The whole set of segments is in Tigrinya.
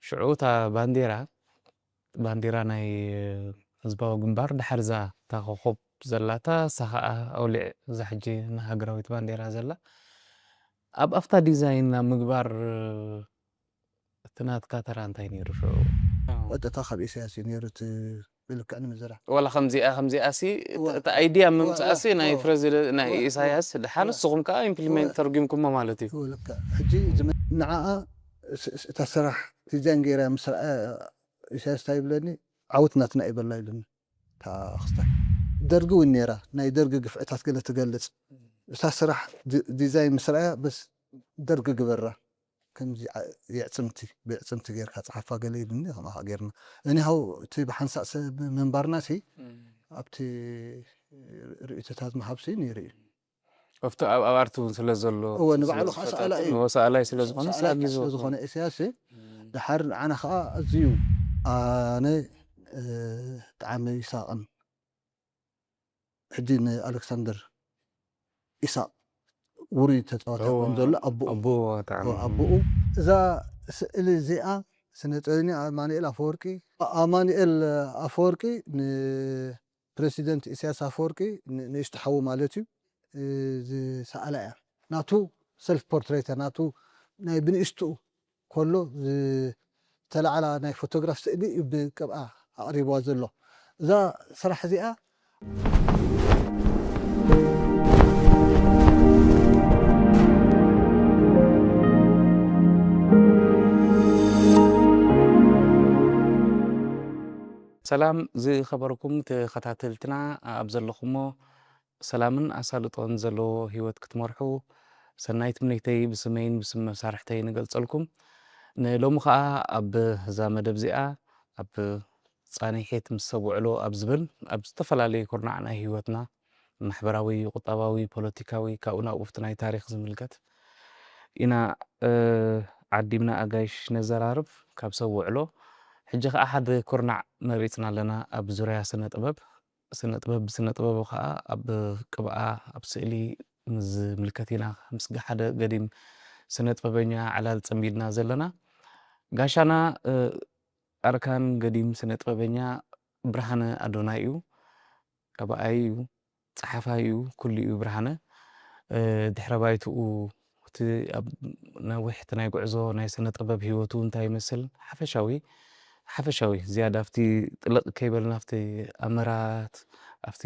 ሽዑ እታ ባንዴራ፣ ባንዴራ ናይ ህዝባዊ ግንባር፣ ድሓር እዛ እታ ኮኾብ ዘላታ፣ እሳ ኸዓ ኣውሊዕ፣ እዛ ሕጂ ንሃገራዊት ባንዴራ ዘላ፣ ኣብ ኣፍታ ዲዛይን ናብ ምግባር እቲ ናትካ ተራ እንታይ ነይሩ ሽዑ? ቀጥታ ካብ ኢሳያስ እዩ ነይሩ እቲ ብልክዕ ንምዝራብ። ዋላ ከምዚኣ ከምዚኣ ሲ፣ እወ። እቲ ኣይድያ እወ፣ ምምጻእ ሲ እወ፣ ናይ እወ። ፕረዚደንት፣ ናይ እወ፣ ኢሳያስ ድሓር እወ። ንስኹም ከኣ ኢምፕሊሜንት እወ። ተርጉምኩሞ ማለት እዩ። እወ፣ ልክዕ። ሕጂ ዝመ-፣ ንዓኣ ስ-፣ ስ-፣ እታ ስራሕ ዲዛይን ገይራ ምስ ረኣ ኢሳያስ እንታይ ይብለኒ? ዓወት ናትና እዩ በላ ይብለኒ። እታ ክስታይ ደርጊ እውን ነይራ፣ ናይ ደርጊ ግፍዕታት ገለ ትገልጽ። እታ ስራሕ ዲ-፣ ዲዛይን ምስ ረኣያ በስ ደርጊ ግበራ። ከምዚ ዓ-፣ የዕጽምቲ፣ ብዕጽምቲ ጌርካ ጽሓፋ ገለ ኢሉኒ፣ ከምኣ ኸኣ ጌርና። እኒሃው እቲ ብሓንሳእ ሰብ ምንባርና ሲ፣ ኣብቲ ርእይቶታት ምሃብ ሲ ነይሩ እዩ። ኣብቲ ኣብ ኣባርቲ እውን ስለ ዘሎ፣ እወ፣ ንባዕሉ ስለ ኸዓ ዝፈጠጥ፣ ሰኣላይ እዩ። እወ፣ ሰኣላይ ስለ ዝኾነ ሰኣላይ ኣጊዝዎ ስለ ዝኾነ ኢሳያስ ሲ፣ እም። ድሓር ንዓና ኸዓ ኣዝዩ ኣነ፣ እ፣ ብጣዕሚ ይሳቕን ሕጂ ንኣሌክሳንደር ኢሳቕ ውሩይ ተጻዋታይ እወ፣ ከም ዘሎ ኣቦኡ ኣቦኡ ብጣዕሚ። እወ፣ ኣቦኡ እዛ ስእሊ እዚኣ ስነ ጥበበኛ ኣማኑኤል ኣፈወርቂ፣ ኣማኑኤል ኣፈወርቂ ንፕረሲደንት ኢሳያስ ኣፈወርቂ ን-፣ ንእሽቶ ሓዉ ማለት እዩ፣ እ፣ ዝሰኣላ እያ። ናቱ ሰልፍ ፖርትሬት፣ ናቱ ናይ ብንእሽትኡ ከሎ ዝተላዕላ ናይ ፎቶግራፍ ስእሊ እዩ ብቅብኣ ኣቕሪብዋ ዘሎ። እዛ ስራሕ እዚኣ ሰላም ዝኸበርኩም ተኸታተልትና ኣብ ዘለኹሞ ሰላምን ኣሳልጦን ዘለዎ ህይወት ክትመርሑ ሰናይ ትምኒተይ ብስመይን ብስም መሳርሕተይ ንገልጸልኩም። ንሎሚ ኸኣ ኣብ እዛ መደብ እዚኣ ኣብ ጻኒሒት ምስ ሰብ ውዕሎ ኣብ ዝብል ኣብ ዝተፈላለዩ ኩርናዕ ናይ ህይወትና ማሕበራዊ፣ ቁጠባዊ፣ ፖለቲካዊ፣ ካብኡ ናብኡ ኣብቲ ናይ ታሪኽ ዝምልከት ኢና፣ እ፣ ዓዲምና ኣጋይሽ ነዘራርብ ካብ ሰብ ውዕሎ። ሕጂ ኸኣ ሓደ ኩርናዕ መሪጽና ኣለና ኣብ ዙርያ ስነ ጥበብ። ስነ ጥበብ ብስነ ጥበቡ ኸኣ ኣብ ቅብኣ፣ ኣብ ስእሊ ምስ ዝምልከት ኢና ምስ ሓደ ገዲም ስነ ጥበበኛ ዕላል ጸሚድና ዘለና። ጋሻና፣ እ፣ ኣርካን ገዲም ስነ ጥበበኛ ብርሃነ ኣዶናይ እዩ። ቀባኣይ እዩ፣ ጸሓፋይ እዩ፣ ኩሉ እዩ ብርሃነ። እ፣ ድሕረ ባይትኡ እቲ ኣብ ነዊሕ እቲ ናይ ጉዕዞ ናይ ስነ ጥበብ ህይወቱ እንታይ ይመስል፣ ሓፈሻዊ፣ ሓፈሻዊ ዝያዳ ኣብቲ ጥልቕ ከይበልና ኣብቲ ኣምራት፣ ኣብቲ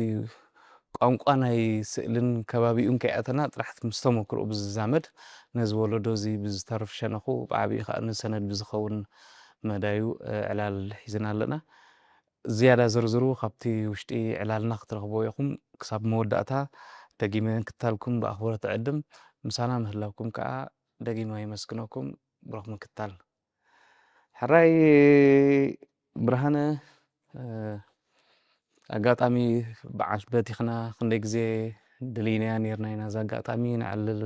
ቋንቋ ናይ ስእልን ከባቢኡን ከይኣተና ጥራሕ ምስ ተመክሮኡ ብዝዛመድ ነዚ ወለዶ እዚ ብዝተርፍ ሸነኹ ብዓቢኡ ከኣ ንሰነድ ብዝኸውን መዳዩ፣ እ፣ ዕላል ሒዝና ኣለና። ዝያዳ ዝርዝሩ ካብቲ ውሽጢ ዕላልና ክትረኽብዎ ኢኹም። ክሳብ መወዳእታ ደጊመ ክታልኩም ብኣኽብሮት እዕድም። ምሳና ምህላውኩም ከኣ ደጊመ የመስግነኩም። ብሩኽ ምክታል። ሕራይ ብርሃነ፣ እ፣ ኣጋጣሚ በዓል በቲኽና ክንደይ ግዜ ደሊናያ ኔርና ኢና። እዚ ኣጋጣሚ ነዕልል፣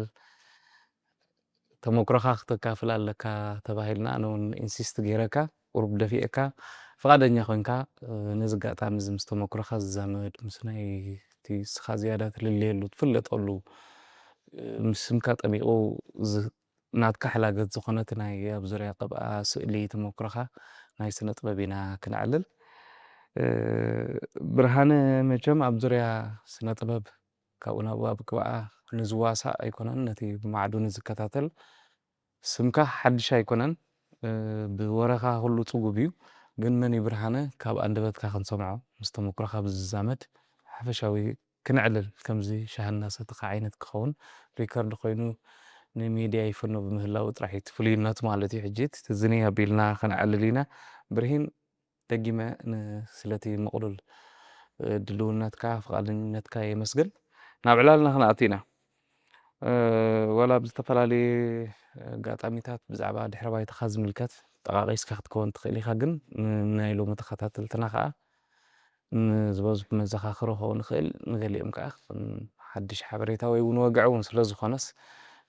ተመክሮኻ ክተካፍል ኣለካ ተባሂልና፣ ኣነ እውን ኢንሲስት ገይረካ፣ ቁሩብ ደፊኤካ፣ ፍቓደኛ ኮይንካ፣ እ፣ ነዚ ኣጋጣሚ እዚ ምስ ተመክሮኻ ዝዛመድ፣ ምስ ናይ እቲ ንስኻ ዝያዳ ትልለየሉ፣ ትፍለጠሉ፣ እ፣ ምስ ስምካ ጠሚቑ ዝ-፣ ናትካ ሕላገት ዝኾነ እቲ ናይ ኣብ ዙርያ ቅብኣ ስእሊ ተመክሮኻ ናይ ስነ ጥበብ ኢና ክነዕልል። እ፣ ብርሃነ፣ መቸም ኣብ ዙርያ ስነ ጥበብ ካብኡ ናብኡ ኣብ ቅብኣ ንዝዋሳእ ኣይኮነን፣ ነቲ ብማዕዱ ንዝከታተል ስምካ ሓድሽ ኣይኮነን። እ፣ ብወረኻ ኩሉ ጽጉብ እዩ፣ ግን መን እዩ ብርሃነ ካብ ኣንደበትካ ክንሰምዖ፣ ምስ ተመክሮኻ ብዝዛመድ ሓፈሻዊ ክነዕልል፣ ከምዚ ሻሂ እናሰተኻ ዓይነት ክኸውን፣ ሪከርድ ኮይኑ ንሚድያ ይፈኖ ብምህላው ጥራሕ እዩ እቲ ፍሉይነቱ ማለት እዩ። ሕጂ እቲ ዝንይ ኣቢልና ከነዕልል ኢና። ብርሂን፣ ደጊመ ን-፣ ስለቲ ምቕሉል፣ እ፣ ድልውነትካ፣ ፍቓደኝነትካ የመስግን። ናብ ዕላልና ክንኣቱ ኢና። እ፣ ዋላ ብዝተፈላለየ ኣጋጣሚታት ብዛዕባ ድሕረ ባይታኻ ዝምልከት ጠቓቒስካ ክትከውን ትኽእል ኢኻ፣ ግን ን-፣ ናይ ሎሚ ተኸታተልትና ከኣ ንዝበዝሑ መዘኻኽሪ ክኸውን ይኽእል፣ ንገሊኦም ከኣ ከም ሓድሽ ሓበሬታ ወይ እውን ወግዒ እውን ስለ ዝኾነስ፣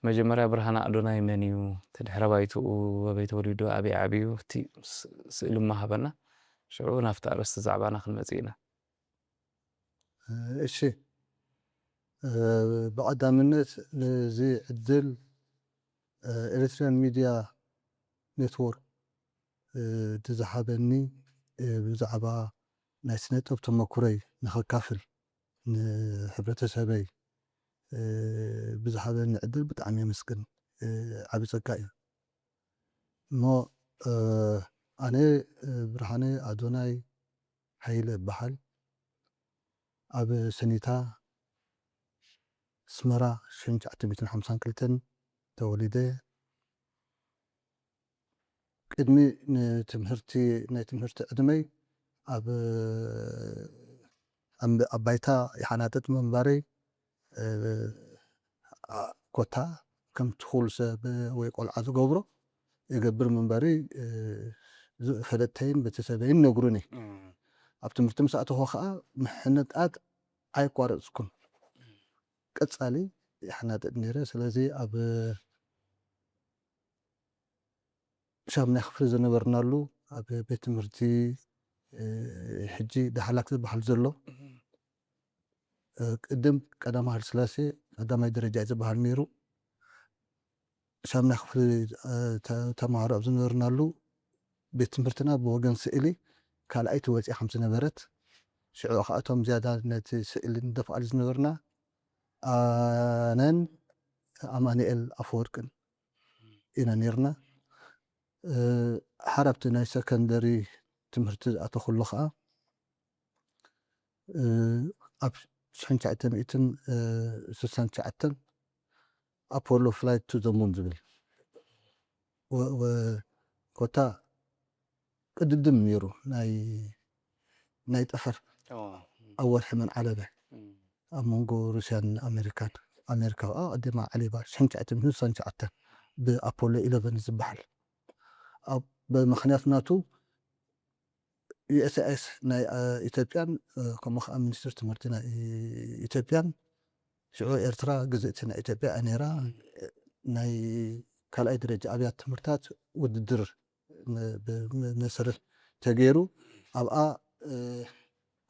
መጀመርያ ብርሃነ ኣዶናይ መን እዩ? እቲ ድሕረ ባይትኡ፣ ኣበይ ተወሊዱ፣ ኣበይ ዓብዩ? እቲ ስ-፣ ስእሊ እሞ ሃበና። ሽዑ ናብቲ ኣርእስቲ ዛዕባና ክንመጽእ ኢና። እሺ፣ እ፣ ብቐዳምነት ነዚ ዕድል፣ እ፣ ኤሪትሪያን ሚድያ ኔትወርክ እቲ ዝሃበኒ ብዛዕባ ናይ ስነ ጥበብ ተመኩረይ ንኸካፍል ንሕብረተሰበይ ብዝሃበኒ ዕድል ብጣዕሚ የመስግን። ዓቢ ጸጋ እዩ። እሞ ኣነ ብርሃነ ኣዶናይ ሃይለ እበሃል። ኣብ ሰኒታ ኣስመራ ሽሕን ትሽዓተ ሚእትን ሓምሳን ክልተን ተወሊደ። ቅድሚ ንትምህርቲ ናይ ትምህርቲ ዕድመይ ኣብ ኣብ ባይታ ይሓናጥጥ ምንባረይ ኮታ ከምቲ ኩሉ ሰብ ወይ ቆልዓ ዝገብሮ ይገብር ምንባሪ ፈለጥተይን ቤተሰበይን ነግሩኒ። ኣብ ትምህርቲ ምስ ኣተኹ ከዓ ምሕንጣጥ ኣይቋረፅኩን። ቀፃሊ ይሓናጥጥ ነይረ። ስለዚ ኣብ ሻምናይ ክፍሊ ዝነበርናሉ ኣብ ቤት ትምህርቲ ሕጂ ዳህላክ ዝበሃል ዘሎ ቅድም ቀዳማዊ ሃይለስላሴ ቀዳማይ ደረጃ እዩ ዝበሃል ነይሩ። ሻምናይ ክፍሊ ተምሃሮ ኣብ ዝነበርናሉ ቤት ትምህርትና ብወገን ስእሊ ካልኣይቲ ወፂኣ ከም ዝነበረት ሽዑ ከዓ እቶም ዝያዳ ነቲ ስእሊ ንደፍኣሉ ዝነበርና ኣነን ኣማንኤል ኣፈወርቅን ኢና ነይርና። ሓራብቲ ናይ ሰከንደሪ ትምህርቲ ዝኣተኹሉ ከዓ ኣብ ሽሕን ትሽዓተ ሚእትን ስሳን ትሽዓተን ኣፖሎ ፍላይት ቱ ዘ ሙን ዝብል ኮታ ቅድድም ነይሩ ናይ ጠፈር ኣብ ወርሒ መን ዓለበ ኣብ መንጎ ሩስያን ኣሜሪካን ኣሜሪካ ከዓ ኣዴማ ዓሊባ ሽሕን ትሽዓተ ሚእትን ስሳን ትሽዓተን ብኣፖሎ ኢለቨን ዝበሃል ብምክንያት ናቱ ዩኤስኤስ ናይ ኢትዮጵያን ከምኡ ከዓ ሚኒስትር ትምህርቲ ናይ ኢትዮጵያን ሽዑ ኤርትራ ግዝእቲ ናይ ኢትዮጵያ ነይራ። ናይ ካልኣይ ደረጃ ኣብያት ትምህርታት ውድድር መሰረት ተገይሩ ኣብኣ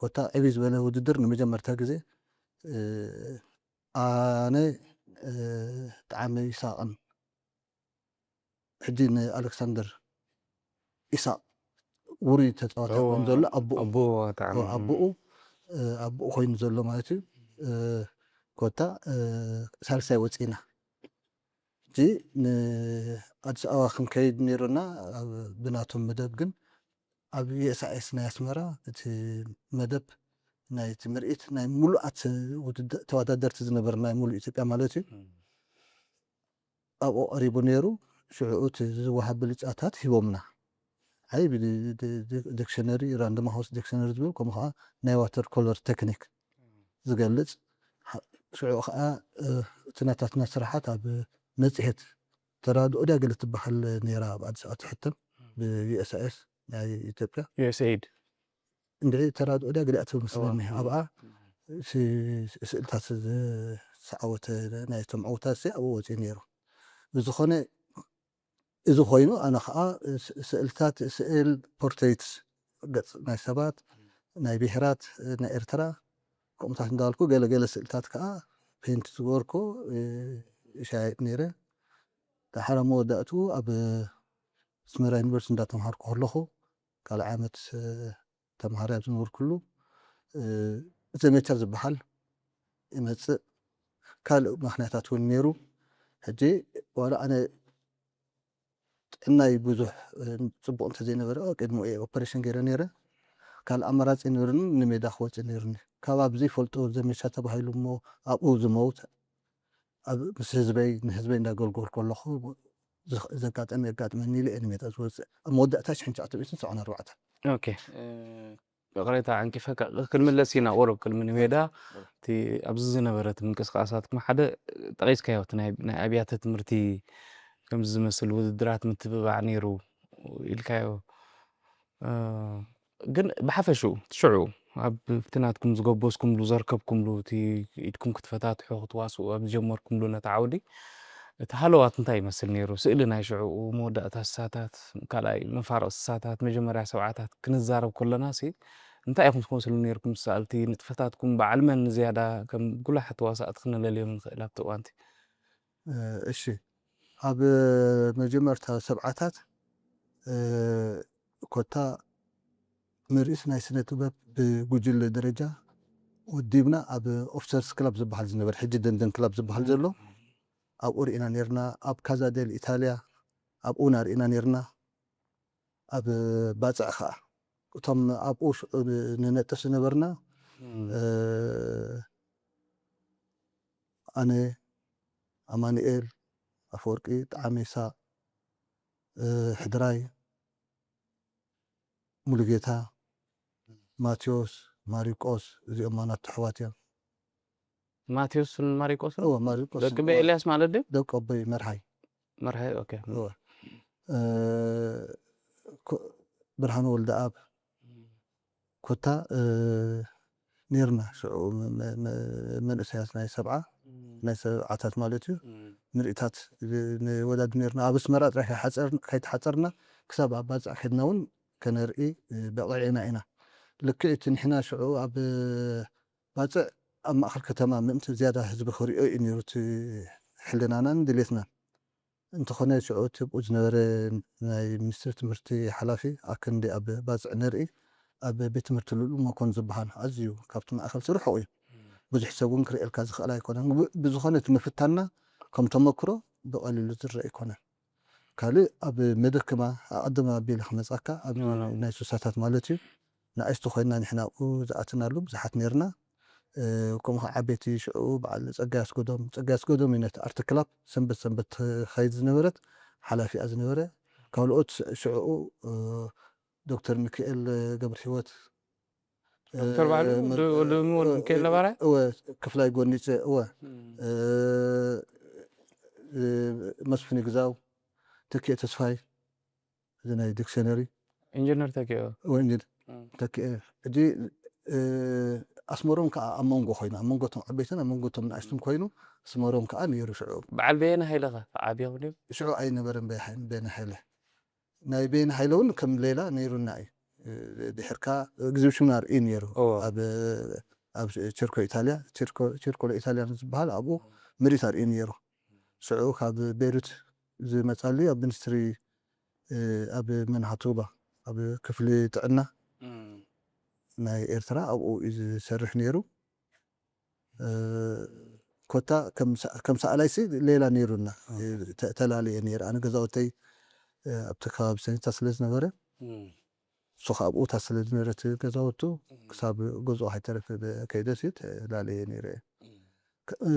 ኮታ ዕብይ ዝበለ ውድድር ንመጀመርታ ግዜ ኣነ ጣዕሚ ይሳቕን ሕጂ ንኣለክሳንደር ኢሳቅ ውሩይ ተፃዋታይ ኮይኑ ዘሎ ኣቦኡ ኣቦኡ ኮይኑ ዘሎ ማለት እዩ። ኮታ ሳልሳይ ወፂና ሕጂ ንኣዲስ ኣበባ ክንከይድ ነይሩና ብናቶም መደብ ግን ኣብ ዩኤስኣይኤስ ናይ ኣስመራ እቲ መደብ ናይቲ ምርኢት ናይ ሙሉኣት ተወዳደርቲ ዝነበረ ናይ ሙሉእ ኢትዮጵያ ማለት እዩ። ኣብኡ ቀሪቡ ነይሩ። ሽዑ እቲ ዝወሃብ ብልጫታት ሂቦምና። ዓይ ዲክሽነሪ ራንደም ሃውስ ዲክሽነሪ ዝብል ከምኡ ከዓ ናይ ዋተር ኮለር ቴክኒክ ዝገልፅ ሽዑ ከዓ እቲ ናታትና ስራሓት ኣብ መፅሄት ተራድኦ ድያ ገለ ትበሃል ነይራ ኣብ ኣዲስ ኣበባ ትሕተም ብዩኤስኣይኤስ ናይ ኢትዮጵያ ዩኤስኤይድ እንድዒ ተራድኦ ድያ ገሊኣ ትብል መስለኒ ኣብኣ ስእልታት ዝሰዓወተ ናይቶም ዕውታት ሲ ኣብኡ ወፂኡ ነይሩ ብዝኾነ እዚ ኮይኑ ኣነ ከዓ ስእልታት ስእል ፖርትሬትስ ገፅ ናይ ሰባት ናይ ብሄራት ናይ ኤርትራ ከምኡታት እንዳልኩ ገለገለ ስእልታት ከዓ ፔንት ዝገበርኩ ይሻየጥ ነይረ። ዳሓር መወዳእትኡ ኣብ ኣስመራ ዩኒቨርሲቲ እንዳተምሃርኩ ከለኹ ካልኣይ ዓመት ተምሃራይ ኣብ ዝነበርኩሉ ዘመቻ ዝበሃል ይመፅእ። ካልእ ምክንያታት እውን ነይሩ። ሕጂ ዋላ ኣነ ጥዕናይ ብዙሕ ፅቡቕ እንተዘይነበረ ቅድሚ ኦፐሬሽን ገይረ ነይረ። ካልእ ኣማራፂ ነበርኒ ንሜዳ ክወፅእ ነይርኒ። ካብ ኣብ ዘይፈልጦ ዘመቻ ተባሂሉ እሞ ኣብኡ ዝመውት ኣብ ምስ ህዝበይ ንህዝበይ እንዳገልገልኩ ከለኹ ዘጋጠመ የጋጥመኒ ኢለ እየ ንሜዳ ዝወፅእ ኣብ መወዳእታ ሽሕን ትሽዓተ ሚእትን ሰብዓን ኣርባዕተን ኦኬ ይቕሬታ ዓንቂፈካ ክንምለስ ኢና ቁሩብ ቅድሚ ንሜዳ እቲ ኣብዚ ዝነበረ እቲ ምንቅስቃሳትኩም ሓደ ጠቒስካዮ እቲ ናይ ኣብያተ ትምህርቲ ከምዚ ዝመስል ውድድራት ምትብባዕ ነይሩ ኢልካዮ ግን ብሓፈሽኡ ሽዑ ኣብ እቲ ናትኩም ዝገበዝኩምሉ ዘርከብኩምሉ እቲ ኢድኩም ክትፈታትሑ ክትዋስኡ ኣብ ዝጀመርኩምሉ ነቲ ዓውዲ እቲ ሃለዋት እንታይ ይመስል ነይሩ? ስእሊ ናይ ሽዑኡ መወዳእታ ስሳታት፣ ካልኣይ መፋርቕ ስሳታት፣ መጀመርያ ሰብዓታት ክንዛረብ ከለና ሲ እንታይ ኢኹም ትመስሉ ነይርኩም ተሳእልቲ? ንጥፈታትኩም በዓል መን ንዝያዳ ከም ጉላሓት ተዋሳእቲ ክነለልዮም ንኽእል ኣብቲ እዋንቲ? እሺ ኣብ መጀመርታ ሰብዓታት ወታ ምርኢት ናይ ስነ ጥበብ ብጉጅለ ደረጃ ወዲብና ኣብ ኦፊሰርስ ክላብ ዝበሃል ዝነበር፣ ሕጂ ደንደን ክላብ ዝበሃል ዘሎ፣ ኣብኡ ርኢና ነርና። ኣብ ካዛ ዴል ኢታልያ ኣብኡ ና ርኢና ነርና። ኣብ ባጽዕ ኸኣ እቶም ኣብኡ ሽዑ ንነጥፍ ዝነበርና፣ ኣነ፣ ኣማኑኤል ኣፈወርቂ፣ ጣዕመ ይሳቕ፣ ሕድራይ፣ ሙሉጌታ፣ ማቴዎስ፣ ማሪቆስ፣ እዚኦም ማናቱ ኣሕዋት እዮም። ማቴዎስን ማሪቆስን እወ፣ ማሪቆስ ደቂ ኣቦይ ኤልያስ ማለት ድዩ? ደቂ ኣቦይ መርሓይ። መርሃይ። ኦኬ። እወ። እ፣ ኮ- ብርሃኑ ወልደኣብ ኮታ፣ እ፣ ኔርና ሽዑ መ- መ- መ- መንእሰያት ናይ ሰብዓ ናይ ሰብዓታት ማለት እዩ። ምርኢታት ንወዳድ ኔርና። ኣብ ኣስመራ ጥራይ ከይሓጸር- ከይተሓጸርና ክሳብ ኣብ ባጽዕ ከድና እውን ከነርኢ በቒዕና ኢና። ልክዕ እቲ ንሕና ሽዑ ኣብ ባጽዕ ኣብ ማእከል ከተማ ምእንቲ ዝያዳ ህዝቢ ክርእዮ እዩ ነይሩ እቲ ሕልናናን ድሌትናን። እንተኾነ ሽዑ እቲ ብኡ ዝነበረ ናይ ሚኒስትሪ ትምህርቲ ሓላፊ ኣክንዲ ኣብ ባጽዕ ንርኢ ኣብ ቤት ትምህርቲ ልኡል መኮን ዝበሃል ኣዝዩ ካብቲ ማእከል ዝርሕቑ እዩ። ብዙሕ ሰብ እውን ክርእየልካ ዝኽእል ኣይኮነን። ብ- ብዝኾነ እቲ ምፍታንና ከም ተመክሮ ብቐሊሉ ዝረአ ኣይኮነን። ካልእ ኣብ መደክማ ኣቐድም ኣቢለ ክመጻካ ኣብ ናይ ሱሳታት ማለት እዩ። ንኣሽቱ ኮይና ንሕና ኣብኡ ዝኣትናሉ ብዙሓት ነርና። ከምኡ ከዓ ዓበይቲ ሽዑ በዓል ፀጋይ ኣስገዶም፣ ፀጋይ ኣስገዶም እዩ ነቲ ኣርት ክላብ ሰንበት ሰንበት ትኸይድ ዝነበረት ሓላፊኣ ዝነበረ። ካልኦት ሽዕኡ ዶክተር ሚካኤል ገብረ ህይወት ዶክተር ባዕሉ ወዲ ወዲ ወዲ ሚካኤል ነባራይ እወ፣ ክፍላይ ጎኒፀ እወ፣ መስፍን ግዛው፣ ተኪኤ ተስፋይ፣ እዚ ናይ ዲክሽነሪ ኢንጂነር ተኪኦ ወንጅል ተኪኤ። ሕጂ ኣስመሮም ከዓ ኣብ መንጎ ኮይኑ፣ ኣብ መንጎቶም ዓበይትን ኣብ መንጎቶም ንኣሽቱን ኮይኑ ኣስመሮም ከዓ ነይሩ ሽዑ። በዓል በየነ ሃይለኸ ዓብዮም ድዩ? ሽዑ ኣይነበረን በየነ ሃይለ። ናይ በየነ ሃይለ እውን ከም ሌላ ነይሩና እዩ። ድሕርካ ኤግዚቢሽን ኣርኢ ነይሩ። እወ። ኣብ ኣብ ቸርኮ ኢታልያ፣ ቸርኮ ቸርኮ ኢታልያ ዝበሃል ኣብኡ ምርኢት ኣርኢ ነይሩ። ሽዑ ካብ ቤይሩት ዝመጻሉ ኣብ ሚኒስትሪ ኣብ መናሃቱባ ኣብ ክፍሊ ጥዕና ናይ ኤርትራ ኣብኡ እዩ ዝሰርሕ ነይሩ። ኮታ ከም ሰ- ከም ሰኣላይሲ ሌላ ነይሩና። ተ- ተላለየ ነይሩ። ኣነ ገዛውተይ ኣብቲ ከባቢ ሰኒታ ስለ ዝነበረ እሱ ካብ ኣብኡ እታ ስለ ዝነበረት ገዛውቱ ክሳብ ገዝኦ ከይተረፈ ከይደስ እዩ ተላለየ ነይረ።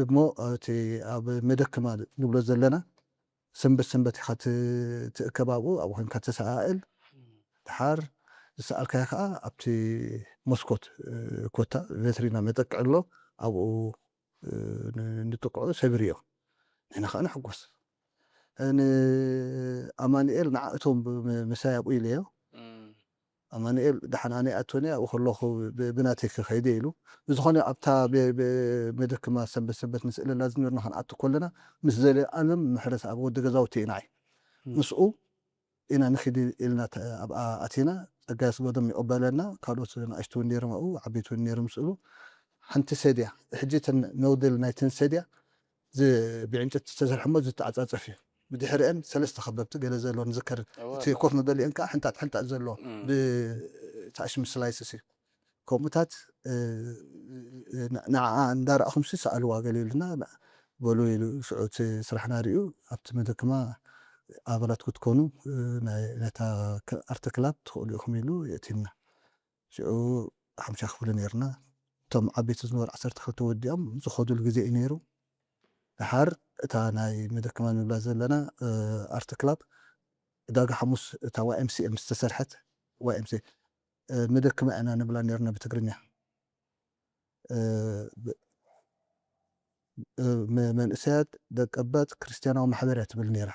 እሞ እቲ ኣብ መደክማ ንብሎ ዘለና ሰንበት ሰንበት ኢኻ ት- ትእከብ ኣብኡ ኣብኡ ኮንካ ተሰኣእል። ድሓር ዝሰኣልካዮ ከዓ ኣብቲ መስኮት ኮታ ቬትሪና መጠቅዕ ኣሎ ኣብኡ ን- ንጥቅዑ ሰብርዮ። ንሕና ከዓ ንሕጎስ። ንኣማኑኤል ንዓ እቶም ብ- ምሳይ ኣብኡ ኢለዮ። ኣማኑኤል ደሓን ኣነ ኣቶኒ ኣብኡ ከለኹ ብ- ብናተይ ክኸይደ ኢሉ። ብዝኾነ ኣብታ ብ- ብ- መደክማ ሰንበት ሰንበት ንስእለላ ዝነበርና ክንኣቱ ከለና ምስ ዘለኣለም ምሕረት ኣብ ወዲ ገዛውቲ ኢና። ምስኡ ኢና ንኺድ ኢልና ተ- ኣብኣ ኣቲና። ጸጋይ ኣስገዶም ይቕበለና። ካልኦት ንኣሽቱ እውን ነይሮም ኣብኡ፣ ዓበይቲ እውን ነይሮም ስእሉ። ሓንቲ ሰድያ፣ ሕጂ እተን ሞዴል ናይተን ሰድያ ዝ- ብዕንጨይቲ ዝተሰርሐ እሞ ዝተዓጻጸፍ እዩ። ብድሕሪአን ሰለስተ ከበብቲ ገለ ዘለዎ ንዝከር። እቲ ኮፍ መበሊአን ከዓ ሕንጣጥ ሕንጣጥ ዘለዎ ብታሽሚ ስላይስስ እዩ። ከምኡታት ንዓ እንዳረኣኹምሲ ሰኣልዋ ገለ ኢሉና በሉ ኢሉ ሽዑ እቲ ስራሕና ሪኡ ኣብቲ መደክማ ኣባላት ክትኮኑ ናይ ነታ ኣርት ክላብ ትኽእሉ ኢኹም ኢሉ የእቲና። ሽዑ ሓምሻ ክፍሊ ነርና። እቶም ዓበይቲ ዝነበሩ ዓሰርተ ክልተ ወዲኦም ዝኸዱሉ ግዜ እዩ ነይሩ። ድሓር እታ ናይ መደክማ ንብላ ዘለና ኣርት ክላብ ዕዳጋ ሓሙስ እታ ዋይ ኤም ሲ ኤም ዝተሰርሐት ዋይ ኤም ሲ መደክማ ኢና ንብላ ነርና ብትግርኛ። መንእሰያት ደቀባት ክርስትያናዊ ማሕበር እያ ትብል ነራ።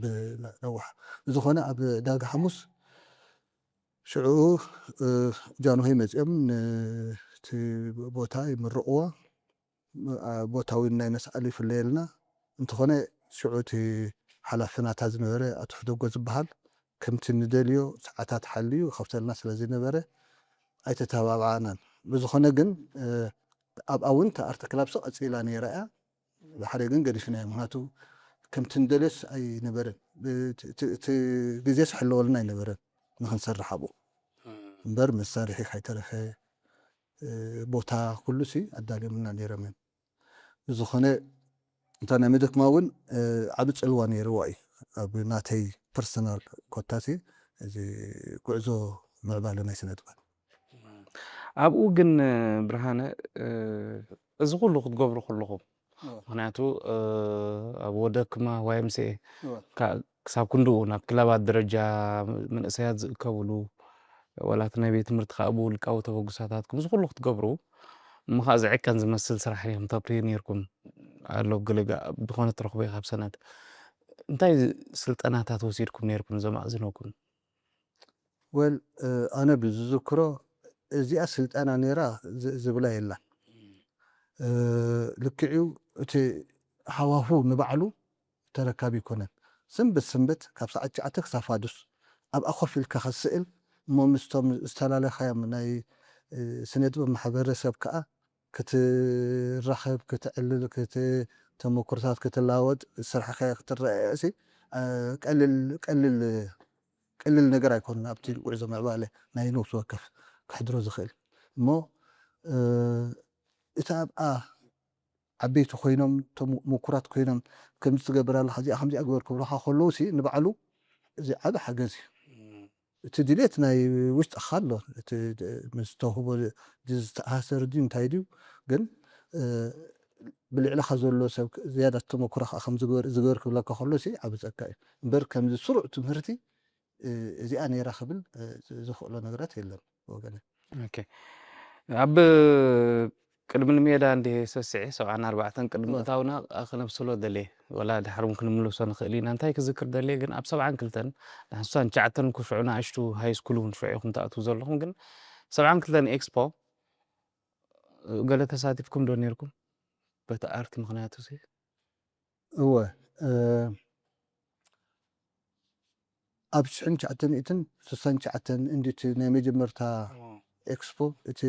ብነዋሕ ብዝኾነ ኣብ ዕዳጋ ሓሙስ ሽዑ ጃንሆይ መፂኦም ነቲ ቦታ ይምርቕዎ። ቦታዊ ናይ መስኣል ይፍለየልና። እንተኾነ ሽዑ እቲ ሓላፊ ናታ ዝነበረ ኣቶ ሕደጎ ዝበሃል ከምቲ ንደልዮ ሰዓታት ሓልዩ ይኸፍተልና ስለ ዝነበረ ኣይተተባብዓናን። ብዝኾነ ግን ኣብኣ እውን እታ ኣርት ክላብሲ ቀፂላ ነይራ እያ። ብሓደ ግን ገዲፍናዮ። ምክንያቱ ከምቲ ንደልዮስ ኣይነበረን። እቲ ግዜስ ሕለወልና ኣይነበረን ንክንሰርሕ ኣብኡ። እምበር መሳርሒ ካይተረፈ ቦታ ኩሉሲ ኣዳልዮምልና ነይሮም እዮም። ብዝኾነ እታ ናይ ምድክማ እውን ዓቢ ጽልዋ ነይርዋ እዩ። ኣብ ናተይ ፐርሰናል ኮታሲ እዚ ጉዕዞ ምዕባለ ናይ ስነ ጥበብ። ኣብኡ ግን ብርሃነ፣ እዚ ኩሉ ክትገብሩ ከለኹም፣ ምክንያቱ ኣብ ወደክማ ዋይምሴ ክሳብ ክንድኡ ናብ ክለባት ደረጃ መንእሰያት ዝእከብሉ፣ ዋላት ናይ ቤት ትምህርቲ ከዓ ብውልቃዊ ተበግሳታትኩም እዚ ኩሉ ክትገብሩ፣ እሞ ከዓ ዝዕቀን ዝመስል ስራሕ ዲኹም ተፍርዩ ነይርኩም ኣሎ። ገለ ብዝኾነ ትረኽቦ ካብ ሰነድ እንታይ ስልጠናታት ወሲድኩም ነይርኩም ዘማእዝነኩም? ወል ኣነ ብዝዝክሮ እዚኣ ስልጠና ነይራ ዝብላ የላን። ልክዕዩ እቲ ሃዋሁ ንባዕሉ ተረካቢ ይኮነን። ስንብት ስንብት ካብ ሰዓት ትሽዓተ ክሳብ ፋዱስ ኣብኣ ኮፍ ኢልካ ከስእል እሞ ምስቶም ዝተላለኻዮም ናይ ስነ ጥበብ ማሕበረሰብ ከዓ ክትራኸብ፣ ክትዕልል፣ ተመኩርታት ክትላወጥ፣ ስራሕካ ክትረኣሲ ቀልል ነገር ኣይኮነን። ኣብቲ ጉዕዞ ምዕባለ ናይ ነብሲ ወከፍ ክሕድሮ ዝኽእል እሞ እቲ ኣብኣ ዓበይቲ ኮይኖም እቶም ምኩራት ኮይኖም ከምዚ ትገብር ኣለካ እዚኣ ከምዚኣ ግበር ክብሉካ ከለውሲ ንባዕሉ እዚ ዓቢ ሓገዝ እዩ። እቲ ድሌት ናይ ውሽጥኻ ኣሎ። እቲ ምስ ተውህቦ ዝተኣሳሰር ድዩ እንታይ ድዩ ግን ብልዕልኻ ዘሎ ሰብ ዝያዳ ተመኩሮ ከዓ ከም ዝገበር ዝገበር ክብለካ ከሎ ሲ ዓቢ ጸጋ እዩ እምበር ከምዚ ስሩዕ ትምህርቲ እዚኣ ነይራ ክብል ዝኽእሎ ነገራት የለን ወገነ። ኣብ ቅድሚ ንሜዳ እንዲ ሰስዒ ሰብዓን ኣርባዕተን ቅድሚ እታውና ክነብስሎ ደልየ ወላ ድሓር እውን ክንምልሶ ንኽእል ኢና። እንታይ ክዝክር ደልየ ግን ኣብ ሰብዓን ክልተን ንሓን ስሳን ትሽዓተን ክሽዑ ንኣሽቱ ሃይ ስኩል እውን ሽዑ ኢኹም ትኣትዉ ዘለኹም ግን ሰብዓን ክልተን ኤክስፖ ገለ ተሳቲፍኩም ዶ ነይርኩም በቲ ኣርት ምኽንያቱ ሲ? እወ ኣብ ሽሕን ትሽዓተ ሚእትን ስሳን ትሽዓተን እንዲቲ ናይ መጀመርታ ኤክስፖ እቲ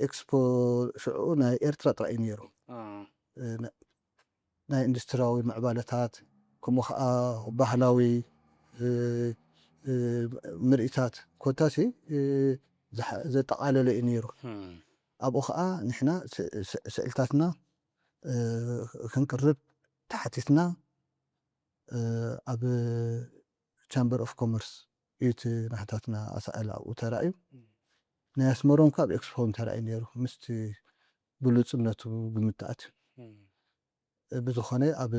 ኤክስፖ ሽዑ ናይ ኤርትራ ጥራይ እዩ ነይሩ። ናይ ኢንዱስትሪያዊ ምዕባለታት ከምኡ ከዓ ባህላዊ ምርኢታት ኮታሲ ዘጠቓለለ እዩ ነይሩ። ኣብኡ ከዓ ንሕና ስእልታትና ክንቅርብ ተሓቲትና ኣብ ቻምበር ኦፍ ኮመርስ እዩ እቲ ናሕታትና ኣሳእል ኣብኡ ተራእዩ። ናይ ኣስመሮም ካብ ኤክስፖም ተራእዩ ነይሩ ምስቲ ብሉፅነቱ ብምትኣት ብዝኾነ ኣብ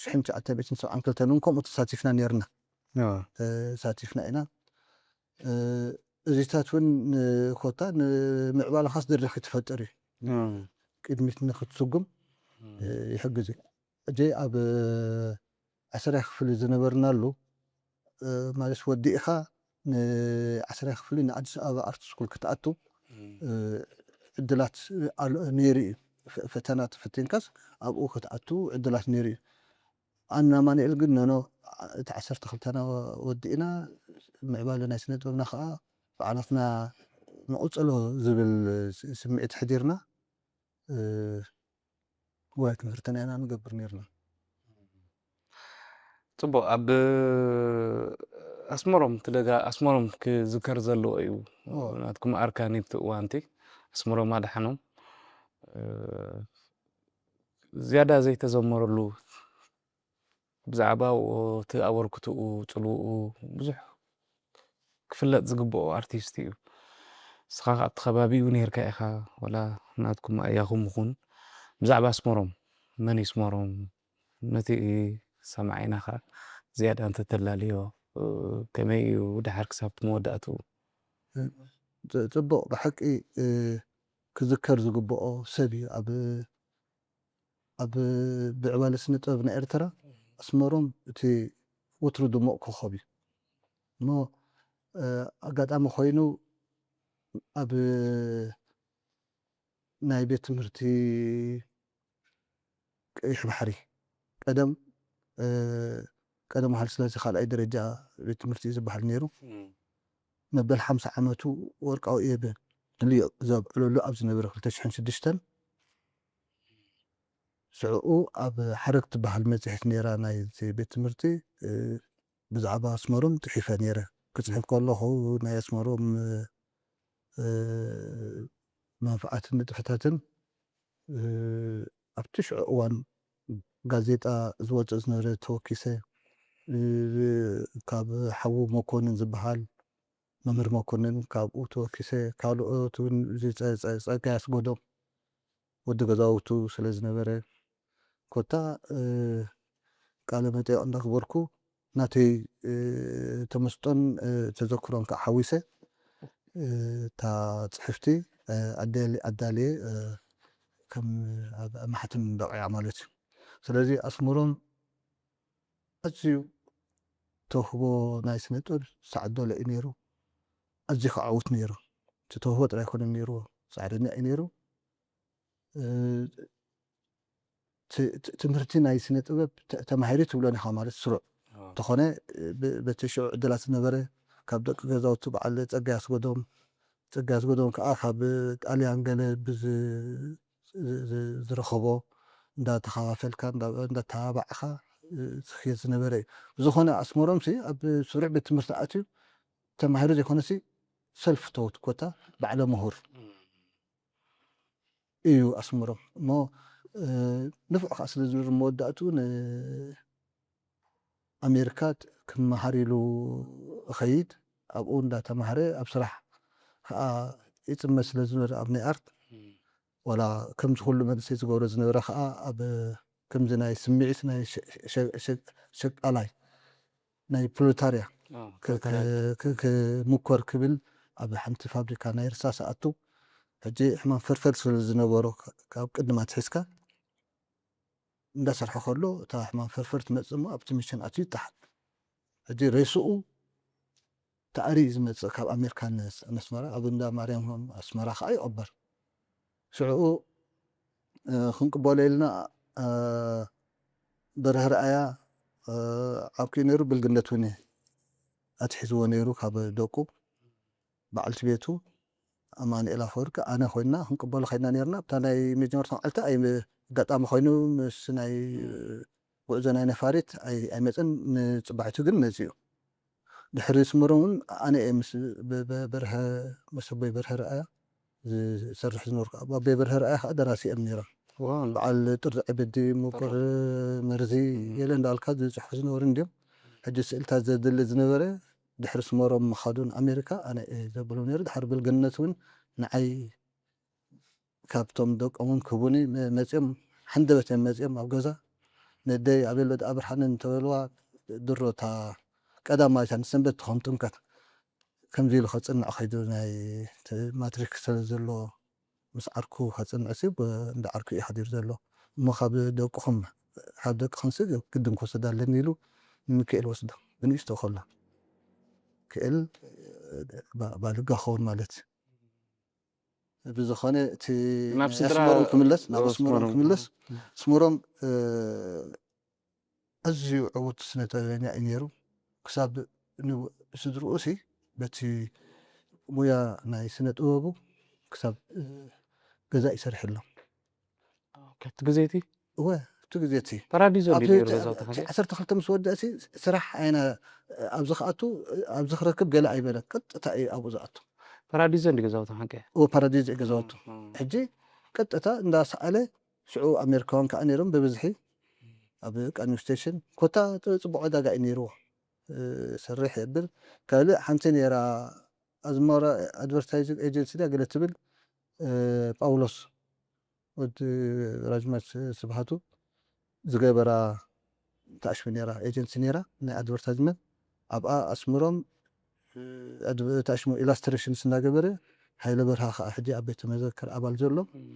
ሽሕን ትሽዓተ ሚእትን ሰብዓን ክልተን እውን ከምኡ ተሳቲፍና ነይርና። ተሳቲፍና ኢና። እዚታት እውን ኮታ ንምዕባለኻስ ድርኺ ትፈጥር እዩ። ቅድሚት ንክትስጉም ይሕግዝ እዩ። እጀ ኣብ ዓስራይ ክፍሊ ዝነበርናሉ ማለት ወዲእኻ ንዓስራይ ክፍሊ ንኣዲስ ኣበባ ኣርት ስኩል ክትኣቱ ዕድላት ነይሩ እዩ። ፈተና ተፈቲንካስ ኣብኡ ክትኣቱ ዕድላት ነይሩ እዩ። ኣና ማንኤል ግን ነኖ እቲ ዓሰርተ ክልተና ወዲእና ምዕባለ ናይ ስነ ጥበብና ከዓ ባዕላትና ንቕፅሎ ዝብል ስምዒት ሕዲርና ወይ ትምህርትና ኢና ንገብር ነርና። ፅቡቅ ኣብ ኣስመሮም ትደጋ ኣስመሮም ክዝከር ዘለዎ እዩ። ናትኩም ኣርካኒ ብቲ እዋንቲ ኣስመሮም ኣድሓኖም ዝያዳ ዘይተዘመረሉ ብዛዕባ እቲ ኣበርክትኡ ፅልውኡ ብዙሕ ክፍለጥ ዝግብኦ ኣርቲስት እዩ። ንስኻ ኣብቲ ከባቢ እውን ነርካ ኢኻ ወላ ናትኩም ኣያኹም ይኹን ብዛዕባ ኣስመሮም መን እዩ ኣስመሮም ነቲ ሰማዒና ኸ ዝያዳ እንተተላልዮ ከመይ እዩ ድሓር ክሳብ መወዳእትኡ? ፅቡቕ ብሓቂ ክዝከር ዝግብኦ ሰብ እዩ ኣብ ኣብ ብዕባለ ስነ ጥበብ ናይ ኤርትራ ኣስመሮም እቲ ወትሩ ድሙቕ ኮኸብ እዩ እሞ ኣጋጣሚ ኮይኑ ኣብ ናይ ቤት ትምህርቲ ቀይሕ ባሕሪ ቀደም ቀደም ሃይለ ስላሴ ካልኣይ ደረጃ ቤት ትምህርቲ እዩ ዝበሃል ነይሩ መበል ሓምሳ ዓመቱ ወርቃዊ እየበ ልዮ ዘብዕለሉ ኣብ ዝነበረ ክልተ ሽሕን ሽዱሽተን ሽዑ ኣብ ሓረግ ትበሃል መጽሔት ነይራ ናይቲ ቤት ትምህርቲ፣ እ፣ ብዛዕባ ኣስመሮም ጽሒፈ ነይረ። ክጽሕፍ ከለኹ ናይ ኣስመሮም፣ እ፣ መንፍዓትን ንጥፈታትን፣ እ፣ ኣብቲ ሽዑ እዋን ጋዜጣ ዝወጽእ ዝነበረ ተወኪሰ፣ እ፣ ካብ ሓዉ መኮንን ዝበሃል መምህር መኮንን ካብኡ ተወኪሰ፣ ካልኦት እውን እዚ ጸ-፣ ጸ-፣ ጸጋይ ኣስገዶም ወዲ ገዛውቱ ስለ ዝነበረ፣ ኮታ፣ እ፣ ቃለ መጠይቕ እንዳግበርኩ ናተይ፣ እ፣ ተመስጦን፣ እ፣ ተዘክሮን ከዓ ሓዊሰ፣ እ፣ እታ ጽሕፍቲ፣ እ፣ ኣዳል-፣ ኣዳልየ፣ እ፣ ከም ኣብ፣ ኣብ ማሕተም በቒዓ ማለት እዩ። ስለዚ ኣስመሮም ኣዝዩ ተውህቦ ናይ ስነ ጥበብ ዝሰዓደሎ እዩ ነይሩ። ኣዝዩ ከዓ ዕዉት ነይሩ። እቲ ተውህቦ ጥራይ ኣይኮነን ነይርዎ፣ ጻዕረኛ እዩ ነይሩ። እ፣ ት-፣ ት-፣ ትምህርቲ ናይ ስነ ጥበብ ተ-፣ ተማሂሩ ትብሎን ኢኻ ማለት ስሩዕ። ኣዎ። እንተኾነ፣ ብ-፣ በቲ ሽዑ ዕድላት ዝነበረ፣ ካብ ደቂ ገዛውቱ በዓል ጸጋይ ኣስገዶም፣ ጸጋይ ኣስገዶም ከዓ ካብ ጣልያን ገለ ብዝ-፣ ዝ-፣ ዝ-፣ ዝረኸቦ እንዳተኸፋፈልካ፣ እንዳ-፣ እንዳተባባዕካ፣ እ፣ ዝኽየድ ዝነበረ እዩ። ብዝኾነ ኣስመሮምሲ ኣብ ስሩዕ ቤት ትምህርቲ ኣትዩ ተማሂሩ ዘይኮነሲ ሰልፍ ተውት ኮታ ባዕለ ምሁር እም። እዩ ኣስመሮም። እሞ፣ እ፣ ንፉዕ ከዓ ስለ ዝነበረ መወዳእትኡ ንኣሜሪካ ክመሃር ኢሉ እኸይድ፣ ኣብኡ እንዳተማህረ ኣብ ስራሕ ከዓ ይጽመ ስለ ዝነበረ ኣብ ናይ ኣርት፣ እም። ዋላ ከምዚ ኩሉ መንእሰይ ዝገብሮ ዝነበረ ከዓ ኣብ ከምዚ ናይ ስምዒት ናይ ሸ-፣ ሸ-፣ ሸ-፣ ሸቃላይ ናይ ፕሮሌታርያ ኣዎ፣ ከ-፣ ከ-፣ ፕሮሌታርያ። ከ-፣ ክምኮር ክብል ኣብ ሓንቲ ፋብሪካ ናይ ርሳስ ኣቱ። ሕጂ ሕማም ፈርፈር ስለ ዝነበሮ ካብ ቅድም ኣትሒዝካ እንዳሰርሐ ከሎ እታ ሕማም ፈርፈር ትመጽእ እሞ ኣብቲ ሚሽን ኣትዩ ይጠሓል። ሕጂ ሬስኡ ተኣሪ እዩ ዝመጽእ ካብ ኣሜሪካ ንስ-፣ ንኣስመራ ኣብ እንዳ ማርያም ኣስመራ ከዓ ይቕበር። ሽዕኡ፣ እ፣ ክንቅበሎ ኢልና፣ እ፣ በርሀ ረኣያ፣ እ፣ ዓብኪ ነይሩ ብልግነት እውን ኣትሒዝዎ ነይሩ ካብ ደቁ። በዓልቲ ቤቱ ኣማኑኤል ኣፈወርቂ ኣነ ኮይንና ክንቅበሎ ኮይና ነይርና። ኣብታ ናይ መጀመርታ መዓልቲ ኣይ-፣ ኣጋጣሚ ኮይኑ ምስ ናይ ጉዕዞ ናይ ነፋሪት ኣይ-፣ ኣይመፅን፣ ንፅባሒቱ ግን መፂኡ። ድሕሪ ኣስመሮም እውን ኣነ እየ ምስ በ-፣ በ-፣ በርሀ፣ መሰቦይ በርሀ ረኣያ ዝሰርሕ ዝነበርኩ። ኣቦይ በርሀ ረኣያ ከዓ ደራሲ እዮም ነይሮም። ዋው። በዓል ጥርዚ ዕብዲ፣ ምቁር መርዚ፣ እም። ገለ እንዳልካ ዝፅሕፉ ዝነበሩ እንዲዮም። ሕጂ ስእልታት ዘድሊ ዝነበረ ድሕሪ ኣስመሮም ምኻዱን ኣሜሪካ ኣነ እየ ዘብሎም ነይሩ። ድሓር ብልግነት እውን ንዓይ ካብቶም ደቆም እውን ክህቡኒ መ-፣ መፅኦም፣ ሓንደበት እዮም መፅኦም ኣብ ገዛ። ነደይ ኣቤሎ ደኣ ብርሃነ እንተበልዋ ድሮ እታ ቀዳማይታ ንሰንበት ትኾን ጥምቀት ከምዚ ኢሉ ከፅንዕ ከይዱ ናይ ተ-፣ ማትሪክ ስለ ዘሎ ምስ ዓርኩ ከፅንዕ ሲ ብ-፣ እንዳ ዓርኩ እዩ ሓዲሩ ዘሎ። እሞ ካብ ደቅኹም፣ ካብ ደቅኹም ሲ ግድን ክወስድ ኣለኒ ኢሉ ንሚካኤል ወስዶ ብንእሽቶ ከሎ። ክእል ባ-፣ ባልጋ ክኸውን ማለት እዩ። ብዝኾነ እቲ ናብ ናይ ስድራ ኣስመሮም ክምለስ፣ ናብ ናብ ኣስመሮም ኣስመሮም። ክምለስ። ኣስመሮም፣ እ፣ ኣዝዩ ዕዉት ስነ ጥበበኛ እዩ ነይሩ። ክሳብ ን-፣ ስድርኡ ሲ በቲ ሙያ ናይ ስነ ጥበቡ ክሳብ፣ እ፣ ገዛ ይሰርሕሎም። ኦኬ፣ እቲ ግዜ እቲ? እወ፣ እቲ ግዜ እቲ። ፓራዲዞ እንዲ ኣብቲ ነይሩ ተ-፣ ገዛውቲ እቲ ካልእ? ዓሰርተ ክልተ ምስ ወደእ ሲ ስራሕ ኣይነ-፣ ኣብዚ ክኣቱ፣ ኣብዚ ክረክብ ገለ ኣይበለ። ቀጥታ እዩ ኣብኡ ዝኣቱ። ፓራዲዞ እንዲ ገዛውቲ ሓቂ? እወ፣ ፓራዲዞ እዩ ገዛውቱ። እም፣ እም። ሕጂ ቀጥታ እንዳሰኣለ ሽዑ ኣሜሪካውያን ከዓ ነይሮም ብብዝሒ ኣብ ቃኒው ስቴሽን። ኮታ ጥ-፣ ጽቡቕ ዕዳጋ እዩ ነይርዎ። እ፣ ሰርሕ የብል። ካልእ ሓንቲ ነይራ ኣዝመራ ኣድቨርታይዚንግ ኤጀንሲ ድያ ገለ ትብል፣ እ፣ ጳውሎስ ወዲ ራጅማች ስብሃቱ ዝገበራ ታሽሙ ነይራ፣ ኤጀንሲ ነይራ ናይ ኣድቨርታይዝመንት። ኣብኣ ኣስመሮም፣ እ፣ ኣድቨ-፣ ታሽሙ ኢላስትሬሽንስ እናገበረ፣ ሃይለ በርሃ ከዓ ሕጂ ኣብ ቤተ መዘክር ኣባል ዘሎ፣ እም።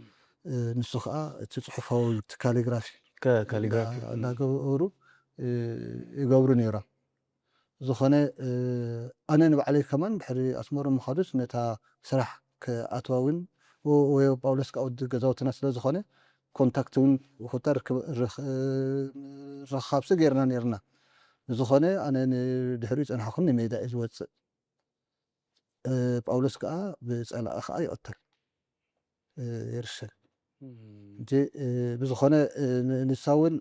እ፣ ንሱ ከዓ እቲ ጽሑፋዊ፣ እቲ ካሊግራፊ ከ-፣ ካሊግራፊ። እንዳ-፣ እናገበሩ፣ እ፣ ይገብሩ ነይሮም። ዝኾነ፣ እ፣ ኣነ ንባዕለይ ከማን ድሕሪ ኣስመሮም ምኻዱስ ነታ ስራሕ ክኣትዋ እውን ወ-፣ ወዮ ጳውሎስ ከዓ ወዲ ገዛውትና ስለ ዝኾነ ኮንታክት እውን ኮታ ርክብ-፣ ርኽ-፣ ርኻብሲ ጌርና ነይርና። ብዝኾነ ኣነ ንድሕሪኡ ጸንሓኹን ንሜዳ እየ ዝወጽእ። እ፣ ጳውሎስ ከዓ ብጸላኢ ከዓ ይቕተል። እ፣ የርሸ። እንጂ ብዝኾነ ንሳ እውን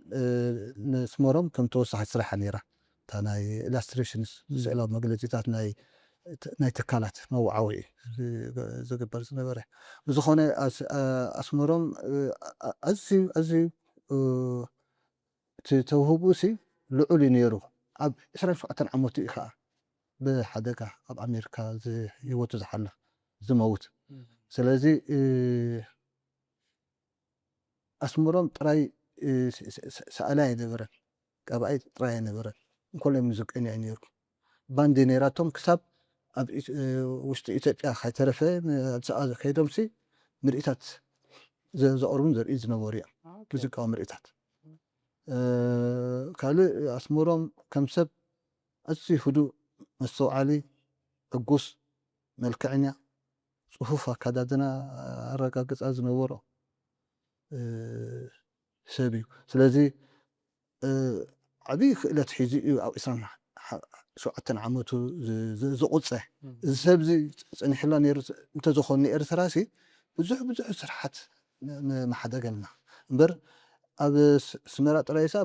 ንስመሮም ከም ተወሳኺ ስራሓ ነይራ። እታ ናይ ኢላስትሬሽንስ፣ ስዕላዊ መግለፂታት ናይ ትካላት መወዓውዒ ዝግበር ዝነበረ። ብዝኾነ ኣስመሮም ኣዝዩ ኣዝዩ እቲ ተውህቡኡ ሲ ልዑል እዩ ነይሩ። ኣብ ዕስራን ሸውዓተን ዓመቱ እዩ ከዓ ብሓደጋ ኣብ ኣሜሪካ ህይወቱ ዝሓልፍ ዝመውት። ስለዚ ኣስመሮም ጥራይ ሰኣላይ ኣይነበረን፣ ቀባኣይ ጥራይ ኣይነበረን፣ እንኮላይ ሙዚቀኛ እዩ ነይሩ። ባንድ ነይራቶም ክሳብ ኣብ ውሽጢ ኢትዮጵያ ከይተረፈ ከይዶምሲ ምርኢታት ዘቕርቡን ዘርኢ ዝነበሩ እዮም። ሙዚቃዊ ምርኢታት። ካልእ ኣስመሮም ከም ሰብ ኣዝዩ ህዱእ፣ መስተውዓሊ፣ ዕጉስ፣ መልክዐኛ፣ ፅፉፍ ኣካዳድና ኣረጋግፃ ዝነበሮ ሰብ እዩ። ስለለዚ ዓብዪ ክእለት ሒዙ እዩ ኣብ ዕስራን ሸውዓተን ዓመቱ ዝቑፀ። እዚ ሰብ እዚ ፀኒሕላ ነይሩ እንተዝኾን ንኤርትራ ሲ ብዙሕ ብዙሕ ስርሓት ምሓደገልና እምበር ኣብ ስመራ ጥራይሳ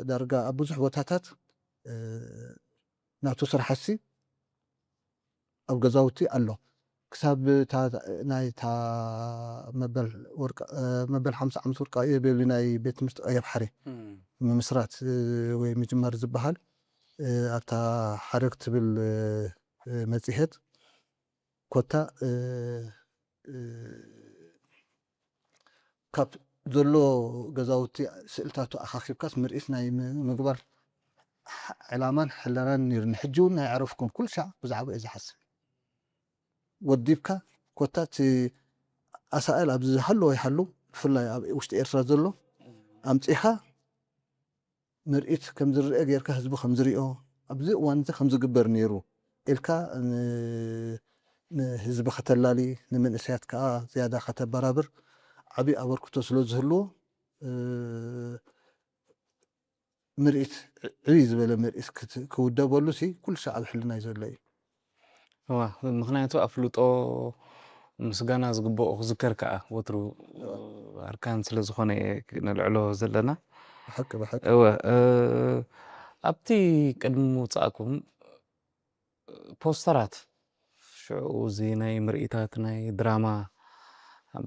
ዳርጋ ኣብ ብዙሕ ቦታታት ናቱ ስራሓሲ ኣብ ገዛውቲ ኣሎ። ክሳብ ናይታ መበል ሓምሳ ዓመት ወርቃ እዮ ቤሉ ናይ ቤት ትምህርቲ ቀይሕ ባሕሪ ምምስራት ወይ ምጅማር ዝበሃል ኣብታ ሓረግ ትብል መፅሄት ኮታ ካብ ዘሎ ገዛውቲ ስእልታቱ ኣኻኺብካስ ምርኢት ናይ ምግባር ዕላማን ሕለናን ነይሩኒ። ሕጂ እውን ናይ ዕረፍኩም ኩሉ ሻዕ ብዛዕባ እየ ዝሓስብ። ወዲብካ ኮታ እቲ ኣሳእል ኣብዚ ዝሃለወ ይሃሉ ብፍላይ ኣብ ውሽጢ ኤርትራ ዘሎ ኣምፂኻ ምርኢት ከም ዝረአ ጌርካ ህዝቢ ከም ዝሪኦ ኣብዚ እዋን እዚ ከም ዝግበር ነይሩ ኢልካ ንህዝቢ ከተላሊ ንምንእሰያት ከዓ ዝያዳ ከተበራብር ዓብዪ ኣበርክቶ ስለ ዝህልዎ ምርኢት ዕብይ ዝበለ ምርኢት ክውደበሉ ሲ ኩሉ ሻዕ ኣብ ሕልና እዩ ዘሎ እዩ። እዋ ምኽንያቱ ኣፍልጦ ምስጋና ዝግብኦ ክዝከር ከዓ ወትሩ ኣርካን ስለ ዝኾነ ነልዕሎ ዘለና። ብሓቂ ብሓቂ እወ ኣብቲ ቅድሚ ምውፃእኩም ፖስተራት ሽዑ እዚ ናይ ምርኢታት ናይ ድራማ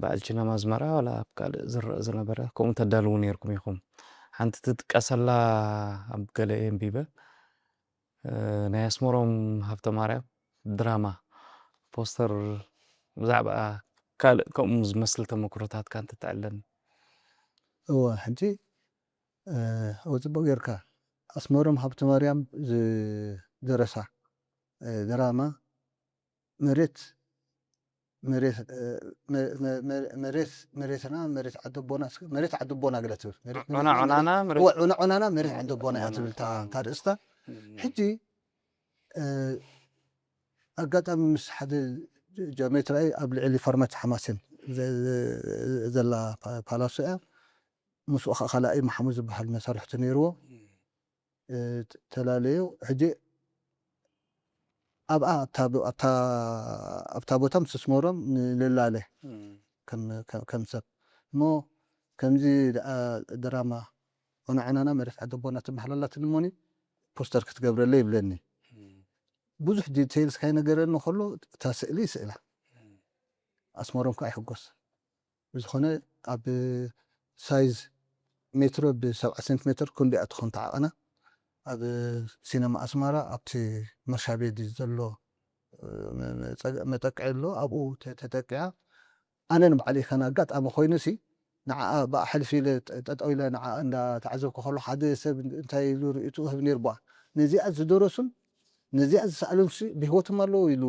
በዓል ቺነማ ኣዝመራ ዋላ ኣብ ካልእ ዝረአ ዝነበረ ከምኡ ተዳልዉ ነይርኩም ኢኹም። ሓንቲ ትጥቀሰላ ኣብ ገለ የንቢበ ናይ ኣስመሮም ሃብተማርያም ድራማ ፖስተር ብዛዕባ ካልእ ከምኡ ዝመስል ተመክሮታትካ እንተተዕለኒ። እወ ሕጂ እወ ፅቡቅ ጌርካ ኣስመሮም ሃብተማርያም ዝደረሳ ድራማ መሬት መሬት መሬት መሬትና መሬት ዓደቦና መሬት ዓደቦና ገለ ትብል ዑና ዑናና ዑና ዑናና መሬት ዓደቦና እያ ትብል እታ ርእስታ። ሕጂ ኣጋጣሚ ምስ ሓደ ጀሜትራይ ኣብ ልዕሊ ፋርማች ሓማሴን ዘላ ፓላሶ እያ። ምስኡ ከዓ ካልኣይ ማሕሙድ ዝበሃል መሳርሕቲ ነይርዎ። ተላለዩ። ሕጂ ኣብኣ ኣብታ ቦታ ምስ ኣስመሮም ንላለ ከም ሰብ እሞ ከምዚ ደኣ ድራማ ዑናዑናና መሬት ዓደቦና ትበሃል ኣላትኒ እሞኒ ፖስተር ክትገብረለይ ይብለኒ። ብዙሕ ዲቴይልስ ካይነገረኒ ከሎ እታ ስእሊ ይስእላ። ኣስመሮም ከዓ ይሕጎስ። ብዝኾነ ኣብ ሳይዝ ሜትሮ ብሰብዓ ሴንቲሜትር ክንዲኣ ትኾን ተዓቐና ኣብ ሲነማ ኣስመራ ኣብቲ መርሻ ቤዲ ዘሎ መጠቅዒ ኣሎ ኣብኡ ተጠቂዓ ኣነ ንባዕለይ ከን ኣጋጣሚ ኮይኑሲ ንዓኣ ብኣ ሕልፍ ኢለ ጠጠው ኢለ ንዓኣ እንዳተዓዘብኩ ከሎ ሓደ ሰብ እንታይ ኢሉ ርእይትኡ ህብ ነይሩ ቧ ነዚኣ ዝደረሱን ነዚኣ ዝሰኣሉንሲ ብህይወቶም ኣለዉ ኢሉ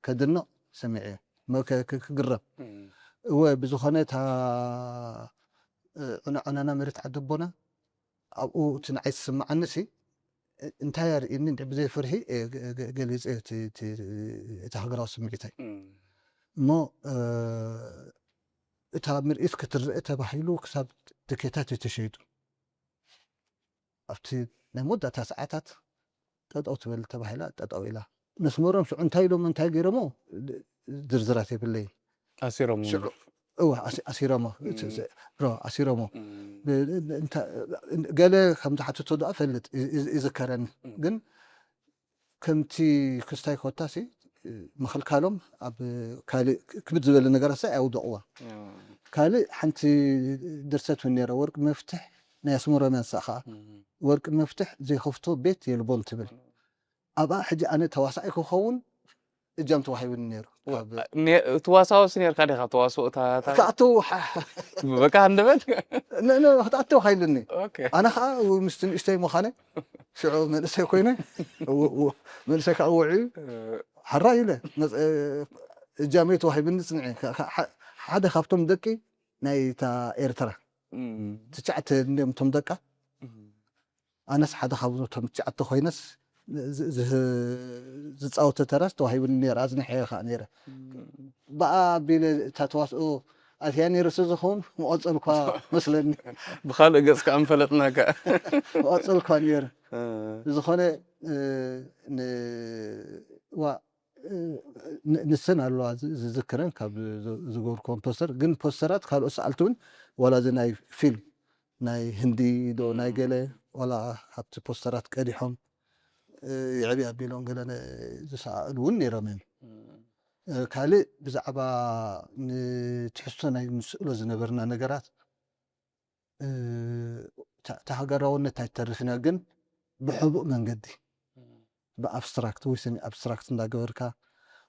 ከድንቕ ሰሚዐ ክግረም እወ ብዝኾነ እታ ዑናዑናና መሬት ዓደቦና ኣብኡ እቲ ንዓይ ዝስምዓኒ ሲ እንታይ ኣርእኒ እንዲ ብዘይ ፍርሂ ገሊፀ እቲ ሃገራዊ ስምዒተይ እሞ እታ ምርኢት ክትረአ ተባሂሉ ክሳብ ትኬታት እዩ ተሸይጡ ኣብቲ ናይ መወዳእታ ሰዓታት ጠጠው ትበል ተባሂላ ጠጠው ኢላ ነስመሮም ሽዑ እንታይ ኢሎም እንታይ ገይሮሞ ዝርዝራት የብለይን ኣሲሮም እወ ኣሲ- ኣሲሮሞ። ስ- ስ- ብሮ ኣሲሮሞ። ብ- እንተ- ገለ ከም ዝሓትቶ ዶ እፈልጥ ይ- ይ- ይዝከረኒ። ግን ከምቲ ክስታይ ኮታሲ ምኽልካሎም ኣብ ካልእ ክብድ ዝበለ ነገራት ሳ ኣውደቕዋ። ካልእ ሓንቲ ድርሰት እውን ነይረ፣ ወርቂ መፍትሕ ናይ ኣስመሮም ያንሳኻ። ወርቂ መፍትሕ ዘይኸፍቶ ቤት የልቦን ትብል። ኣብኣ ሕጂ ኣነ ተዋሳኣይ ክኸውን እጃም ተዋሂቡኒ ነይሩ። ካብ ትዋሳወስ ነርካ ዲኻ? ተዋስኦ ክኣተው ሓ- በቃ ሃንደበት ነ- ነ- ክትኣተው ሓይልኒ። ኦኬ። ኣነ ከዓ ምስቲ ንእሽተይ ምዃነ ሽዑ መንእሰይ ኮይነ፣ እው- እው- መንእሰይ ከዓ ውዕዩ ሓራ ኢለ መፅ- እጃመይ ተዋሂብኒ። ፅንዒ ከ- ከ- ሓ- ሓደ ካብቶም ደቂ ናይታ ኤርትራ እም፣ ትሽዓተ እንዲኦም እቶም ደቃ። እም፣ ኣነስ ሓደ ካብዞም ትሽዓተ ኮይነስ ዝ- ዝ- ዝፃወተ ተራስ ተዋሂብኒ ነይረ። ኣዝንሐ ከዓ ነይረ። እም። ብኣ ኣቢለ እታ ተዋስኦ ኣትያ ነይረ ስለ ዝኸውን መቐፀልኳ መስለኒ። ብኻልእ ገጽ ከዓ ምፈለጥናካ። መቐፀልኳ ነይረ። እ፣ ዝኾነ እ፣ ን- ዋ እ፣ ን- ንሰን ኣለዋ ዝ- ዝዝክረን ካብ ዝ- ዝገበርኩዎም ፖስተር። ግን ፖስተራት ካልኦት ሰኣልቲ እውን ዋላ እዚ ናይ ፊልም ናይ ህንዲ ዶ ናይ ገለ ዋላ ካብቲ ፖስተራት ቀዲሖም እ፣ ይዕብይ ኣቢሎም ገለ ነ- ዝሰኣሉ እውን ነይሮም እዮም። እ፣ ካልእ ብዛዕባ ንትሕዝቶ ናይ ንስእሎ ዝነበርና ነገራት እ፣ እታ እታ ሃገራውነት ኣይተርፍና ግን ብሕቡእ መንገዲ ብኣብስትራክት ወይ ሰሚ ኣብስትራክት እንዳገበርካ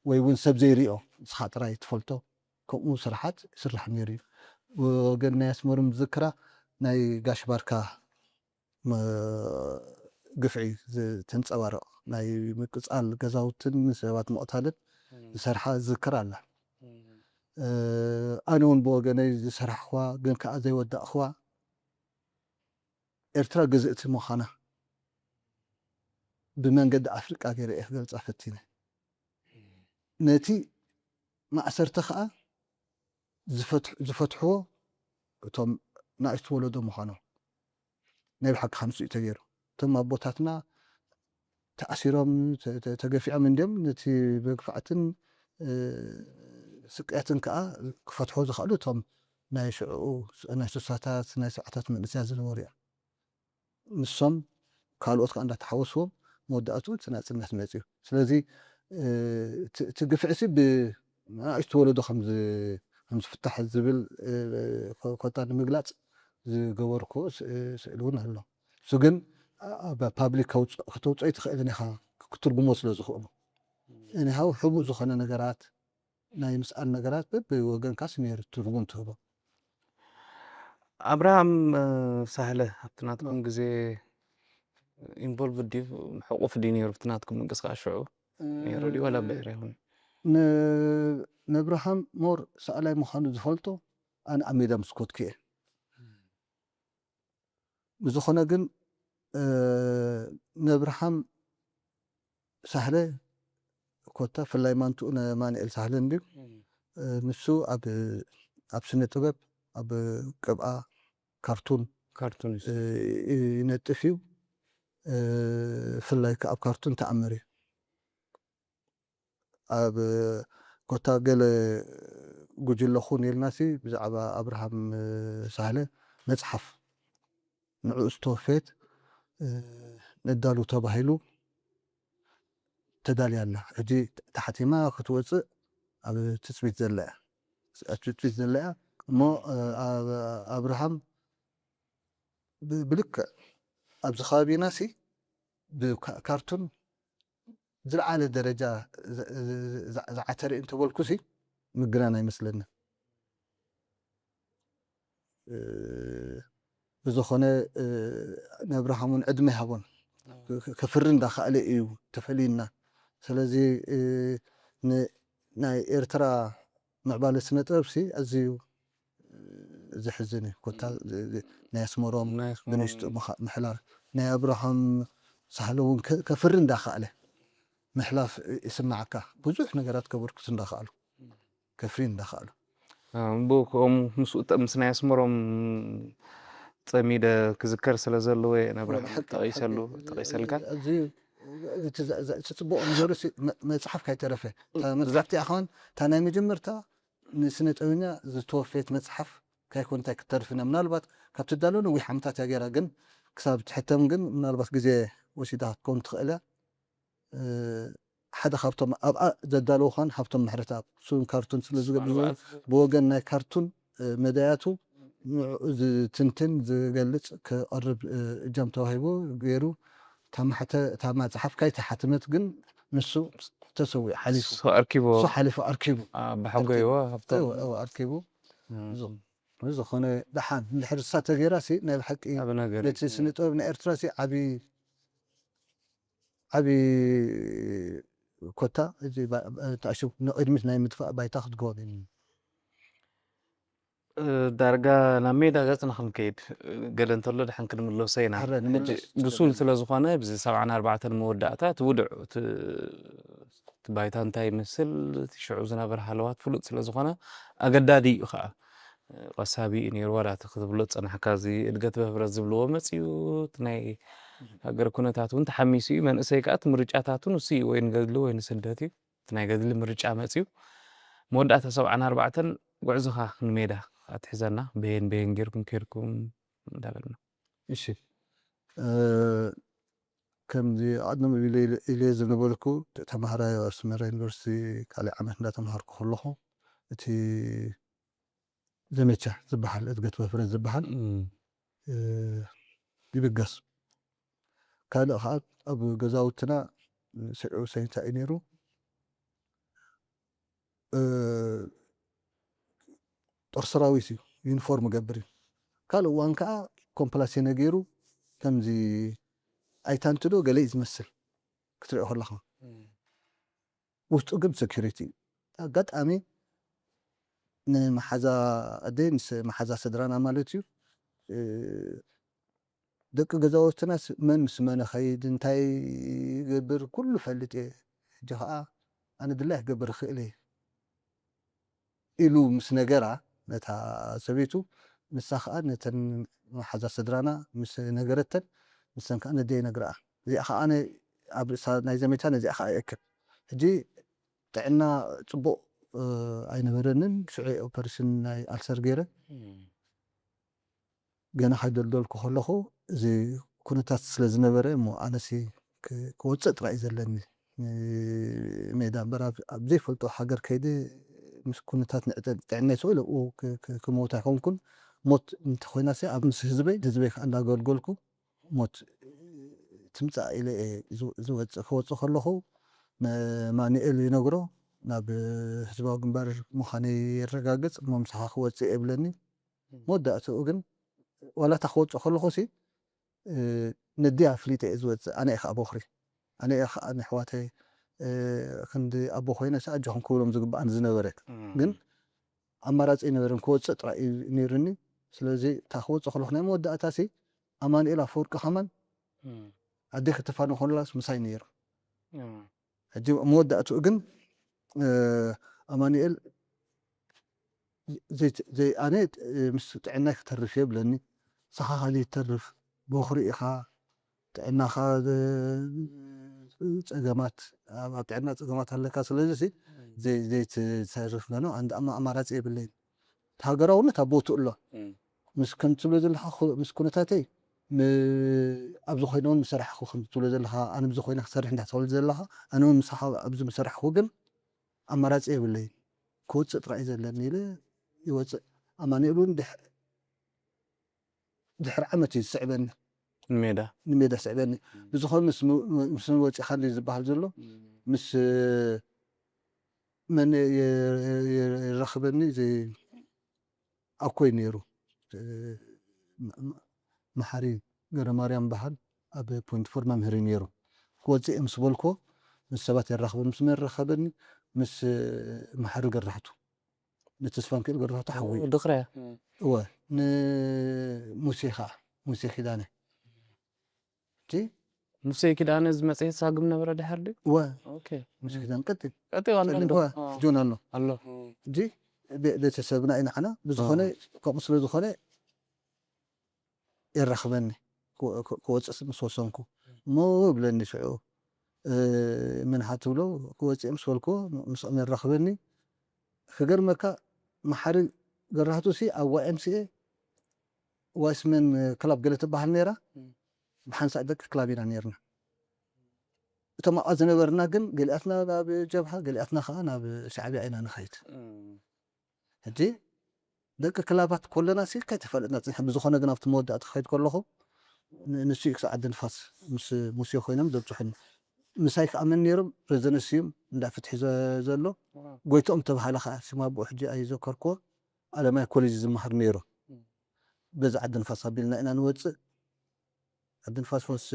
ወይ እውን ሰብ ዘይሪኦ ንስኻ ጥራይ ትፈልጦ ከምኡ ስራሓት ይስራሕ ነይሩ እዩ። ወገን ናይ ኣስመሮም ዝዝክራ ናይ ጋሽ ባርካ መ- ግፍዒ ዝተንፀባረቕ ናይ ምቅፃል ገዛውትን ሰባት ምቕታልን ዝሰርሓ ዝዝክር ኣላ። እ፣ ኣነ እውን ብወገነይ ዝሰራሕኽዋ ግን ከዓ ዘይወዳእኽዋ ኤርትራ ግዝእቲ ምዃና ብመንገዲ ኣፍሪቃ ገይረ እየ ክገልፃ ፈቲነ። ነቲ ማእሰርቲ ከዓ ዝፈትሕ- ዝፈትሕዎ እቶም ናእሽቱ ወለዶ ምዃኖም ናይ ብሓቂ ከምሱ እዩ ተገይሩ። እቶም ኣቦታትና ተኣሲሮም ተ- ተ- ተገፊዖም እንዲዮም ነቲ መግፋዕትን እ፣ ስቅያትን ከዓ ክፈትሖ ዝኽእሉ እቶም ናይ ሽዑ ናይ ስሳታት ናይ ሰብዓታት መንእሰያት ዝነበሩ እዮም። ንሶም ካልኦት ከዓ እንዳተሓወስዎም መወዳእትኡ እቲ ናፅነት መፅዩ። ስለዚ እ፣ እቲ እቲ ግፍዕሲ ብናእሽቱ ወለዶ ከም ዝ- ከም ዝፍታሕ ዝብል እ፣ ኮ- ኮታ ንምግላፅ ዝገበርኩ ስ- ስእሊ እውን ኣሎ። እሱ ግን ኣብ ፓብሊክ ከውፅ- ከተውፅኦ ኣይትኽእልን ኢኻ ክትርጉሞ ስለ ዝኽእሉ። እኒሃው ሕቡእ ዝኾነ ነገራት ናይ ምስኣል ነገራት በብወገንካስ ነይሩ ትርጉም ትህቦ። ኣብርሃም እ፣ ሳህለ ኣብቲ ናትኩም ግዜ ኢንቮልቭ ድዩ ሕቑፍ ድዩ ነይሩ ኣብቲ ናትኩም ምንቅስቃስ ሽዑ ነይሩ ድዩ ዋላ ብድሕሪ ይኹን? ን- ነብርሃም ሞር ሰኣላይ ምዃኑ ዝፈልጦ ኣነ ኣብ ሜዳ ምስ ኮትኩ እየ። ብዝኾነ ግን እ፣ ነብርሃም ሳህለ ኮታ ፍላይ ማንትኡ ነማንኤል ሳህለ እንድዩ። እ፣ ንሱ ኣብ ኣብ ስነ ጥበብ ኣብ ቅብኣ ካርቱን ካርቱኒስት እ፣ ይነጥፍ እዩ። እ፣ ፍላይ ከ ኣብ ካርቱን ተኣምር እዩ። ኣብ ኮታ ገለ ጉጅለ ኹን ኢልናሲ ብዛዕባ ኣብርሃም ሳህለ መፅሓፍ ንዕኡ ዝተወፈየት ነዳሉ ተባሂሉ ተዳልያ ኣላ። ሕጂ ተሓቲማ ክትወፅእ ኣብ ትፅቢት ዘላ እያ። ኣብ ትፅቢት ዘላ እያ እሞ ኣብርሃም ብልክዕ ኣብዚ ከባቢና ሲ ብካርቱን ዝለዓለ ደረጃ ዝዓተረ እዩ እንተበልኩ ሲ ምግናን ኣይመስለንን። ብዝኾነ ነብርሃም እውን ዕድመ ይሃቦን ከፍሪ እንዳኸኣለ እዩ ተፈሊዩና። ስለዚ ናይ ኤርትራ ምዕባለ ስነ ጥበብ ሲ ኣዝዩ ዘሕዝን እዩ። ኮታ ናይ ኣስመሮም ብንሽጡ ምሕላፍ ናይ ኣብርሃም ሳህለ እውን ከፍሪ እንዳኸኣለ ምሕላፍ ይስማዓካ። ብዙሕ ነገራት ከበርክቱ እንዳኸኣሉ ከፍሪ እንዳኸኣሉ ብኡ ከምኡ ምስ ናይ ኣስመሮም ፀሚደ ክዝከር ስለ ዘለዎ እየ ነብርሃም ጠቂሰሉ ጠቂሰልካ እቲ ፅቡቅ ነገሩ መፅሓፍ ካይተረፈ መፅሓፍቲ ኣኸን እታ ናይ መጀመርታ ንስነ ጥበበኛ ዝተወፈየት መጽሓፍ ካይኮን እንታይ ክትተርፍ ኢና። ምናልባት ካብ ትዳሎ ነዊሕ ዓመታት እያ ገይራ፣ ግን ክሳብ ትሕተም ግን ምናልባት ግዜ ወሲዳ ክትከውን ትኽእል እያ። እ፣ ሓደ ካብቶም ኣብኣ ዘዳለዉ ኳን ሃብቶም ምሕረተኣብ ስም ካርቱን ስለ ዝገብሩ ብወገን ናይ ካርቱን፣ እ፣ መዳያቱ ንዕኡ ዝትንትን ዝገልጽ ክቐርብ፣ እ፣ እጃም ተዋሂቡ ገይሩ። እታ ማሕተ-፣ እታ መጽሓፍ ካይተሓተመት ግን ንሱ ተሰዊኡ ሓሊፉ። እሱ ኣርኪቦ። እሱ ሓሊፉ ኣርኪቡ። ኣ፣ ብሓጎይ እወ፣ ሃብቶም። እወ፣ እወ፣ ኣርኪቡ። እም። ዝኾ-፣ ዝኾነ ደሓን እንድሕር እሳ ተገይራ ሲ ናይ ብሓቂ ኣብ ነገር። ነቲ ስነ ጥበብ ናይ ኤርትራ ሲ ዓቢ፣ ዓቢ ኮታ እዚ ባ-፣ ባ-፣ ተኣሽቡ ንቕድሚት ናይ ምድፋእ ባይታ ክትገብር እዩ። እ፣ ዳርጋ ናብ ሜዳ ገጽና ክንከይድ፣ እ፣ ገለ እንተሎ ደሓን ክንምለሶ ኢና። ኣረ፣ ሕጂ ንምለስ። ብሱል ስለ ዝኾነ፣ ብዚ ሰብዓን ኣርባዕተን መወዳእታ እቲ ውዱዕ፣ እቲ፣ እቲ ባይታ እንታይ ይመስል፣ እቲ ሽዑ ዝነበረ ሃለዋት ፍሉጥ ስለ ዝኾነ፣ ኣገዳዲ እዩ ኸኣ። እ፣ ቀሳቢ እዩ ነይሩ፣ ዋላ እቲ ክትብሎ ዝጸናሕካ፣ እዚ እድገት በህብረት ዝብልዎ መጺኡ፣ እቲ ናይ ሃገር ኩነታት እውን ተሓሚሱ እዩ። መንእሰይ ከኣ እቲ ምርጫታቱ ንሱ እዩ፣ ወይ ንገድሊ ወይ ንስደት እዩ። እቲ ናይ ገድሊ ምርጫ መጺኡ፣ መወዳእታ ሰብዓን ኣርባዕተን ጉዕዞኻ ንሜዳ ኣትሕዘና፣ በየን በየን ጌርኩም ኬድኩም እንዳበልና። እሺ፣ እ፣ ከምዚ ኣቐድም ኢለ፣ ኢለ፣ ኢለ ዝነበርኩ ተማሃራይ ኣብ ኣስመራ ዩኒቨርሲቲ ካልኣይ ዓመት እንዳተማሃርኩ ከለኹ፣ እቲ ዘመቻ ዝበሃል፣ እድገት በህብረት ዝበሃል፣ እም። እ፣ ይብገስ። ካልእ ኸዓ ኣብ ገዛውትና ስዑ ሰይንታ እዩ ነይሩ። እ፣ ጦር ሰራዊት እዩ፣ ዩኒፎርም ይገብር እዩ። ካልእ እዋን ከዓ ኮምፕላሴ ነገሩ ከምዚ ኣይታንትዶ ገለ እዩ ዝመስል ክትሪኦ ከለኻ። እም። ውሽጡ ግን ሴኩሪቲ እዩ። ኣጋጣሚ ንመሓዛ ኣደይ ምስ መሓዛ ስድራና ማለት እዩ፣ እ፣ ደቂ ገዛውትና ስ-፣ መን ምስ መን ኸይድ፣ እንታይ ይገብር፣ ኩሉ ፈልጥ እየ። ሕጂ ኸዓ ኣነ ድላይ ክገብር እኽእል እየ ኢሉ ምስ ነገራ ነታ ሰበይቱ፣ ንሳ ኸዓ ነተን መሓዛ ስድራና ምስ ነገረተን፣ ንሰን ከኣ ነደይ ነግረኣ። እዚኣ ኸዓ ኣነ ኣብ ርእሳ ናይ ዘመቻ ነዚኣ ኸዓ ይእክብ። ሕጂ ጥዕና ጽቡቕ፣ እ፣ ኣይነበረንን። ሽዑ ኦፐሬሽን ናይ ኣልሰር ገይረ። እም። ገና ከይደልደልኩ ከለኹ፣ እዚ ኩነታት ስለ ዝነበረ እሞ፣ ኣነሲ ክ-፣ ክወጽእ ጥራይ እዩ ዘለኒ። ን-፣ ሜዳ እምበር ኣብ፣ ኣብ ዘይፈልጦ ሃገር ከይደ ምስ ኩነታት ንዕጠ-፣ ጥዕናይ ስቕ ኢለ ኣብኡ ክ-፣ ክ-፣ ክመውት ኣይኮንኩን። ሞት እንተኾይናሲ ኣብ ምስ ህዝበይ፣ ንህዝበይ ከኣ እንዳገልገልኩ ሞት ትምጻእ ኢለ እየ ዝ-፣ ዝወጽእ። ክወጽእ ከለኹ ንማኑኤል ይነግሮ፣ ናብ ህዝባዊ ግንባር ምዃነይ የረጋግጽ፣ እሞ ምሳኻ ክወጽእ እየ ይብለኒ። እም። መወዳእትኡ ግን ዋላ እታ ክወጽእ ከለኹሲ፣ እ፣ ነዲኣ ኣፍሊጠ እየ ዝወጽእ። ኣነ እየ ኸኣ ቦኽሪ። ኣነ እየ ኸኣ ንኣሕዋተይ፣ እ፣ ክንዲ ኣቦ ኮይነሲ ኣጆኹም ክብሎም ዝግብኣኒ ዝነበረ። እም። ግን ኣማራጺ ኣይነበረን፣ ክወጽእ ጥራይ እዩ ነይሩኒ። ስለዚ እታ ክወጽእ ከለኹ ናይ መወዳእታሲ ኣማኑኤል ኣፈወርቂ ከማን እም። ኣደይ ከተፋኒ ከላስ ምሳይ ነይሩ። እም። ሕጂ መወዳእትኡ ግን፣ እ፣ ኣማኑኤል ዘይት-፣ ዘይ-፣ ኣነ፣ እ፣ ምስ ጥዕናይ ክተርፍ እየ ብለኒ። ንስኻ ካሊእ ትተርፍ፣ ቦኽሪ ኢኻ፣ ጥዕናኻ፣ እ፣ ጸገማት፣ ኣብ፣ ኣብ ጥዕና ጸገማት ኣለካ፣ ስለዚሲ ዘይ-፣ ዘይትተርፍ በሎ። ኣንድ ኣማ-፣ ኣማራጺ የብለይን። እቲ ሃገራውነት ኣብ ቦትኡ ኣሎ። እም። ምስ፣ ከም ትብሎ ዘለኻ፣ ኹ-፣ ምስ ኩነታተይ ም-፣ ኣብዚ ኮይነ እውን ምሰራሕኹ ከም ትብሎ ዘለኻ፣ ኣነ ኣብዚ ኮይነ ክሰርሕ እንዳተብሎ ዘለኻ፣ ኣነ እውን ምሳኻ ኣብዚ ምሰራሕኹ ግን ኣማራጺ የብለይን። ክወጽእ ጥራይ እዩ ዘለኒ ኢለ ይወጽእ። ኣማኑኤል እውን ድሕ-፣ ድሕሪ ዓመት እዩ ዝስዕበኒ። ንሜዳ? ንሜዳ ስዕበኒ። እም። ብዝኾነ ምስ ም-፣ ም-፣ ምስ ወጺኻ ድዩ ዝበሃል ዘሎ? እም። ምስ መን የ-፣ የ-፣ የራኽበኒ? እዚ ኣኮይ ነይሩ። እ፣ መ-፣ መ-፣ መሓሪ ገረማርያም በሃል ኣብ ፖይንት ፎር መምህር እዩ ነይሩ። ክወጽእ እየ ምስ በልኩዎ፣ ምስ ሰባት የራኽበኒ። ምስ መን የራኸበኒ? ምስ፣ እ፣ መሓሪ ገራሕቱ። ንተስፋንክእል ገራሕቱ ሓወይ። ድኽርያ? እወ፣ ንሙሴ ኸዓ፣ ሙሴ ኪዳነ። እቲ ሙሴ ኪዳነ እዚ መጽሔት ሳግም ነበረ ድሓር ድዩ? እወ። ኦኬ። ሙሴ ኪዳነ ቀጢ-፣ ቀጢ ኣሎ ቀጢ-፣ እንዶ? እወ፣ ኦ። ጆን ኣሎ። ኣሎ። እም። እንጂ ቤ-፣ ቤተሰብና ኢና ንዓና። ብዝኾነ፣ ኦ። ከምኡ ስለ ዝኾነ የራኽበኒ። ክወ-፣ ክወ-፣ ክወጽእ ምስ ወሰንኩ። እሞ ይብለኒ ሽዑ፣ እ፣ ምን ሃ ትብሎ፣ ክወጽእ ምስ በልኩዎ፣ ምስኦም የራኽበኒ። ክገርመካ፣ መሓሪ ገራህቱ ሲ ኣብ ዋይ ኤም ሲ ኤ ዋይስመን ክላብ ገለ ትበሃል ነይራ። ብሓንሳእ ደቂ ክላብ ኢና ነይርና። እቶም ኣብኣ ዝነበርና ግን ገሊኣትና ናብ ጀብሃ፣ ገሊኣትና ከዓ ናብ ሻዕብያ ኢና ንኸይድ። ሕጂ ደቂ ክላባት ኮለና ሲ ከይተፈለጥና ፅንሐ። ብዝኾነ ግን ኣብቲ መወዳእታ ክኸይድ ከለኹ ን- ንሱ እዩ ክሳዕ ዓዲ ንፋስ ምስ ሙሴ ኮይኖም ዘብፅሑኒ። ምሳይ ከዓ መን ነይሮም? ረዘነ ስዩም እንዳ ፍትሒ ዘ- ዘሎ ጎይትኦም ተባሃለ ከዓ ስም ኣቦኡ ሕጂ ኣይዘከርክዎ። ኣለማይ ኮሌጅ ዝመሃር ነይሩ። በዚ ዓዲ ንፋስ ኣቢልና ኢና ንወፅእ። ዓዲ ንፋስ ፈስ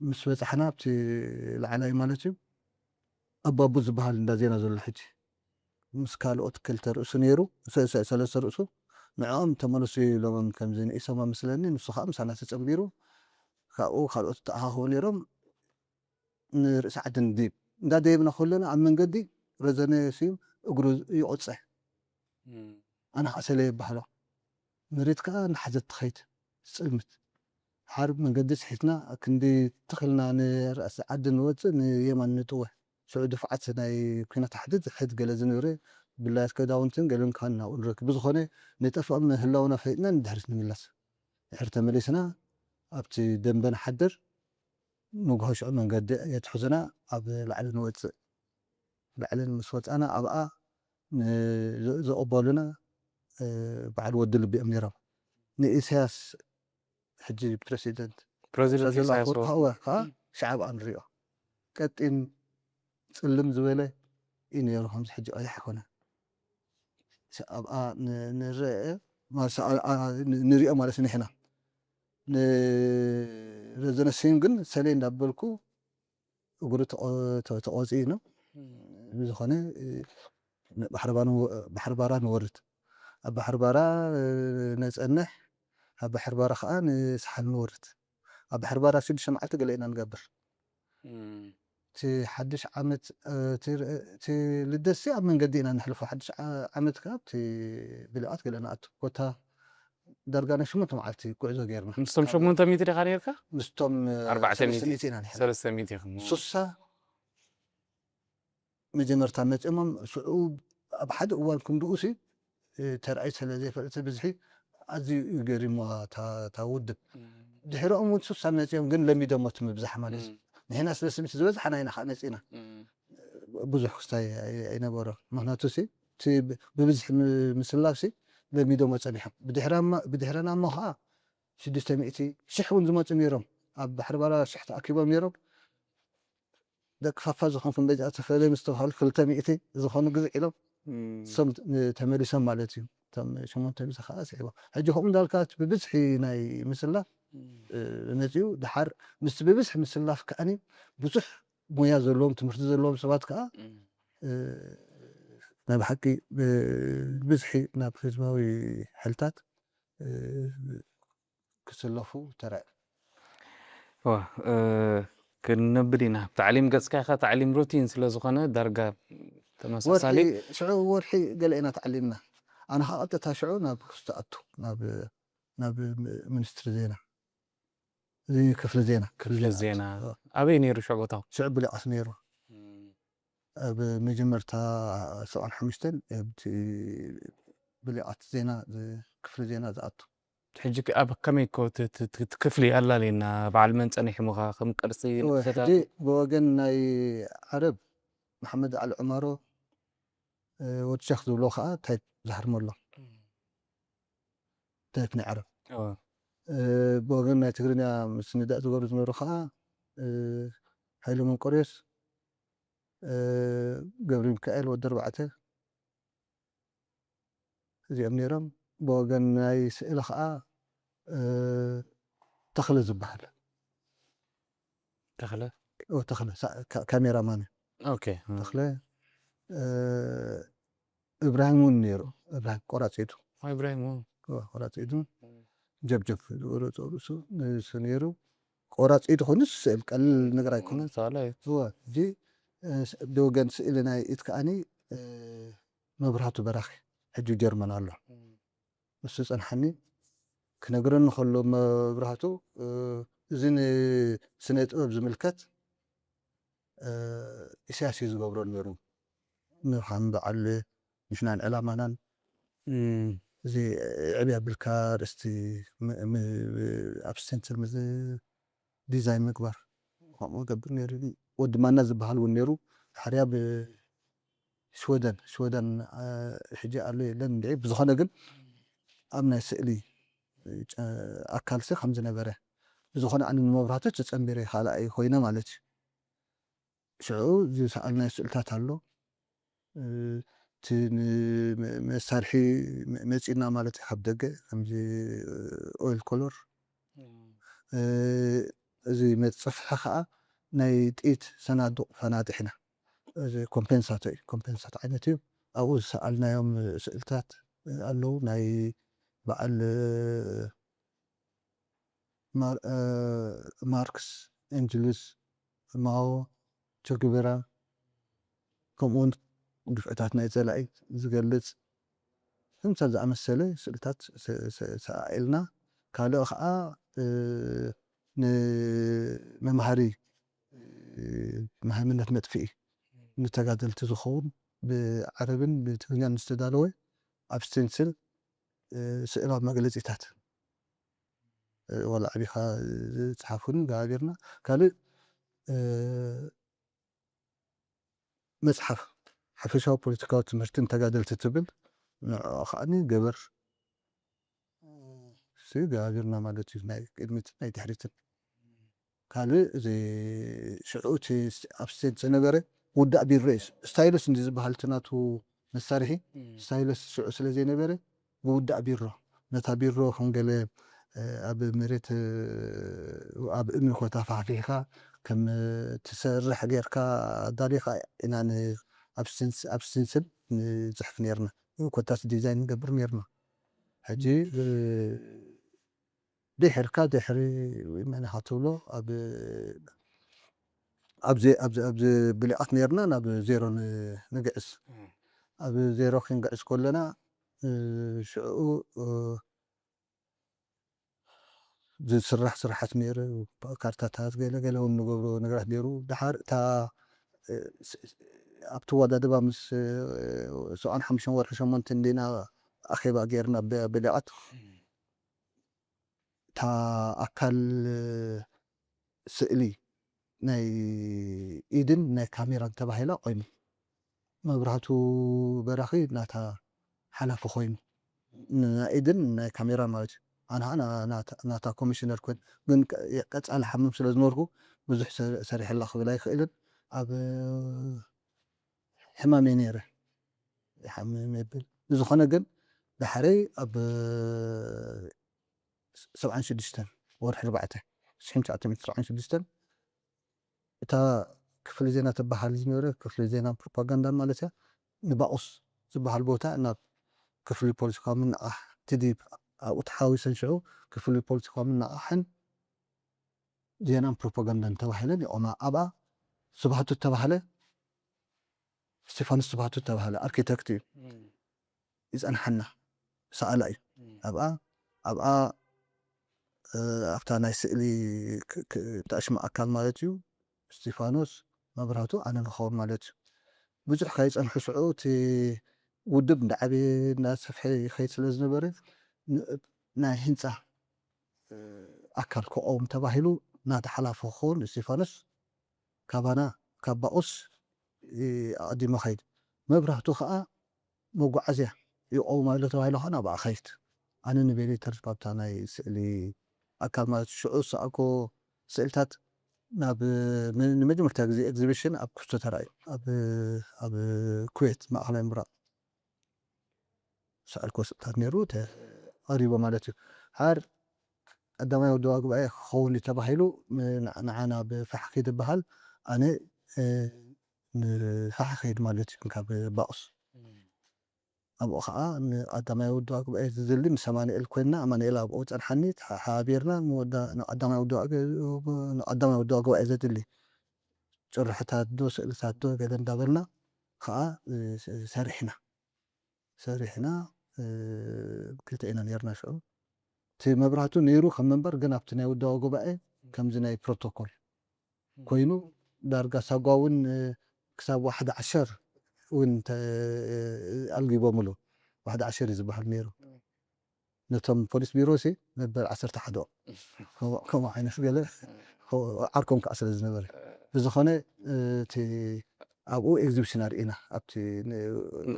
ምስ በፃሕና ኣብቲ ላዕላይ ማለት እዩ ኣባቡ ዝበሃል እንዳ ዜና ዘሎ ሕጂ ምስ ካልኦት ክልተ ርእሱ ነይሩ ሰለስተ ርእሱ ንዕኦም ተመለሱ ኢሎሞም ከምዚ ንኢሶማ ምስለኒ ንሱ ከዓ ምሳና ተፀንቢሩ ካብኡ ካልኦት ተኣኻኽቦ ነይሮም ንርእሲ ዓዲ ንድይብ እንዳደየብና ከለና ኣብ መንገዲ ረዘነ ስዩም እግሩ ይቆፀ ኣነ ከዓ ሰለ ይበሃሎ ምሪት ከዓ እናሓዘት ትኸይድ ትፅልምት ሓር መንገዲ ስሒትና ክንዲ ትኽልና ንርእሲ ዓዲ ንወፅእ ንየማን ንጥወ ሽዑ ድፍዓት ናይ ኩናት ሓድድ ሕድ ገለ ዝንብረ ብላያት ከዳውንትን ገለን ካን ናብኡ ንረክብ ብዝኾነ ንጠፍኦም ህላውና ፈይጥና ንድሕሪት ንምለስ ድሕሪ ተመሊስና ኣብቲ ደንበ ንሓድር ንግሆ ሽዑ መንገዲ የትሕዙና ኣብ ላዕሊ ንወፅእ ላዕሊ ምስ ወፃና ኣብኣ ዘቐበሉና በዓል ወዲ ልቢኦም ነይሮም ንኢሳያስ ሕጂ ፕረሲደንት ፕረዚደንት ኢሳያስ ከዋ ከዓ ሻዕብኣ ንሪኦ ቀጢን ፅልም ዝበለ እዩ ነይሩ ከምዚ ሕጂ ቀይሕ ኣይኮነ ኣብኣ ንርአ ንሪኦ ማለት ንሕና ንረዘነ ስዩም ግን ሰለይ እንዳበልኩ እግሩ ተቆፂኡ ነው ብዝኾነ ባሕርባራ ንወርድ ኣብ ባሕርባራ ነፀንሕ ኣብ ባሕርባራ ከዓ ንሰሓል ንወርድ ኣብ ባሕርባራ ሽዱሽተ መዓልቲ ገለ ኢና ንገብር እቲ ሓድሽ ዓመት እቲ ልደትሲ ኣብ መንገዲ ኢና ንሕልፎ ሓድሽ ዓመት ከዓ ኣብቲ ብልኣት ገለ ንኣቱ ኮታ ዳርጋ ናይ ሸሞንተ መዓልቲ ጉዕዞ ገይርና ምስቶም ሸሞንተ ሚእቲ ዲኻ ነርካ ምስቶም ኣርባዕተ ሚእቲ ኢና ሰለስተ ሚእቲ ኢኹም ሱሳ መጀመርታ መፂኦሞም ሽዑ ኣብ ሓደ እዋን ክንድኡ ሲ ተርኣይ ስለ ዘይፈልጥ ብዝሒ ኣዝዩ እዩ ገሪሞ እታ ውድብ ድሕሪኦም እውን ሱሳ መፂኦም ግን ለሚዶሞ እቲ ምብዛሕ ማለት እዩ ንሕና ስለ ስምዒት ዝበዝሓና ኢና ከዓ መፂና ብዙሕ ክስታይ ኣይነበሮ ምክንያቱ ሲ ብብዝሒ ምስላፍ ሲ ለሚዶሞ ፀኒሖም ብድሕረና እሞ ከዓ ሽዱሽተ ሚእቲ ሽሕ እውን ዝመፁ ነይሮም ኣብ ባሕሪ ባራ ሽሕ ተኣኪቦም ነይሮም ደቂ ፋፋ ዝኾንኩም በዚኣ ተፈለዩ ምስ ተባሃሉ ክልተ ሚእቲ ዝኾኑ ግዝዕ ኢሎም እሶም ተመሊሶም ማለት እዩ እቶም ሸሞንተ ሚእቲ ከዓ ስዒቦም ሕጂ ከምኡ እንዳልካ ብብዝሒ ናይ ምስላፍ መፅኡ ድሓር ምስቲ ብብዝሒ ምስላፍ ከዓኒ ብዙሕ ሞያ ዘለዎም ትምህርቲ ዘለዎም ሰባት ከዓ ናይ ብሓቂ ብብዝሒ ናብ ህዝባዊ ሓይልታት ክስለፉ ተራእዩ። ክንነብል ኢና። ታዕሊም ገጽካ ኢኻ ታዕሊም ሩቲን ስለ ዝኾነ ዳርጋ ተመሳሳሊ። ሽዑ ወርሒ ገለ ኢና ተዓሊምና። ኣነ ኸዓ ቀጥታ ሽዑ ናብ ክስቲ ኣቱ ናብ ናብ ሚኒስትሪ ዜና እዚ ክፍሊ ዜና ክፍሊ ዜና ኣበይ ነይሩ ሽዑ ቦታው? ሽዑ ብሊቓት ነይሩ። ኣብ መጀመርታ ሰብዓን ሓሙሽተን ኣብቲ ብሊቓት ዜና ክፍሊ ዜና ዝኣቱ ሕጂ ኣብ ከመይ ኮ ክፍሊ ኣላሌና በዓል መን ጸኒሑ ምኻ ከም ቅርሲ ሕጂ ብወገን ናይ ዓረብ መሓመድ ዓሊ ዑማሮ ወዲ ሸኽ ዝብሎ ከዓ ታይፕ ዝሃርመሎም ታይፕ ናይ ዓረብ ብወገን ናይ ትግርኛ ምስ ንዳእ ዝገብሩ ዝነበሩ ከዓ ሃይለ መንቆርዮስ ገብሪ ሚካኤል ወዲ ኣርባዕተ እዚኦም ነይሮም ብወገን ናይ ስእሊ ከዓ ተኽለ ዝበሃል ተኽለ ተኽለ ካሜራ ማን ተኽለ እብራሂም እውን ነይሩ እብራሂም ቆራፂቱ እብራሂም ቆራፂቱ ጀብጀብ ዝበሎ ርእሱ ንሱ ነይሩ ቆራፂቱ ኮይኑ ስእል ቀልል ነገር ኣይኮነን ሕጂ ብወገን ስእሊ ናይ ኢት ከዓኒ መብራህቱ በራኺ ሕጂ ጀርመን ኣሎ ንሱ ጸንሓኒ ክነግረኒ ከሎ መብራህቱ እዚ ንስነ ጥበብ ዝምልከት ኢሳያስ እዩ ዝገብሮ ነይሩ ንኻን በዓል ንሕናን ዕላማናን እዚ ዕብያ ብልካ ርእስቲ ኣብ ስተንስል ዲዛይን ምግባር ከምኡ ገብር ነይሩ። ወዲ ማና ዝበሃል እውን ነይሩ። ድሕሪያ ብሽወደን ሽወደን ሕጂ ኣሎ የለን እንድዒ። ብዝኾነ ግን ኣብ ናይ ስእሊ ኣካልሲ ከም ዝነበረ፣ ብዝኾነ ኣነ ንመብራህቱ ተጸንቢረ ካልኣይ ኮይነ ማለት እዩ። ሽዑ ዝሰኣልናዮ ስእልታት ኣሎ። እቲ መሳርሒ መፂና ማለት ካብ ደገ ከምዚ ኦይል ኮሎር፣ እዚ መፅፍሒ ከዓ ናይ ጥይት ሰናዱቕ ፈናጢሕ ኢና። እዚ ኮምፔንሳቶ እዩ፣ ኮምፔንሳት ዓይነት እዩ። ኣብኡ ዝሰኣልናዮም ስእልታት ኣለዉ። ናይ በዓል ማርክስ፣ ኤንጅልስ፣ ማኦ፣ ቸግበራ፣ ከምኡውን ግፍዕታት ናይ ጸላኢ ዝገልጽ፣ ከምታ ዝኣመሰለ ስእልታት ሰኣኢልና። ካልእ ኸዓ ንመምሃሪ መሃይምነት መጥፍኢ ንተጋደልቲ ዝኸውን ብዓረብን ብትግርኛን ዝተዳለወ ኣብ ስቴንስል ስእላዊ መግለጺታት ዋላ ዓቢኻ ዝፅሓፉን ገባቢርና። ካልእ መፅሓፍ ሓፈሻዊ ፖለቲካዊ ትምህርቲ ንተጋደልቲ ትብል ንዕኦ ከዓኒ ገበር ገባቢርና ማለት እዩ። ናይ ቅድሚትን ናይ ድሕሪትን ካልእ እዚ ሽዑ እቲ ኣብስቴት ዝነበረ ውዳእ ቢሮ እዩ። ስታይለስ እንዲ ዝበሃል እቲ ናቱ መሳርሒ ስታይለስ ሽዑ ስለ ዘይነበረ ብውዳእ ቢሮ ነታ ቢሮ ከም ገለ ኣብ መሬት ኣብ እምኒ ኮታ ፋሕፊሕካ ከም ትሰርሕ ጌርካ ኣዳሊኻ ኢና ኣብ ስቴንስል ንፅሕፍ ነርና። ኮታስ ዲዛይን ንገብር ነርና። ሕጂ ድሕርካ ድሕሪ መን ኢኻ ትብሎ ኣብ ኣብዚ ኣብዚ ኣብዚ ብሊዓት ነርና ናብ ዜሮ ንግዕዝ ኣብ ዜሮ ክንግዕዝ ከለና ሽዑ ዝስራሕ ስራሓት ነይሩ። ካርታታት ገለ ገለ እውን ንገብሮ ነገራት ነይሩ። ድሓር እታ ኣብቲ ወዳደባ ምስ ሰብዓን ሓሙሽተን ወርሒ ሸሞንተ እንዲና ኣኼባ ጌርና ብሊዓት እታ ኣካል ስእሊ ናይ ኢድን ናይ ካሜራን ተባሂላ ቆይሙ። መብራህቱ በራኺ ናታ ሓላፊ ኮይኑ ናይ ኢድን ናይ ካሜራን ማለት እዩ። ኣነ ናታ ኮሚሽነር ኮይን ግን ቀፃሊ ሓምም ስለ ዝነበርኩ ብዙሕ ሰሪሐላ ክብል ኣይክእልን። ኣብ ሕማም እየ ነይረ ይሓምም የብል። ብዝኾነ ግን ዳሕረይ ኣብ ሰብዓን ሽዱሽተን ወርሒ ኣርባዕተ ሽሕን ትሽዓተ ሚእትን ሰብዓን ሽዱሽተን እታ ክፍሊ ዜና ትበሃል ዝነበረ ክፍሊ ዜናን ፕሮፓጋንዳን ማለት እያ ንባኡስ ዝበሃል ቦታ ናብ ክፍሊ ፖለቲካዊ ምንቕቓሕ ትዲብ ኣብኡ ተሓዊሰን ሽዑ ክፍሊ ፖለቲካዊ ምንቕቓሕን ዜናን ፕሮፓጋንዳን ተባሂለን ይቆማ። ኣብኣ ስብሃቱ ተባህለ ስቴፋኖስ ስብሃቱ ተባህለ ኣርኪቴክት እዩ ይፀንሓና ሰኣላ እዩ። ኣብኣ ኣብኣ ኣብታ ናይ ስእሊ ተኣሽማ ኣካል ማለት እዩ ስቴፋኖስ መብራህቱ ኣነ ንኸውን ማለት እዩ። ብዙሕ ከይፀንሑ ሽዑ እቲ ውድብ እንዳዓበየ እንዳሰፍሐ ይኸይድ ስለ ዝነበረ ናይ ህንፃ ኣካል ክቐውም ተባሂሉ ናተሓላፈ ክኸውን ስቴፋኖስ ካባና ካብ ባኡስ ኣቐዲሙ ኸይድ መብራህቱ ከዓ መጓዓዝያ ይቐውም ኣሎ ተባሂሉ ከዓ ናብኣ ኸይድ ኣነ ንቤሌተር ባብታ ናይ ስእሊ ኣካል ማለት ሽዑ ዝሰኣልኮ ስእልታት ናብ ንመጀመርታ ግዜ ኤግዚቢሽን ኣብ ክስቶ ተራእዩ ኣብ ኩዌት ማእኸላይ ምብራቕ ዝሰኣልኮ ስእልታት ነይሩ ተቐሪቦ ማለት እዩ። ሓር ቀዳማይ ወደባ ጉባኤ ክኸውን እዩ ተባሂሉ ንዓና ብፋሕ ከይድበሃል ኣነ ንፋሕ ከይድ ማለት እዩ ካብ ባቑስ ኣብኡ ከዓ ንቀዳማይ ወደባ ጉባኤ ዝድሊ ምስ ኣማንኤል ኮይንና ኣማንኤል ኣብኡ ፀንሓኒ ተሓባቢርና ንቀዳማይ ወደባ ጉባኤ ዘድሊ ጭርሕታት ዶ ስእልታት ዶ ገለ እንዳበልና ከዓ ሰሪሕና ሰሪሕና ክልተ ኢና ነርና ሽዑ እቲ መብራህቱ ነይሩ ከም መንበር ግን ኣብቲ ናይ ውዳዊ ጉባኤ ከምዚ ናይ ፕሮቶኮል ኮይኑ ዳርጋ ሳጓ እውን ክሳብ ዋሕድ ዓሸር እውን ኣልጊቦምሉ። ዋሕዲ ዓሸር እዩ ዝበሃል ነይሩ። ነቶም ፖሊስ ቢሮ ሲ መበል ዓሰርተ ሓደ ከምኡ ዓይነት ገለ ዓርኮም ከዓ ስለ ዝነበረ ብዝኾነ እቲ ኣብኡ ኤግዚቢሽን ኣርኢና ኣብቲ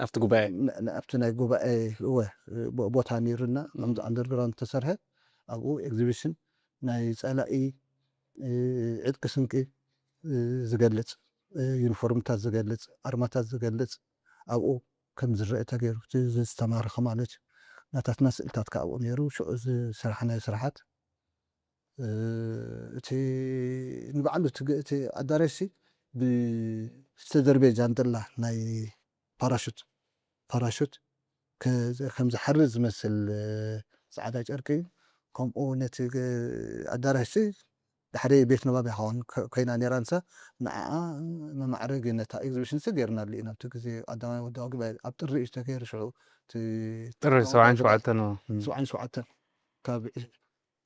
ኣብቲ ጉባኤ ኣብቲ ናይ ጉባኤ እወ ቦታ ነይሩና ከምዚ ኣንደርግራውንድ ተሰርሐ ኣብኡ ኤግዚቢሽን ናይ ፀላኢ ዕጥቂ ስንቂ ዝገልፅ ዩኒፎርምታት ዝገልፅ ኣርማታት ዝገልፅ ኣብኡ ከም ዝረአ ተገይሩ ዝተማረኸ ማለት እዩ ናታትና ስእልታት ከኣብኡ ነይሩ ሽዑ ዝሰራሕናዮ ስራሓት እቲ ንባዕሉ እቲ ኣዳራሽ ብዝተደርበየ ጃንጥላ ናይ ፓራሹት ፓራሹት ከም ዝሓርር ዝመስል ፃዕዳ ጨርቂ ከምኡ ነቲ ኣዳራሽ ድሕሪ ቤት ንባብ ይኸውን ኮይና ነይራ ንሳ ንዓኣ መማዕረጊ ነታ ኤግዚቢሽን ሲ ገይርናሉ ኢና ኣብቲ ግዜ ቀዳማይ ወዳዊ ጉባኤ ኣብ ጥሪ እዩ ዝተገይሩ ሽዑ ጥሪ ሰብዓን ሸውዓተን ሰብዓን ሸውዓተን ካብ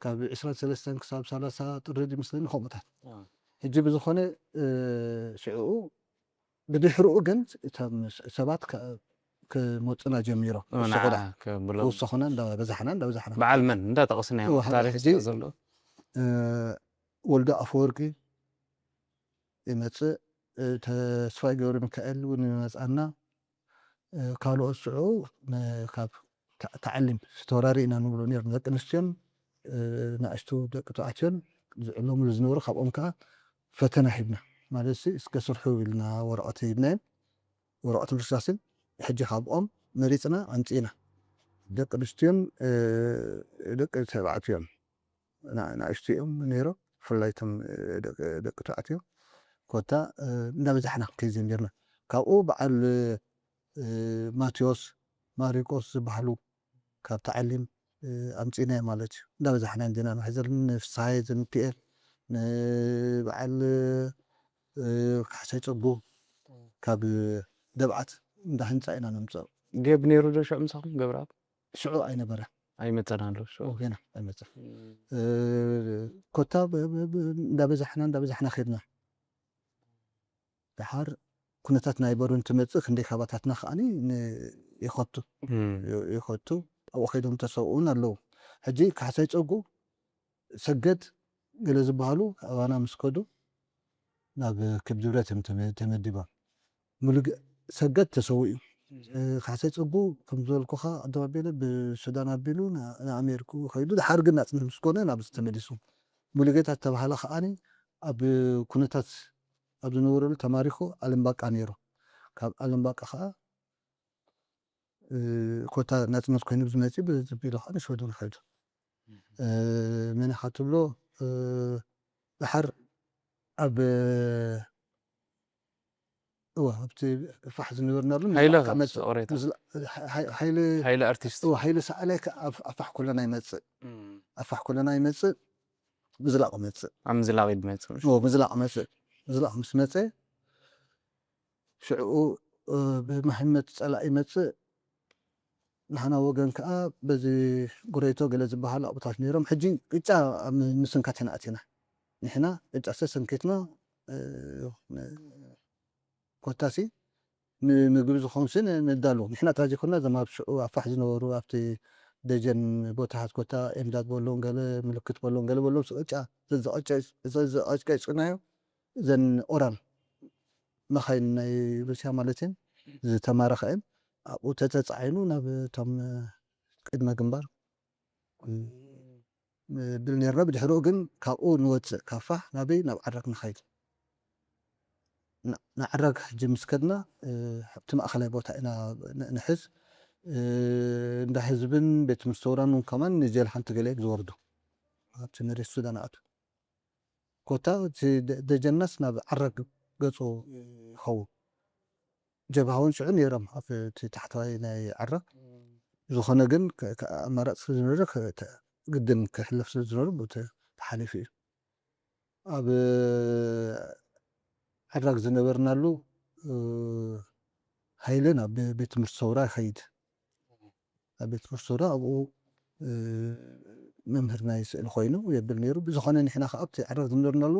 ካብ ዕስራን ሰለስተን ክሳብ ሰላሳ ጥሪ ይመስለኒ ከምኡታት ሕጂ ብዝኾነ ሽዕኡ ብድሕርኡ ግን እቶም ሰባት ክመፁና ጀሚሮም ክወሰኹና እንዳበዛሕና እንዳበዛሕና በዓል መን እንዳጠቐስና ታሪክ ዘሎ ወልዶ ኣፈወርቂ ይመፅእ ተስፋይ ገብረ ሚካኤል እውን ይመፃና ካልኦት ሽዑ ካብ ተዓሊም ዝተወራሪ ኢና ንብሎ ነርና ደቂ ኣንስትዮን ንኣሽቱ ደቂ ተባዕትዮን ዝዕለምሉ ዝነበሩ ካብኦም ከዓ ፈተና ሂብና ማለት እስከ ስርሑ ኢልና ወረቐት ሂብናዮም ወረቐት ምርሳስን ሕጂ ካብኦም መሪፅና ኣምፂእና ደቂ ኣንስትዮን ደቂ ተባዕትዮን ንኣሽቱ እዮም ነይሮም ብፍላይ እቶም ደቂ ተባዕትዮ ኮታ እንዳበዛሕና ክንከይድ ጀሚርና ካብኡ በዓል ማቴዎስ ማሪቆስ ዝበሃሉ ካብ ተዓሊም ኣምፂእናዮ ማለት እዩ እንዳበዛሕና እንዲና ንሕዘል ንፍስሃየ ዝንክኤል ንበዓል ካሕሳይ ፀጉ ካብ ደብዓት እንዳህንፃ ኢና ነምፅኦ ገብ ነይሩ ዶ ሽዑ ምሳኹም ገብረኣብ ሽዑ ኣይነበረ ኣይመፀን ኣሎ ሽዑ ገና ኣይመፀን ኮታ እንዳበዛሕና እንዳበዛሕና ከድና ደሓር ኩነታት ናይ በሩ እንትመፅእ ክንደይ ካባታትና ከዓኒ ይኸቱ ይኸቱ ኣብኡ ከይዶም ተሰብኡን ኣለዉ ሕጂ ካሕሳይ ፀጉ ሰገድ ገለ ዝበሃሉ ኣባና ምስ ከዱ ናብ ክብድብረት እዮም ተመዲቦም ሙሉግ ሰገድ ተሰዊኡ ካሕሳይ ፀጉ ከም ዝበልኩኻ ኣደባቤለ ብሱዳን ኣቢሉ ንኣሜሪኩ ከይዱ ድሓር ግን ናፅነት ምስ ኮነ ናብ ተመሊሱ ሙሉጌታ ዝተባሃለ ከዓኒ ኣብ ኩነታት ኣብ ዝነበረሉ ተማሪኹ ኣለምባቃ ነይሩ ካብ ኣለምባቃ ከዓ ኮታ ናፅነት ኮይኑ ዝመፅእ ብዝቢሉ ከዓ ንሸወደን ከይዱ መን ኢኻ ትብሎ ድሓር ኣብ እዋ ኣብቲ ፋሕ ዝነበርናሉ ሃይለ ሓይለ ኣርቲስት ሃይለ ሰዓላይ ኣፋሕ ኮለና ይመፅእ ኣፋሕ ኮለና ይመፅእ ምዝላቕ መፅእ ኣብ ምዝላቕ ይመፅእ ምዝላቕ መፅእ ምዝላቕ ምስ መፀ ሽዕኡ ብመሃይመት ፀላእ ይመፅእ ንሕና ወገን ከዓ በዚ ጉረይቶ ገለ ዝበሃሉ ኣቦታት ነይሮም ሕጂ ቅጫ ምስንካት ኢና ኣቲና ንሕና ቅጫ ሰሰንኪትና ኮታሲ ንምግቢ ዝኾንሲ ንዳሉ ንሕና ጥራይ ዘይኮንና እዞም ኣብ ሽዑ ኣፋሕ ዝነበሩ ኣብቲ ደጀን ቦታታት ኮታ ኤምዳድ በሎም ገለ ምልክት በሎም ገለ በሎም ቅጫ ዘዘቐጨጭናዮ እዘን ኦራል መኻይን ናይ ሩስያ ማለት እየን ዝተማረኻ እየን ኣብኡ ተተፃዒኑ ናብ እቶም ቅድመ ግንባር ብል ነርና ብድሕሪኡ ግን ካብኡ ንወፅእ ካብ ፋሕ ናበይ ናብ ዓራግ ንኸይድ ንዓራግ ሕጂ ምስ ከድና ኣብቲ ማእኸላይ ቦታ ኢና ንሕዝ እንዳ ህዝብን ቤት ምስተውራን እውን ከማን ንጀል ሓንቲ ገለ ዝወርዱ ኣብቲ መሬት ሱዳን ኣቱ ኮታ እቲ ደጀናስ ናብ ዓራግ ገፁ ይኸውን ጀብሃ እውን ሽዑ ነይሮም ኣብ እቲ ታሕተዋይ ናይ ዓራግ ዝኾነ ግን ኣማራፂ ስለዝነበረ ግድን ክሕለፍ ስለዝነበሩ ተሓሊፉ እዩ ኣብ ዓራግ ዝነበርናሉ ሃይለ ናብ ቤት ትምህርቲ ሰውራ ይኸይድ ኣብ ቤት ትምህርቲ ሰውራ ኣብኡ መምህር ናይ ስእሊ ኮይኑ የብል ነይሩ ብዝኾነ ንሕና ከዓ ኣብቲ ዓራግ ዝነበርናሉ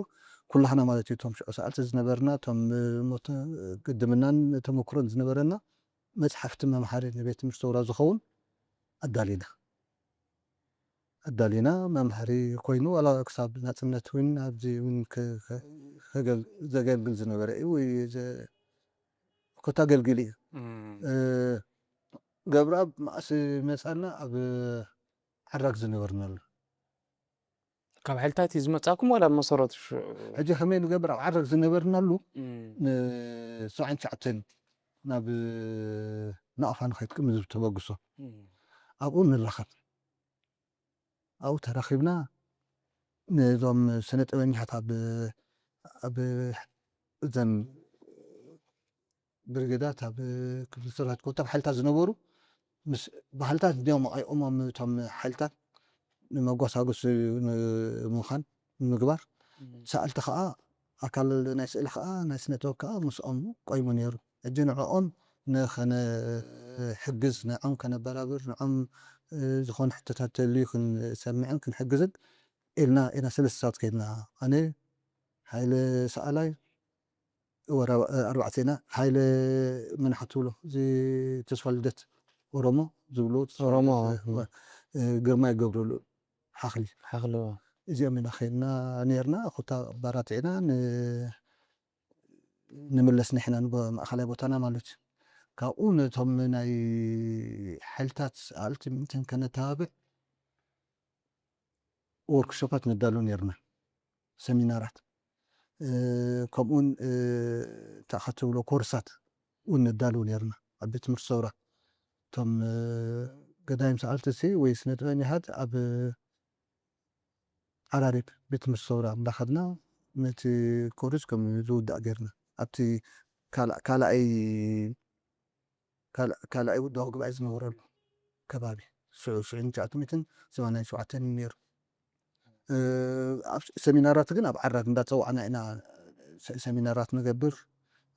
ኩላህና ማለት እዩ፣ እቶም ሽዑ ሰኣልቲ ዝነበርና፣ እቶም ሞት ግድምናን ተመክሮን ዝነበረና፣ መጽሓፍቲ መምሃሪ ንቤት ትምህርቲ ሰውራ ዝኸውን ኣዳሊና። ኣዳሊና መምሃሪ ኮይኑ፣ ዋላ ክሳብ ናጽነት እውን ኣብዚ እውን ከ-፣ ከ-፣ ከገል-፣ ዘገልግል ዝነበረ እዩ ወይ ዘ-፣ ኮታ ኣገልግል እዩ። እም። እ፣ ገብረኣብ መኣስ መጻና ኣብ ዓራግ ዝነበርናሉ። ካብ ሓይልታት እዩ ዝመጻኩም ዋላ መሰረቱ ሽዑ? ሕጂ ከመይ ንገብር? ኣብ ዓራግ ዝነበርናሉ እም። ን-፣ ሰብዓን ትሽዓተን ናብ ናቕፋ ንኸይድ ቅድሚ ዝብል ተበግሶ እም። ኣብኡ ንራኸብ። ኣብኡ ተራኺብና ነዞም ስነ ጥበበኛታት ኣብ፣ ኣብ እዘን ብርጌዳት ኣብ ክፍሊ ሰራዊት ኮታ ሓይልታት ዝነበሩ ምስ ባህልታት እንዲኦም ኣቐይቖሞም እቶም ሓይልታት ንመጓሳጉሲ ንምዃን ንምግባር እም። ሰኣልቲ ኸኣ ኣካል ናይ ስእሊ ኸኣ ናይ ስነ ጥበብ ከኣ ምስኦም ቆይሙ ነይሩ። ሕጂ ንዕኦም ንኸነሕግዝ፣ ንዕኦም ከነበራብር፣ ንዕኦም፣ እ፣ ዝኾነ ሕቶታት ተልዩ ክንሰምዕን ክንሕግዝን ኢልና ኢና ሰለስተ ሰባት ከይድና። ኣነ፣ ሃይለ ሰኣላይ፣ ወራ-፣ ኣርባዕተ ኢና። ሃይለ መን ሓትብሎ፣ እዚ ተስፋ ልደት ኦሮሞ ዝብሎ፣ ኦሮሞ፣ እ፣ እ፣ ግርማይ ገብረልኡል ሓኽሊ። ሓኽሊ፣ ዋ። እዚኦም ኢና ከይድና ነይርና። ኮታ ኣባራቲዕና ን-፣ ንምለስ ንሕና ንቦ-፣ ማእኸላይ ቦታና ማለት እዩ። ካብኡ ነቶም ናይ ሓይልታት ሰኣልቲ ምእንተን ከነተባብዕ ወርክሾፓት ነዳሉ ነይርና፣ ሰሚናራት፣ እ፣ ከምኡውን፣ እ፣ እንታይ ትብሎ ኮርሳት እውን ነዳሉ ነይርና ኣብ ቤት ትምህርቲ ሰውራ። እቶም፣ እ፣ ገዳይም ሰኣልቲ ሲ ወይ ስነ ጥበበኛታት ኣብ ዓራሪብ ቤት ትምህርቲ ሰውራ እንዳኸድና ነቲ ኮርስ ከም ዝውዳእ ገይርና። ኣብቲ ካልኣ-፣ ካልኣይ፣ ካልኣ-፣ ካልኣይ ውዳዊ ጉባኤ ዝነበረሉ ከባቢ ሽዑ፣ ሽዑ ትሽዓተ ሚእትን ሰማንያን ሸውዓተን እዩ ነይሩ። እ፣ ኣብ ሰሚናራት ግን ኣብ ዓራግ እንዳተጸዋዕና ኢና ሰ-፣ ሰሚናራት ንገብር።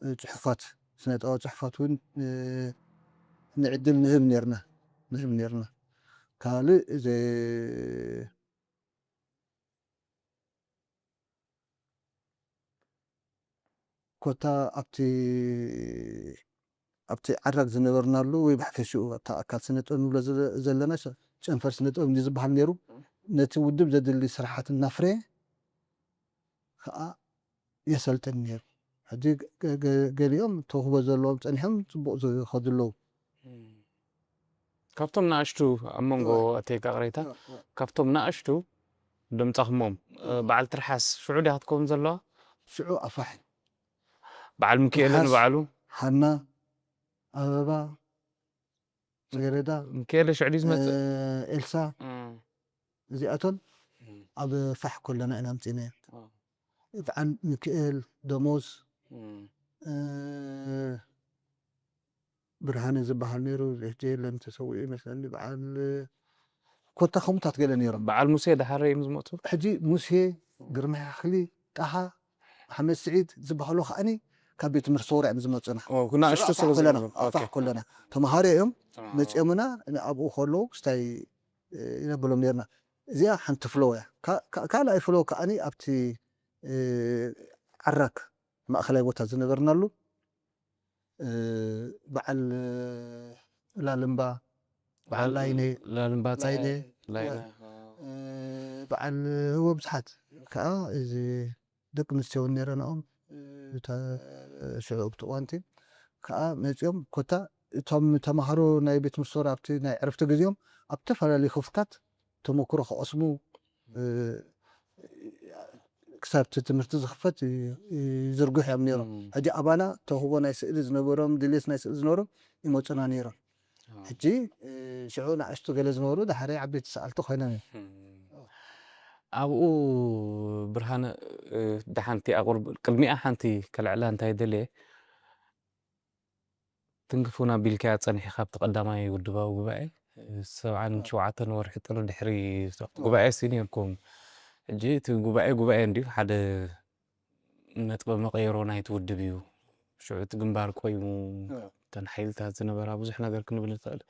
እ፣ ጽሑፋት፣ ስነ ጥበባዊ ጽሑፋት እውን፣ እ፣ ንዕድል ንህብ ነይርና፣ ንህብ ነይርና። ካልእ ዘ-፣ ኮታ ኣብቲ፣ ኣብቲ ዓራግ ዝነበርናሉ ወይ ብሓፈሽኡ ኣብታ ኣካል ስነ ጥበብ ንብሎ ዘለ-፣ ዘለና ሸ-፣ ጨንፈር ስነ ጥበብ እንዲ ዝበሃል ነይሩ። ነቲ ውድብ ዘድሊ ስራሓት እናፍረየ ከኣ የሰልጥን ነይሩ። ሕጂ ገ-፣ ገ-፣ ገሊኦም ተውህቦ ዘለዎም ጸኒሖም ጽቡቕ ዝኸዱ ኣለዉ። እም። ካብቶም ንኣሽቱ ኣብ መንጎ እወ። ኣተይ ይቅሬታ፣ እወ፣ እወ። ካብቶም ንኣሽቱ ደምጻኹሞም፣ እ፣ እም። በዓል ትርሓስ ሽዑ ድያ ክትከውን ዘለዋ? ሽዑ ኣፋሕ። በዓል ሚካኤል ትርሓስ፣ ንባዕሉ? ሃና፣ ኣበባ፣ ጽጌረዳ፣ ሚካኤል ሽዑ ድዩ ዝመጽእ? እ፣ ኤልሳ፣ እም። እዚኣቶም እም። ኣብ ፋሕ ከለና ኢና ኣምጺእናዮም። እ። በዓል ሚካኤል፣ ደሞዝ፣ እም። እ፣ ብርሃነ ዝበሃል ነይሩ፣ ሕጂ የለን፣ ተሰዊኡ ይመስለኒ። በዓል ኮታ ከምኡታት ገለ ነይሮም። በዓል ሙሴ ደሓር እዮም ዝመጹ? ሕጂ ሙሴ፣ ግርማይ ኣኽሊ፣ ጣሃ፣ ኣሕመድ ስዒድ ዝበሃሉ ከኣኒ ካብ ቤት ትምህርቲ ሰውራ እዮም ዝመጹና። ኦ፣ ንኣሽቱ ስለ ኣፋሕ ኮለና፣ ዝነበሩ። ኣፋሕ ኦኬ። ኮለና። ተምሃሮ እዮም ተምሃሮ። መጺኦምና፣ ኣብኡ ከለዉ ክስታይ፣ እ፣ ይነብሎም ነይርና። እዚኣ ሓንቲ ፍሎ እያ። ካ-፣ ካ-፣ ካልኣይ ፍሎ ከኣኒ ኣብቲ፣ እ፣ ዓራክ ማእኸላይ ቦታ ዝነበርናሉ፣ እ፣ በዓል፣ እ፣ ላልምባ፣ በዓል በዓል ላይነ፣ ላልምባ ላይነ፣ ላይነ፣ እ፣ በዓል ወብዝሓት ከኣ እዚ ደቂ ኣንስትዮ እውን ነይረናኦም፣ እ፣ እታ ሽዑ ኣብቲ እዋንቲ ከኣ መጺኦም፣ ኮታ እቶም ተማሃሮ ናይ ቤት ትምህርቲ ሰውራ ኣብቲ ናይ ዕረፍቲ ግዜኦም ኣብ ዝተፈላለዩ ክፍልታት ተመክሮ ክቐስሙ፣ እ፣ ክሳብ እቲ ትምህርቲ ዝኽፈት ይ-፣ ይዝርግሑ እዮም ነይሮም። እም። ሕጂ ኣባና ተውህቦ ናይ ስእሊ ዝነበሮም፣ ድሌት ናይ ስእሊ ዝነበሮም ይመጹና ነይሮም። ኣዎ። ሕጂ፣ እ፣ ሽዑ ንኣሽቱ ገለ ዝነበሩ፣ ዳሕረይ ዓበይቲ ሰኣልቲ ኮይኖም እዮም። እም። ኣብኡ ብርሃነ፣ እ፣ ደሓንቲ ኣቑርብ-፣ ቅድሚኣ ሓንቲ ከልዕላ እንታይ ደልየ፣ ትንክፉን ኣቢልካያ ጸኒሕካ ኣብቲ ቀዳማይ ውድባዊ ጉባኤ፣ እ፣ ሰብዓን ሸውዓተን ወርሒ ጥሪ ድሕሪ ጉባኤ ሲ ነይርኩም። ሕጂ እቲ ጉባኤ ጉባኤ እንድዩ፣ ሓደ ነጥበ መቐየሮ ናይቲ ውድብ እዩ። ሽዑ እቲ ግንባር ቆይሙ፣ እ። እተን ሓይልታት ዝነበራ ብዙሕ ነገር ክንብል ንኽእል።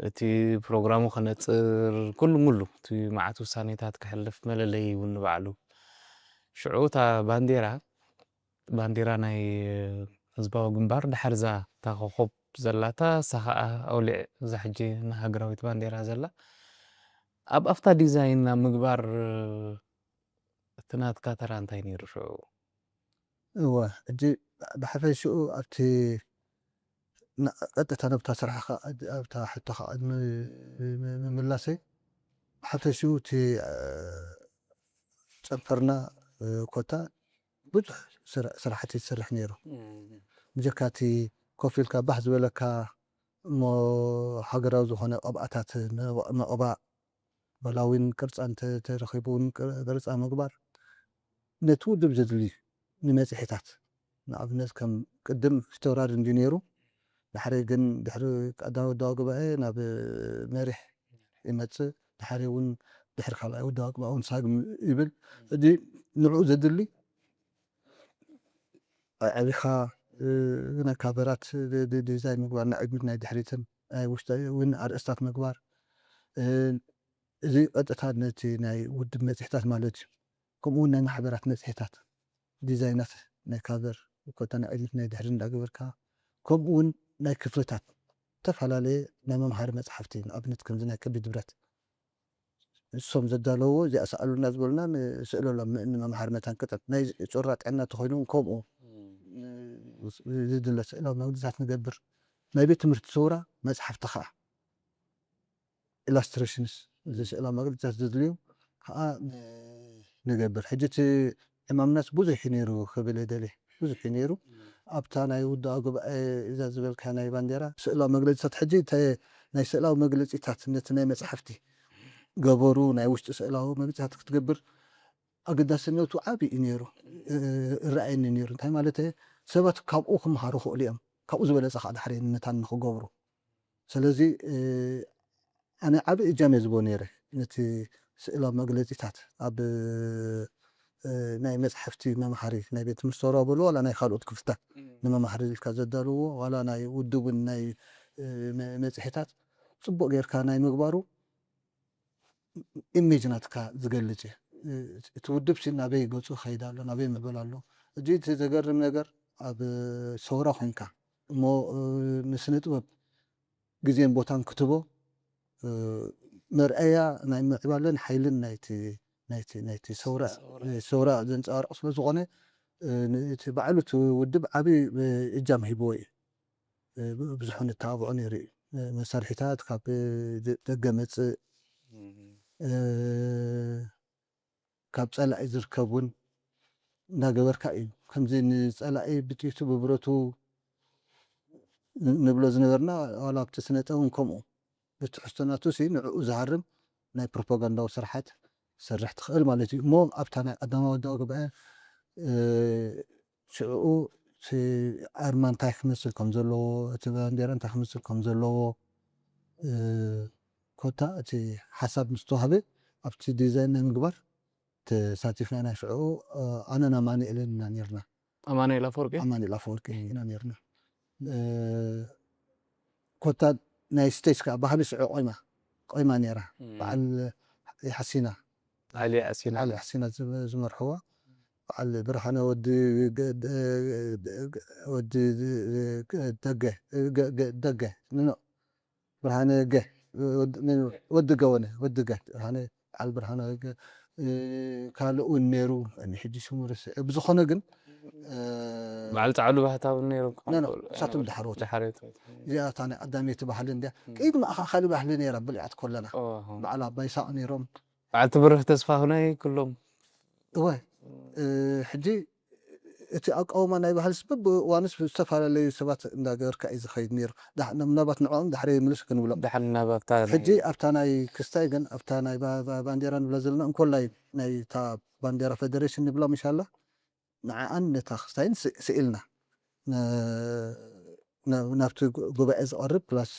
እቲ ፕሮግራሙ ክነጽር፣ ኩሉ ሙሉ፣ እቲ መዓት ውሳኔታት ክሕልፍ መለለዪ እውን ንባዕሉ። ሽዑ እታ ባንዴራ ባንዴራ ናይ ህዝባዊ ግንባር ድሓር እዛ እታ ኮኾብ ዘላታ እሳ ኸዓ ኣውሊዕ እዛ ሕጂ ንሃገራዊት ባንዴራ ዘላ ኣብ ኣፍታ ዲዛይን ኣብ ምግባር እቲ ናትካ ተራ እንታይ ነይሩ ሽዑ? እወ ሕጂ ብሓፈሽኡ ኣብቲ ቀጥታ ነብታ ስራሕካ ኣብታ ሕቶካ ቅድሚ ምምላሰይ ብሓፈሽኡ እቲ ጨንፈርና ኮታ ብዙሕ ስራሕቲ ዝሰርሕ ነይሩ። ብጀካ እቲ ኮፍ ኢልካ ባህ ዝበለካ እሞ ሃገራዊ ዝኾነ ቅብኣታት ምቕባእ ዋላ እውን ቅርፃ እንተረኺቡ እውን ቅርፃ ምግባር ነቲ ውድብ ዘድሊ ንመፅሒታት ንኣብነት ከም ቅድም ፊተውራሪ እንዲ ነይሩ ድሕሪ ግን ድሕሪ ቀዳማዊ ወዳዊ ጉባኤ ናብ መሪሕ ይመፅእ ድሕሪ እውን ድሕሪ ካልኣይ ወዳዊ ጉባኤ እውን ሳግም ይብል እዚ ንዕኡ ዘድሊ ኣዕቢኻ ናይ ካቨራት ዲዛይን ምግባር ናይ ቅድሚት ናይ ድሕሪትን ናይ ውሽጣዊ እውን ኣርእስታት ምግባር እዚ ቀጥታ ነቲ ናይ ውድብ መፅሒታት ማለት እዩ። ከምኡ እውን ናይ ማሕበራት መፅሒታት ዲዛይናት ናይ ካቨር ኮታ ናይ ቅድሚት ናይ ድሕሪ እንዳገበርካ ከምኡ እውን ናይ ክፍልታት ዝተፈላለየ ናይ መምሃሪ መፅሓፍቲ ንኣብነት ከምዚ ናይ ከቢድ ብረት ንሶም ዘዳለውዎ እዚኣ ሰኣሉና ዝበሉና ንስእለሎም ምእኒ መምሃሪ መታን ቅጠት ናይ ጩራ ጥዕና ተኮይኑ እውን ከምኡ ዝድለ ስእላዊ መግልታት ንገብር ናይ ቤት ትምህርቲ ስውራ መፅሓፍቲ ከዓ ኢላስትሬሽንስ እዚ ስእላዊ መግልታት ዘድልዩ ከዓ ንገብር ሕጂ እቲ ዕማምናስ ብዙሕ እዩ ነይሩ ክብል የደሊ ብዙሕ እዩ ነይሩ ኣብታ ናይ ውድኣ ጉባኤ እዛ ዝበልካ ናይ ባንዴራ ስእላዊ መግለፂታት ሕጂ ናይ ስእላዊ መግለፂታት ነቲ ናይ መፅሓፍቲ ገበሩ ናይ ውሽጢ ስእላዊ መግለፂታት ክትገብር ኣገዳስነቱ ዓብዪ እዩ ነይሩ እረኣየኒ ነይሩ እንታይ ማለት ሰባት ካብኡ ክምሃሩ ክእሉ እዮም ካብኡ ዝበለፀ ከዓ ዳሕሪ ንመታን ንክገብሩ ስለዚ ኣነ ዓብዪ እጃም እየ ዝቦ ነይረ ነቲ ስእላዊ መግለፂታት ኣብ ናይ መፅሓፍቲ መምሃሪ ናይ ቤት ትምህርቲ ተወራ በሉ ዋላ ናይ ካልኦት ክፍልታት ንመምሃሪ ኢልካ ዘዳልዎ ዋላ ናይ ውድብን ናይ መፅሒታት ፅቡቅ ጌርካ ናይ ምግባሩ ኢሜጅ ናትካ ዝገልፅ እዩ እቲ ውድብ ሲ ናበይ ገፁ ከይድ ኣሎ ናበይ ምዕበል ኣሎ እዚ እቲ ዘገርም ነገር ኣብ ሰውራ ኮንካ እሞ ንስነ ጥበብ ግዜን ቦታን ክትቦ መርኣያ ናይ ምዕባለን ሓይልን ናይቲ ናይቲ ናይቲ ሰውራ ሰውራ ዘንፀባርቕ ስለ ዝኾነ እቲ ባዕሉ እቲ ውድብ ዓብዪ እጃም ሂብዎ እዩ ብዙሑ ንተባብዖ ነይሩ እዩ መሳርሒታት ካብ ደገ መፅእ ካብ ፀላኢ ዝርከብ እውን እናገበርካ እዩ ከምዚ ንፀላኢ ብጥይቱ ብብረቱ ንብሎ ዝነበርና ዋላ ኣብቲ ስነጠ እውን ከምኡ ብትሕዝቶ ናቱ ሲ ንዕኡ ዝሃርም ናይ ፕሮፓጋንዳዊ ስርሓት ሰርሕ ትኽእል ማለት እዩ እሞ ኣብታ ናይ ቀዳማዊ ወዳዊ ጉባኤ ሽዕኡ ኣርማ እንታይ ክመስል ከም ዘለዎ እቲ ባንዴራ እንታይ ክመስል ከም ዘለዎ ኮታ እቲ ሓሳብ ምስ ተዋህበ ኣብቲ ዲዛይን ናይ ምግባር ተሳቲፍና ኢና ሽዑ ኣነን ኣማኑኤልን ኢና ነርና ኣማኑኤል ኣፈወርቂ ኣማኑኤል ኣፈወርቂ ኢና ነርና ኮታ ናይ ስቴጅ ከዓ ባህሊ ሽዑ ቆይማ ቆይማ ነራ በዓል ሓሲና ዓሊ ሓሲና ዓሊ ሓሲና ዝመርሕዋ በዓል ብርሃነ ወዲ ወዲ ደገ ደገ ብርሃነ ገ ወዲ ገወነ ወዲ ገ ብርሃነ በዓል ብርሃነ ካልእ እውን ነይሩ ሕጂ ስሙ ርስዕ ብዝኾነ ግን በዓል ፃዕሉ ባህታ እውን ነይሮም እሳቶም ድሓሮት እዚኣ እታ ናይ ቀዳመይቲ ባህሊ እንዲያ ቅድሚ ኣኻ ካልእ ባህሊ ነይራ ብልዓት ኮለና በዓል ኣባይ ሳቕ ነይሮም በዓል ትብርህ ተስፋ ሁናይ ኩሎም እወ ሕጂ እቲ ኣቃውማ ናይ ባህልስ በብእዋኑስ ዝተፈላለዩ ሰባት እንዳገበርካ እዩ ዝኸይድ ነይሩ ምናልባት ንዕኦም ዳሕረ ይምልስ ክንብሎም ድሓን ናባብታ ሕጂ ኣብታ ናይ ክስታይ ግን ኣብታ ናይ ባንዴራ ንብላ ዘለና እንኮላይ ናይ እታ ባንዴራ ፌደሬሽን ንብላ ምሻላ ንዓኣን ነታ ክስታይን ስኢልና ናብቲ ጉባኤ ዝቐርብ ፕላስ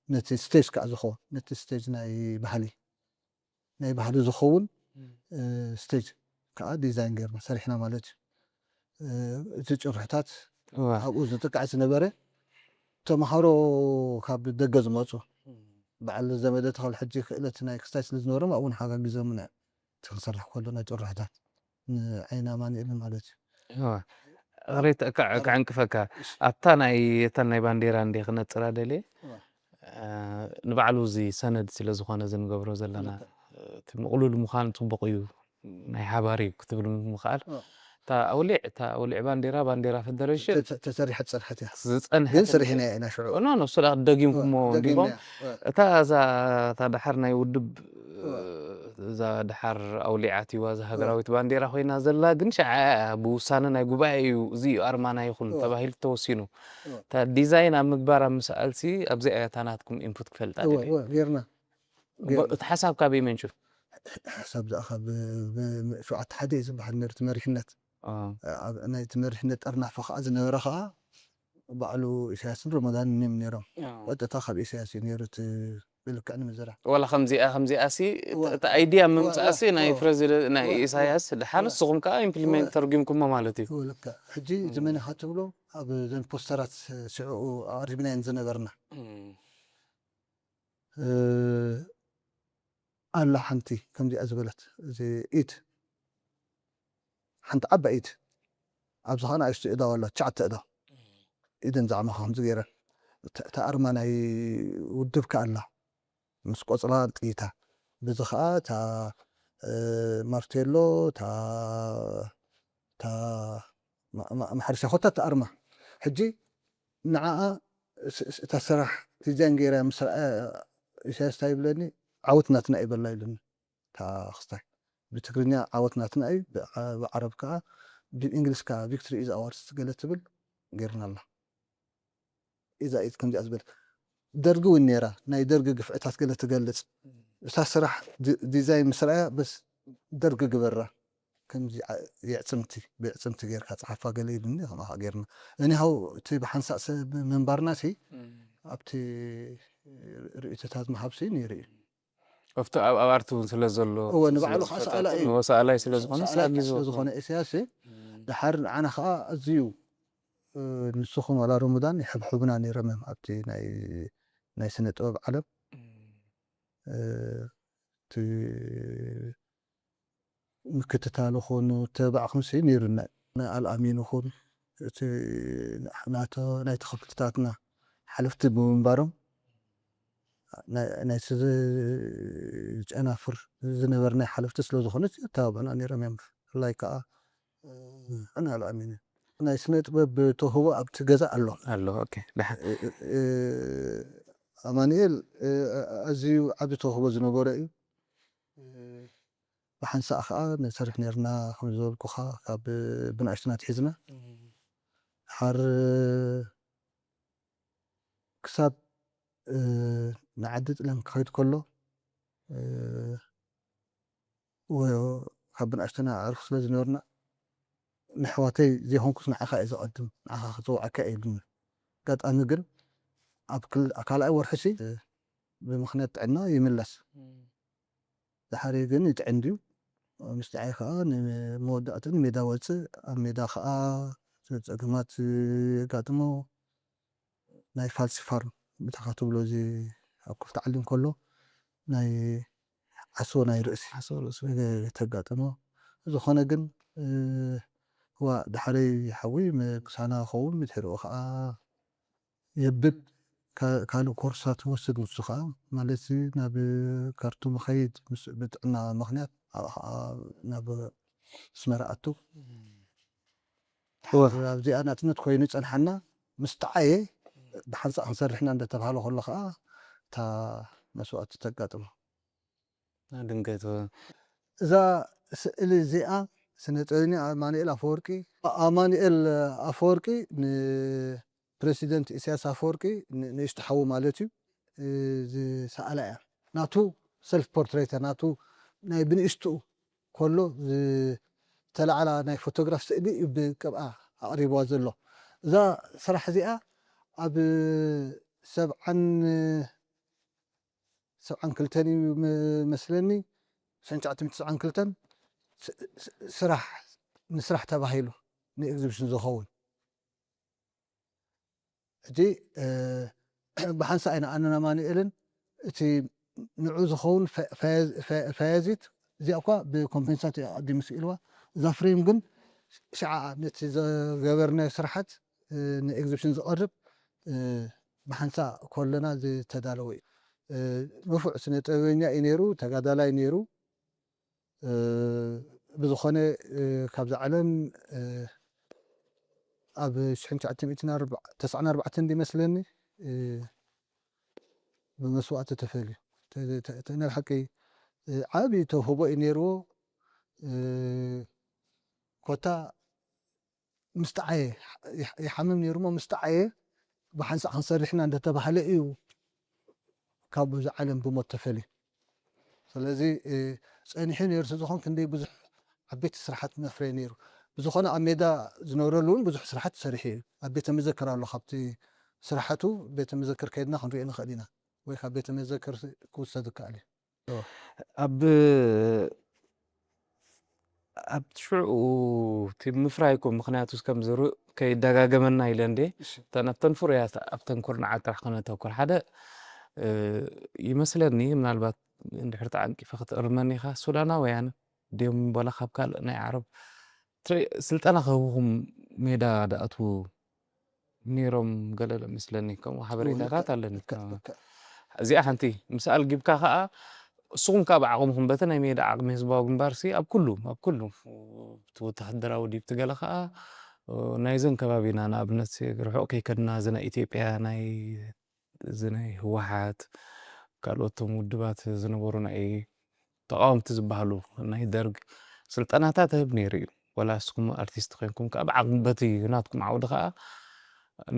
ነቲ ስቴጅ ከዓ ዝኸውን ነቲ ስቴጅ ናይ ባህሊ ናይ ባህሊ ዝኸውን ስቴጅ ከዓ ዲዛይን ገርና ሰሪሕና ማለት እዩ እቲ ጭርሕታት ኣብኡ ዝጥቃዕ ዝነበረ ተምሃሮ ካብ ደገ ዝመፁ በዓል ዘመደ ተኸል ሕጂ ክእለት ናይ ክስታይ ስለ ዝነበሮም ኣብኡ ንሓጋጊዞምና እቲ ክንሰርሕ ከሎና ጭርሕታት ንዓይኒ ኣማኑኤልን ማለት እዩ። እዋ። ሬት ከዕንቅፈካ ኣብታ ናይ እተን ናይ ባንዴራ እንደ ክነፅራ ደልየ ንባዕሉ እዚ ሰነድ ስለ ዝኾነ ዝንገብሮ ዘለና እቲ ምቕሉል ምዃን ፅቡቕ እዩ ናይ ሓባር እዩ ክትብል ምኽኣል እታ ኣውሊዕ እታ ኣውሊዕ ባንዴራ ባንዴራ ፌደሬሽን ተሰሪሐ ዝፀንሐት እያ ዝፀንሐ ግን ስሪሕና ኢና ሽዑ ኖ ኖ ስላ ደጊምኩሞ እንዲቦም እታ እዛ እታ ድሓር ናይ ውድብ እዛ ድሓር ኣውሊዓት ይዋ እዛ ሃገራዊት ባንዴራ ኮይና ዘላ ግን ሸዓ ብውሳነ ናይ ጉባኤ እዩ እዚ እዩ ኣርማና ይኹን ተባሂሉ ተወሲኑ እታ ዲዛይን ኣብ ምግባር ኣብ ምስኣልሲ ኣብዚኣ እያ እታ ናትኩም ኢንፑት ክፈልጣ እወ እወ ጌርና እቲ ሓሳብ ካበይ መንሹ ሓሳብ ዝኣ ካብ ሸውዓተ ሓደ እዩ ዝበሃል ነሩ እቲ መሪሕነት ናይቲ መሪሕነት ጠርናፈ ከዓ ዝነበረ ከዓ ባዕሉ ኢሳያስን ረመዳንን እዮም ነይሮም። ቀጥታ ካብ ኢሳያስ እዩ ነይሩ እቲ ብልክዕ ንምዝራብ። ዋላ ከምዚኣ ከምዚኣ ሲ እቲ ኣይድያ ምምፃእ ሲ ናይ ፕረዚደንት ናይ ኢሳያስ ድሓር ንስኹም ከዓ ኢምፕሊሜንት ተርጉምኩሞ ማለት እዩ። ልክዕ ሕጂ እዚ መን ኢኻ ትብሎ ኣብ ዘን ፖስተራት ሽዕኡ ኣቕሪብናየን ዝነበርና ኣላ ሓንቲ ከምዚኣ ዝበለት እዚ ኢድ ሓንቲ ዓባይ ኢድ ኣብዚ ኸዓ ንኣሽቱ እዳው ኣላ ትሽዓተ እዳው ኢደን ዛዕማ ከምዚ ገይረን እታ ኣርማ ናይ ውድብካ ኣላ ምስ ቆፅላ ጥይታ በዚ ኸዓ እታ ማርቴሎ እታ ማሕረሻ ኮታ እታ ኣርማ ሕጂ ንዓኣ እታ ስራሕ ዲዛይን ገይራ ምስ ረኣያ ኢሳያስ እንታይ ይብለኒ ዓወት ናትና እዩ በላ ኢሉኒ እታ ክስታይ ብትግርኛ ዓወት ናትና እዩ ብዓረብ ከዓ ብእንግሊዝ ከዓ victory is ours ገለ ትብል ገይርና ኣላ ኢዛ ኢት ከምዚኣ ዝበል ደርጊ እውን ነይራ ናይ ደርጊ ግፍዕታት ገለ ትገልፅ እታ ስራሕ ዲዛይን ምስ ረኣያ በስ ደርጊ ግበራ ከምዚ የዕፅምቲ ብዕፅምቲ ጌርካ ፀሓፋ ገለ ኢሉኒ ከምኣ ጌርና እኒሃው እቲ ብሓንሳእ ሰብ ምንባርና ሲ ኣብቲ ርእይቶታት ምሃብ ሲ ነይሩ እዩ ኣብቲ ኣብ ኣባርቲ እውን ስለ ዘሎ እወ ንባዕሉ ከዓ ሰኣላ እዩ ሰኣላይ ስለ ዝኾነ ሳጊዙ ስለዝኾነ ኢሳያስ ድሓር ንዓና ከዓ ኣዝዩ ንስኹም ዋላ ሮሞዳን ይሕብሕቡና ነይሮም እዮም ኣብቲ ናይ ስነ ጥበብ ዓለም እቲ ምክትታል ኾኑ ተባዕኹም ሲ ነይሩና ኣልኣሚን ኹን እቲ ናቶ ናይቲ ክፍልታትና ሓለፍቲ ብምንባሮም ናይቲ ዝጨናፍር ዝነበርና ሓለፍቲ ስለ ዝኾነ ኣተባብዑና ነይሮም እዮም ብፍላይ ከዓ ኣነ ኣልኣሚን ናይ ስነ ጥበብ ተውህቦ ኣብቲ ገዛ ኣሎ ኣሎ ድሓን ኣማኑኤል ኣዝዩ ዓብዪ ተውህቦ ዝነበሮ እዩ ብሓንሳእ ከዓ ንሰርሕ ነርና ከም ዝበልኩኻ ካብ ብንኣሽትና ትሒዝና ሓር ክሳብ ንዓዲ ጥልያን ክኸይድ ከሎ ካብ ብንኣሽትና ኣዕሩኽ ስለ ዝነበርና ንሕዋተይ ዘይኮንኩስ ንዓኻ እየ ዝቐድም ንዓኻ ክፅውዓካ እየ ኢሉኒ ኣጋጣሚ ግን ኣብ ካልኣይ ወርሒ ሲ ብምኽንያት ጥዕና ይምለስ ድሓር ግን ይጥዕን ድዩ ምስ ጥዓይ ከዓ ንመወዳእትን ሜዳ ወፅእ ኣብ ሜዳ ከዓ ፀገማት የጋጥሞ ናይ ፋልሲ ፋርም ብታኻ ትብሎ እዚ ኣብ ክፍቲ ዓሊ እንከሎ ናይ ዓሶ ናይ ርእሲ ዓሶ ርእሲ ተጋጠሞ ዝኾነ ግን ዋ ድሓረይ ሓዊ ምሳና ኸውን ድሕሪኡ ከዓ የብድ ካልእ ኮርሳ ትወስድ ንሱ ከዓ ማለት ናብ ካርቱም ኸይድ ብጥዕና ምክንያት ኣብኡ ከዓ ናብ ኣስመራ ኣቱ ኣብዚኣ ናጽነት ኮይኑ ጸንሓና ምስ ጠዓየ ብሓንሳእ ክንሰርሕና እንደተባሃለ ከሎ ከዓ እታ መስዋእቲ ተጋጥሞ ድንገት እዛ ስእሊ እዚኣ ስነ ጥበበኛ ኣማኑኤል ኣፈወርቂ ኣማኑኤል ኣፈወርቂ ንፕረሲደንት ኢሳያስ ኣፈወርቂ ንእሽቶ ሓዉ ማለት እዩ ዝሰኣላ እያ ናቱ ሰልፍ ፖርትሬት ናቱ ናይ ብንእሽትኡ ከሎ ዝተላዕላ ናይ ፎቶግራፍ ስእሊ እዩ ብቅብኣ ኣቕሪብዋ ዘሎ እዛ ስራሕ እዚኣ ኣብ ሰብዓን ሰብዓን ክልተን እዩ መስለኒ ሰንጫዕቲ ትስዓን ክልተን ስራሕ ንስራሕ ተባሂሉ ንኤግዚቢሽን ዝኸውን ሕጂ ብሓንሳ ኢና ኣነን ኣማኑኤልን እቲ ንዑ ዝኸውን ፈያዚት እዚኣ እኳ ብኮምፔንሳት ኣቐዲሙ ስኢልዋ እዛ ፍሬም ግን ሽዓ ነቲ ዝገበርናዮ ስራሓት ንኤግዚቢሽን ዝቐርብ ብሓንሳእ ከለና ዝተዳለወ እዩ። ንፉዕ ስነ ጥበበኛ እዩ ነይሩ፣ ተጋዳላይ ነይሩ። ብዝኾነ ካብዛ ዓለም ኣብ ሽሕን ትሽዓተ ሚእትን ኣርባዕተን ተስዓን ኣርባዕተን እንዲ መስለኒ ብመስዋእቲ ተፈልዩ። ናይ ሓቂ ዓብዪ ተውህቦ እዩ ነይርዎ። ኮታ ምስ ጠዓየ ይሓምም ነይሩ እሞ ምስ ጠዓየ ብሓንሳእ ክንሰርሕ ኢና እንዳተባህለ እዩ ካብ እዚ ዓለም ብሞት ተፈልዩ። ስለዚ ጸኒሑ ነይሩ ስለ ዝኾን ክንደይ ብዙሕ ዓበይቲ ስራሓት ነፍረየ ነይሩ። ብዝኾነ ኣብ ሜዳ ዝነብረሉ እውን ብዙሕ ስራሓት ሰሪሑ እዩ። ኣብ ቤተ መዘክር ኣሎ። ካብቲ ስራሓቱ ቤተ መዘክር ከይድና ክንሪኦ ንኽእል ኢና ወይ ካብ ቤተ መዘክር ክውሰድ ይከኣል እዩ። ኣብ ኣብቲ ሽዑ እቲ ምፍራይ እኮ ምኽንያቱ ከም ዝርእ ከይደጋገመና ኢለ እንዴ እተን ኣብተን ፍሩያት ኣብተን ኩርናዓት ጥራሕ ክነተኩር ሓደ ይመስለኒ ምናልባት እንድሕር ተዓንቂፈ ክትእርመኒ ኢኻ ሱዳናውያን ድዮም በላ ካብ ካልእ ናይ ዓረብ ስልጠና ክህብኹም ሜዳ ድኣትዉ ነይሮም ገለ መስለኒ ከምኡ ሓበሬታታት ኣለኒ እዚኣ ሓንቲ ምስ ኣልጊብካ ከዓ እስኹም ከዓ ብዓቕምኹም በቲ ናይ ሜዳ ዓቕሚ ህዝባዊ ግንባር ሲ ኣብ ኩሉ ኣብ ኩሉ እቲ ወተሃደራዊ ዲብቲ ገለ ከዓ ናይዘን ከባቢና ንኣብነት ርሑቕ ከይከድና እዚ ናይ ኢትዮጵያ ናይ እዚ ናይ ህወሓት ካልኦቶም ውድባት ዝነበሩ ናይ ተቃወምቲ ዝበሃሉ ናይ ደርግ ስልጠናታት ህብ ነይሩ እዩ። ወላ እስኹም ኣርቲስት ኮይንኩም ከዓ ብዓቕሚ በቲ ናትኩም ዓውዲ ከዓ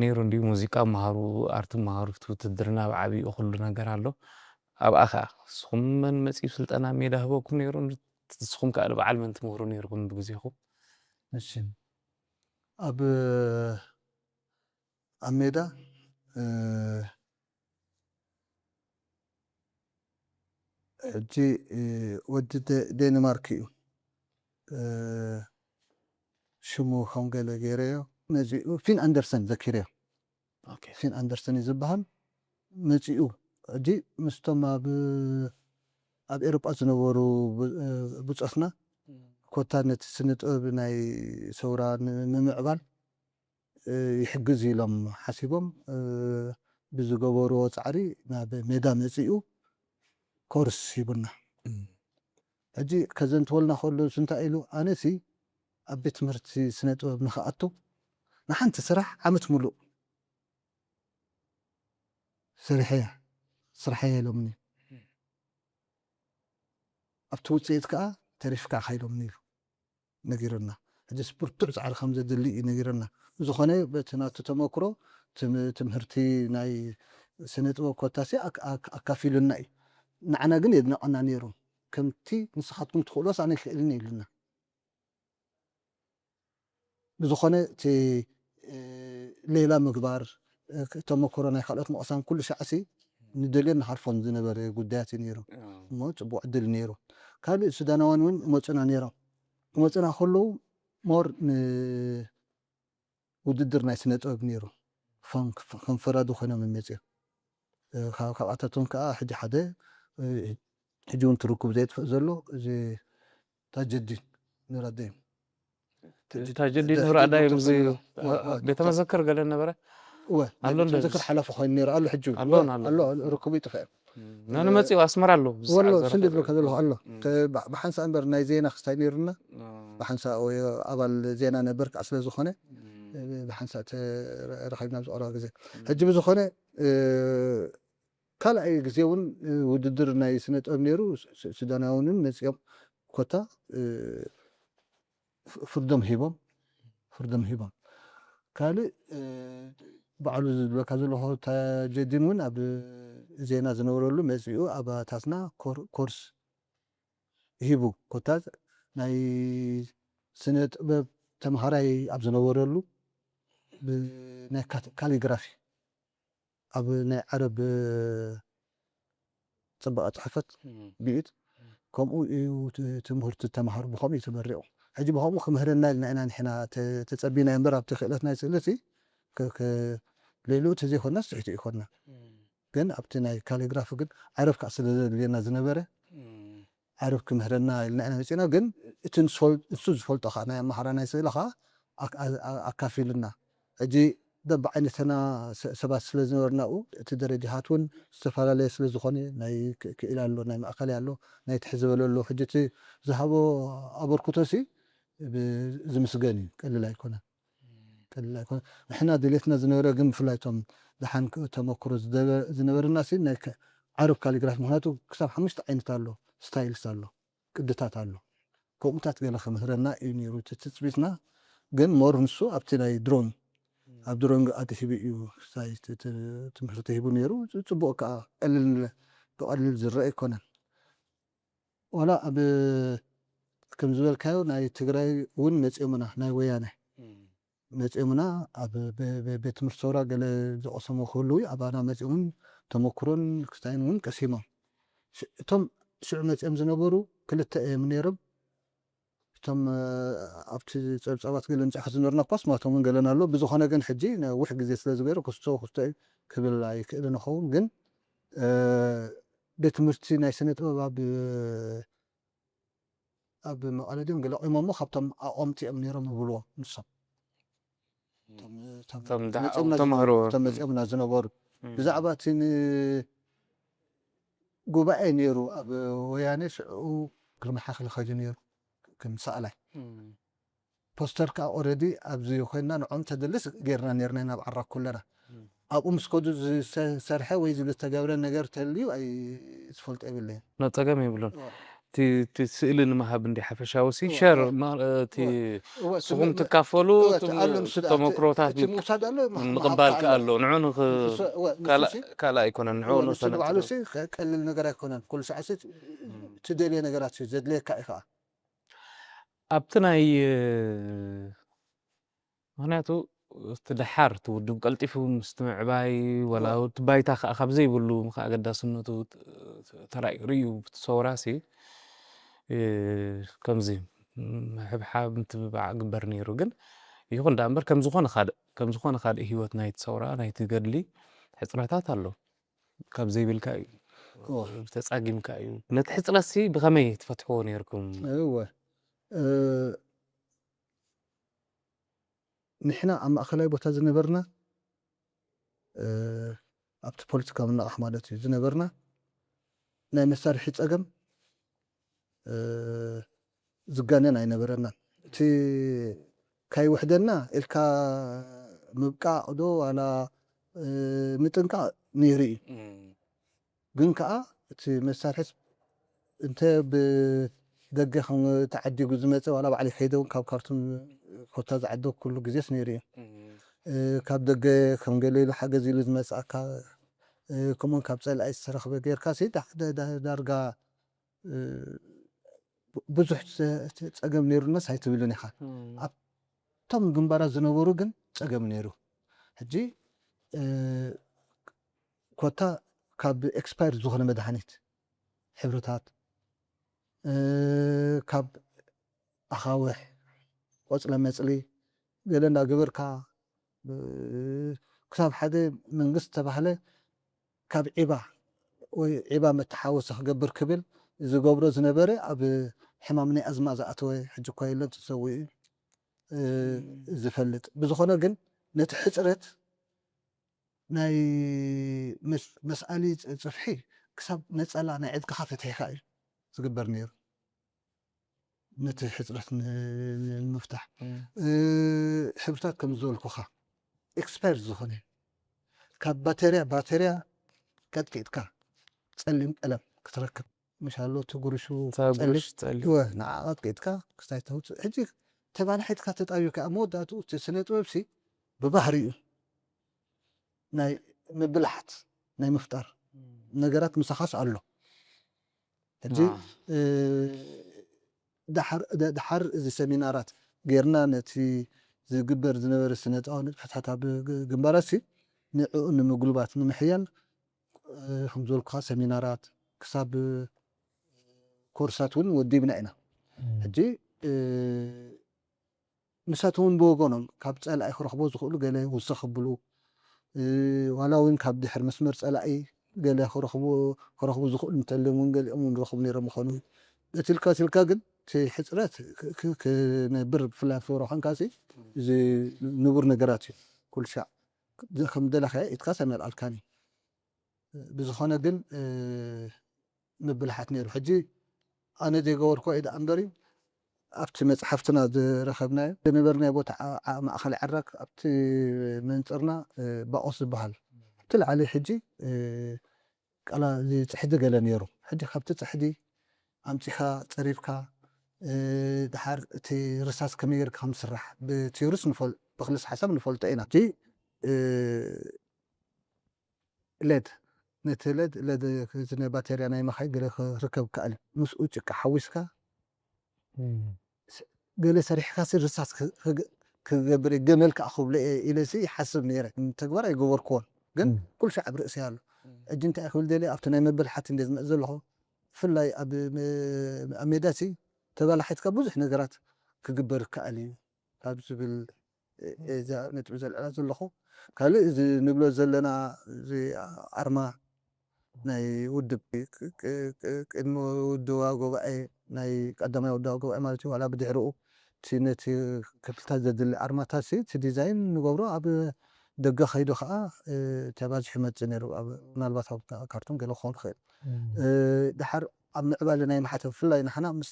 ነይሩ እንዲ ሙዚቃ መሃሩ ኣርቲ መሃሩ እቲ ውትድርና ብዓብኡ ኩሉ ነገር ኣሎ ኣብኣ ከዓ እስኹም መን መፅኡ ስልጠና ሜዳ ህበኩም ነይሩ ንስኹም ከዓ በዓል መን ትምህሩ ነይርኩም ብግዜኹም እሺ ኣብ ኣብ ሜዳ ሕጂ ወዲ ዴንማርክ እዩ ሽሙ ከም ገለ ገይረዮ መዚኡ ፊን ኣንደርሰን ዘኪረዮ ፊን ኣንደርሰን እዩ ዝበሃል መፂኡ ሕጂ ምስቶም ኣብ ኣብ ኤሮጳ ዝነበሩ ብፆትና ኮታ ነቲ ስነ ጥበብ ናይ ሰውራ ንምምዕባል ይሕግዝ ኢሎም ሓሲቦም ብዝገበርዎ ፃዕሪ ናብ ሜዳ መፂኡ ኮርስ ሂቡና ሕጂ ከዘንትወልና ከሎ እንታይ ኢሉ ኣነሲ ኣብ ቤት ትምህርቲ ስነ ጥበብ ንክኣቱ ንሓንቲ ስራሕ ዓመት ሙሉእ ሰሪሐያ ስራሐያ ኢሎምኒ ኣብቲ ውፅኢት ከዓ ተሪፍካ ኢሎምኒ ኢሉ ነጊርና ሕጂስ ብርቱዕ ፃዕሪ ከም ዘድሊ እዩ ነጊርና ብዝኾነ በቲ ናቱ ተመክሮ ትምህርቲ ናይ ስነ ጥበብ ኮታሲ ኣካፊሉና እዩ ንዓና ግን የድነቐና ነይሩ ከምቲ ንስኻትኩም ትኽእሎስ ኣነ ይክእልን ኢሉና ብዝኾነ እቲ ሌላ ምግባር ተመክሮ ናይ ካልኦት ምቕሳም ኩሉ ሻዕሲ ንደልዮን ንሃርፎን ዝነበረ ጉዳያት እዩ ነይሩ እሞ ፅቡቅ ዕድል ነይሩ ካልእ ሱዳናውያን እውን መፁና ነይሮም ክመፁና ከለዉ ሞር ንውድድር ናይ ስነ ጥበብ ነይሩ ከም ፈራዲ ኮይኖም መፅዮም ካብኣታቶም ከዓ ሕጂ ሓደ ሕጂ እውን ትርኩብ ዘየጥፍእ ዘሎ እዚ ታጀዲን ኑራዳይም ታጀዲን ኑራዳይም እዚ ቤተ መዘክር ገለ ነበረ እወ ኣሎ እንደዚህ። መዘክር ሓላፊ ኮይኑ ነይሩ ኣሎ ሕጂ እውን። ኣሎ ኣሎ ኣሎ ርክቡ ይጥፍአ ናኑ መፂኡ ኣስመራ ኣሎ ወሎ ስንዲ ዝብለካ ዘለኹ ኣሎ ብሓንሳእ እምበር ናይ ዜና ክስታይ ነይሩና ብሓንሳእ ወይ ኣባል ዜና ነበር ከዓ ስለ ዝኾነ ብሓንሳእ ተራኺብና ኣብ ዝቐረባ ግዜ ሕጂ ብዝኾነ ካልኣይ ግዜ እውን ውድድር ናይ ስነ ጥበብ ነይሩ ሱዳናውያንን መፂኦም ኮታ ፍርዶም ሂቦም ፍርዶም ሂቦም ካልእ ባዕሉ ዝብለካ ዘለኹ ታጀዲን እውን ኣብ ዜና ዝነበረሉ መፂኡ ኣባታትና ኮርስ ሂቡ ኮታ ናይ ስነ ጥበብ ተምሃራይ ኣብ ዝነበረሉ ናይ ካሊግራፊ ኣብ ናይ ዓረብ ፅባቐ ፅሕፈት ብኢድ ከምኡ እዩ ትምህርቲ ተምሃሩ ብከምኡ እዩ ተመሪቑ ሕጂ ብከምኡ ክምህረና ኢልና ኢና ንሕና ተፀቢና እምበር ኣብቲ ክእለት ናይ ስእሊ ሌሉ ተዘይኮና ስሕቱ ይኮና ግን ኣብቲ ናይ ካሊግራፊ ግን ዓረብ ከዓ ስለ ዘድልየና ዝነበረ ዓርብ ክምህረና ኢልና ኢና መፂና። ግን እቲ ንስፈል-፣ እሱ ዝፈልጦ ከዓ ናይ ኣመሃራናይ ስእሊ ከዓ ኣክ-፣ ኣ-፣ ኣ-፣ ኣካፊሉና። ሕጂ በብዓይነትና ሰ-፣ ሰባት ስለ ዝነበርና ኣብኡ፣ እቲ ደረጃታት እውን ዝተፈላለየ ስለ ዝኾነ፣ ናይ ክ-፣ ክኢላ ኣሎ፣ ናይ ማእከላይ ኣሎ፣ ናይ ትሕቲ ዝበለ ኣሎ። ሕጂ እቲ ዝሃቦ ኣበርክቶ ሲ ብ-፣ ዝምስገን እዩ፣ ቀሊል ኣይኮነን። ቀሊል ኣይኮነን። ንሕና ድሌትና ዝነበረ ግን ብፍላይ እቶም ደሓን ክ-፣ ተመክሮ ዝደበ-፣ ዝነበረና ሲ ናይ ከ-፣ ዓረብ ካሊግራፊ፣ ምኽንያቱ ክሳብ ሓሙሽተ ዓይነት ኣሎ፣ ስታይልስ ኣሎ፣ ቅድታት ኣሎ። ከምኡታት ገለ ክምህረና እዩ ነይሩ እቲ ትጽቢትና። ግን ሞር ንሱ ኣብቲ ናይ ድሮን፣ ኣብ ድሮን ኣድሂቡ እዩ ሳይ ት-፣ ት-፣ ትምህርቲ ሂቡ ነይሩ። ጽቡቕ ከኣ ቀሊል፣ ብቐሊል ዝረአ ኣይኮነን። ዋላ ኣብ ከም ዝበልካዮ ናይ ትግራይ እውን መጺኦምና፣ ናይ ወያነ መጺኦምና። ኣብ ቤ-፣ ቤ-፣ ቤት ትምህርቲ ሰውራ ገለ ዝቐሰሞ ክህልው ኣባና መጺኦምን ተመክሮን ክስታይን እውን ቀሲሞም። ሽ-፣ እቶም ሽዑ መጺኦም ዝነበሩ ክልተ እዮም ነይሮም። እቶም፣ እ፣ ኣብቲ ጸብጻባት ገለ ንጽሕፍ ዝነበርና እኳስ ማቶም እውን ገለን ኣሎ። ብዝኾነ ግን ሕጂ ነዊሕ ግዜ ስለ ዝገይሩ ክስቶ ክስቶ እዩ ክብል ኣይክእልን ይኸውን። ግን፣ እ፣ ቤት ትምህርቲ ናይ ስነ ጥበብ ኣብ፣ ኣብ መቐለ ድዮም ገለ ቆይሞሞ ካብቶም ኣቐምቲ እዮም ነይሮም ይብልዎ ንሶም። እቶም፣ እቶም እቶም ደሓ-፣ መጺኦምና ተማሃሮ። ዝነበሩ፣ እቶም መጺኦምና ዝነበሩ። እም። ብዛዕባ እቲ ን-፣ ጉባኤ ነይሩ ኣብ ወያነ ሽዑ ግርማ ሓኽሊ ከይዱ ነይሩ ከም ሰኣላይ። እም። ፖስተር ከኣ ኦረዲ ኣብዚ ኮይንና ንዕኦም ተደልስ ጌርና ኔርና ኢና ኣብ ዓራክ ኩለና። እም። ኣብኡ ምስ ከዱ ዝሰርሐ ወይ ዝተገብረ ነገር ተልዩ ኣይ-፣ ዝፈልጦ የብለይን። ኖ ጸገም የብሉን። እወ። እቲ፣ እቲ ስእሊ ንምሃብ እንዲ ሓፈሻዊ ሲ እወ፣ ሸር እወ። ማ-፣ እቲ እወ፣ እወ፣ እቲ ንስኹም ም-፣ ትካፈሉ፣ እወ፣ እቲ እትም-፣ ኣሎ ንሱ ደኣ፣ ተመክሮታት እቲ ምውሳድ ኣሎ፣ ም-፣ ምቕባል ምሃብ ከኣ ኣሎ። ኣሎ። ንዑ ንኽ-፣ ንሱ፣ እወ፣ ንሱ ካልእ፣ ሲ፣ ካልእ ኣይኮነን። ንዑ እወ፣ ንሱ ንሰነድ ንባዕሉ ሲ ከ-፣ ቀሊል ነገር ኣይኮነን። ኩሉ ሰዓት ሲ እም። ትደልዮ ነገራት ሲ ዘድልየካ እዩ ከኣ። ኣብቲ ናይ፣ ምኽንያቱ እቲ ደሓር እቲ ውድብ ቀልጢፉ ምስቲ ምዕባይ፣ ወላ እወ። እቲ ባይታ ከኣ ካብ ዘይብሉ፣ ምኸ ኣገዳስነቱ ተራእዩ ርእዩ፣ ብቲ ሰውራሲ፣ እ፣ ከምዚ ምሕብሓብ፣ ምትብባዕ ግበር ነይሩ። ግን ይኹን ደኣ እምበር፣ ከም ዝኾነ ካልእ፣ ከም ዝኾነ ካልእ ህይወት ናይቲ ሰውራ፣ ናይቲ ገድሊ ሕጽረታት ኣሎ። ካብ ዘይብልካ እዩ። እወ። ተጻጊምካ እዩ። ነቲ ሕጽረትሲ ብኸመይ ትፈትሕዎ ነይርኩም? እወ። እ፣ ንሕና ኣብ ማእከላይ ቦታ ዝነበርና፣ እ፣ ኣብቲ ፖለቲካዊ ንቕሓት ማለት እዩ ዝነበርና፣ ናይ መሳርሒ ጸገም፣ እ፣ ዝጋነን ኣይነበረናን። እቲ ካይውሕደና ኢልካ ምብቃቕ ዶ ዋላ፣ እ፣ ምጥንቃቕ ነይሩ እዩ። እም። ግን ከኣ እቲ መሳርሒስ እንተ ብደገ ከም ተዓዲጉ ዝመጸ፣ ዋላ ባዕለይ ከይደ እውን ካብ ካርቱም ኮታ ዝዓደግኩሉ ግዜስ ነይሩ እዩ። እም። እ፣ ካብ ደገ ከም ገለ ኢሉ ሓገዝ ኢሉ ዝመጽኣካ፣ እ፣ ከምኡውን ካብ ጸላኢ ዝተረኽበ ጌርካ ሲ ዳ-፣ ዳ-፣ ዳ-፣ ዳርጋ፣ እ፣ ብ-፣ ብዙሕ ጸ-፣ ጸ-፣ ጸገም ነይሩናስ ኣይትብልን ኢኻ። እም። ኣብቶም ግንባራት ዝነበሩ ግን ጸገም ነይሩ። ሕጂ፣ እ፣ ኮታ ካብ ኤክስፓየር ዝኾነ መድሃኒት፣ ሕብርታት፣ እ፣ ካብ ኣኻውሕ፣ ቆጽለ መጽሊ፣ ገለ እንዳገበርካ፣ እ፣ ክሳብ ሓደ መንግስቲ ተባህለ ካብ ዒባ ወይ ዒባ መተሓወሲ ክገብር ክብል ዝገብሮ ዝነበረ ኣብ ሕማም ናይ ኣዝማ ዝኣተወ ሕጂ እኳ የለን ተሰዊኡ እዩ፣ እ፣ እም። ዝፈልጥ። ብዝኾነ ግን ነቲ ሕጽረት ናይ መስ-፣ መስኣሊ ጽ-፣ ጽፍሒ ክሳብ ነጸላ ናይ ዕጥቅኻ ፈቲሕካ እዩ ዝግበር ነይሩ። ነቲ ሕጽረት ን-፣ ን-፣ ንምፍታሕ። እም። እ፣ ሕብርታት ከም ዝበልኩኻ ኤክስፓየር ዝኾነ ካብ ባተርያ፣ ባተርያ ቀጥቂጥካ ጸሊም ቀለም ክትረክብ። ምሽ ኣሎ እቲ ጉርሹ እታ ጸሊም። ጉርሽ ጸሊም። እወ፣ ንዓ ቀጥቂጥካ ክስታይ ተውጽእ። ሕጂ ተባላሒትካ ተጣቢብካ ኣብ መወዳእትኡ እቲ ስነ ጥበብሲ ብባህሪኡ ናይ ምብላሓት፣ ናይ ምፍጣር እም። ነገራት ምሳኻስ ኣሎ። ሕጂ፣ አ። እ፣ ደሓር፣ ደ-፣ ደሓር እዚ ሰሚናራት ጌርና ነቲ ዝግበር ዝነበረ ስነ ጥበባዊ ንጥፈታት ኣብ ግ-፣ ግንባራትሲ ንዕኡ ንምጉልባት፣ ንምሕያል፣ እ፣ ከም ዝበልኩኻ ሰሚናራት ክሳብ ኮርሳት እውን ወዲብና ኢና። እም። ሕጂ፣ እ፣ ንሳቶም እውን ብወገኖም ካብ ጸላኢ ክረኽቦ ዝኽእሉ ገለ ውስኽ ክብሉ፣ እ፣ ዋላ እውን ካብ ድሕሪ መስመር ጸላኢ ገለ ክረኽቡ፣ ክረኽቡ ዝኽእሉ እንተልዮም እውን ገሊኦም እውን ረኽቡ ነይሮም ይኾኑ። እቲ ኢልካ ኢልካ ግን እቲ ሕፅረት ክ- ክ- ክነብር፣ ብፍላይ ኣብ ፍቅሪ ኮንካሲ እዚ ንቡር ነገራት እዩ። ኩሉ ሻዕ ከም ደለኻዮ ኢድካ ሰመር ኣልካኒ። ብዝኾነ ግን ምብልሓት ነይሩ። ሕጂ ኣነ ዘይገበርኮ ኢደ ኣንበሪ ኣብቲ መፅሓፍትና ዝረኸብናዮ ዝነበርናዮ ቦታ ማእኸል ዓራክ ኣብቲ መንፅርና ባኦስ ዝበሃል እቲ ላዕሊ ሕጂ ቃላ እዚ ፅሕዲ ገለ ነይሩ። ሕጂ ካብቲ ፅሕዲ ኣምፂኻ ፀሪብካ ድሓር እቲ ርሳስ ከመይ ጌርካ ከምስራሕ ብቲዮሪስ ብክልስ ሓሳብ ንፈልጦ ኢና። እቲ ሌድ ነቲ ሌድ ሌድ እዚ ናይ ባተርያ ናይ መኻይ ገለ ክርከብ ከኣል ምስኡ ጭቃ ሓዊስካ ገለ ሰሪሕካ ሲ ርሳስ ክገብር ገመል ከዓ ክብሎ እየ ኢለ ሲ ይሓስብ ነይረ። ተግባር ኣይገበርክዎን ግን ኩሉ ሻዕ ኣብ ርእሲ ኣሎ። ሕጂ እንታይ ክብል ደልየ ኣብቲ ናይ መበል ሓቲ እንደ ዝመፅ ዘለኹ ብፍላይ ኣብ ሜዳ ሲ ተባላሒትካ ብዙሕ ነገራት ክግበር ይከኣል እዩ ካብ ዝብል እዛ ነጥቢ ዘልዕላ ዘለኹ። ካልእ እዚ ንብሎ ዘለና እዚ ኣርማ ናይ ውድብ ቅድሚ ውድባ ጉባኤ ናይ ቀዳማይ ውድባ ጉባኤ ማለት እዩ ዋላ ብድሕሪኡ እቲ ነቲ ክፍልታት ዘድሊ ኣርማታት ሲ እቲ ዲዛይን ንገብሮ ኣብ ደገ ከይዱ ከዓ ተባዚሑ ይመፅእ ነይሩ። ምናልባት ኣብ ካርቱም ገለ ክኸውን ይኽእል። ድሓር ኣብ ምዕባለ ናይ ማሕተም ብፍላይ ንሕና ምስ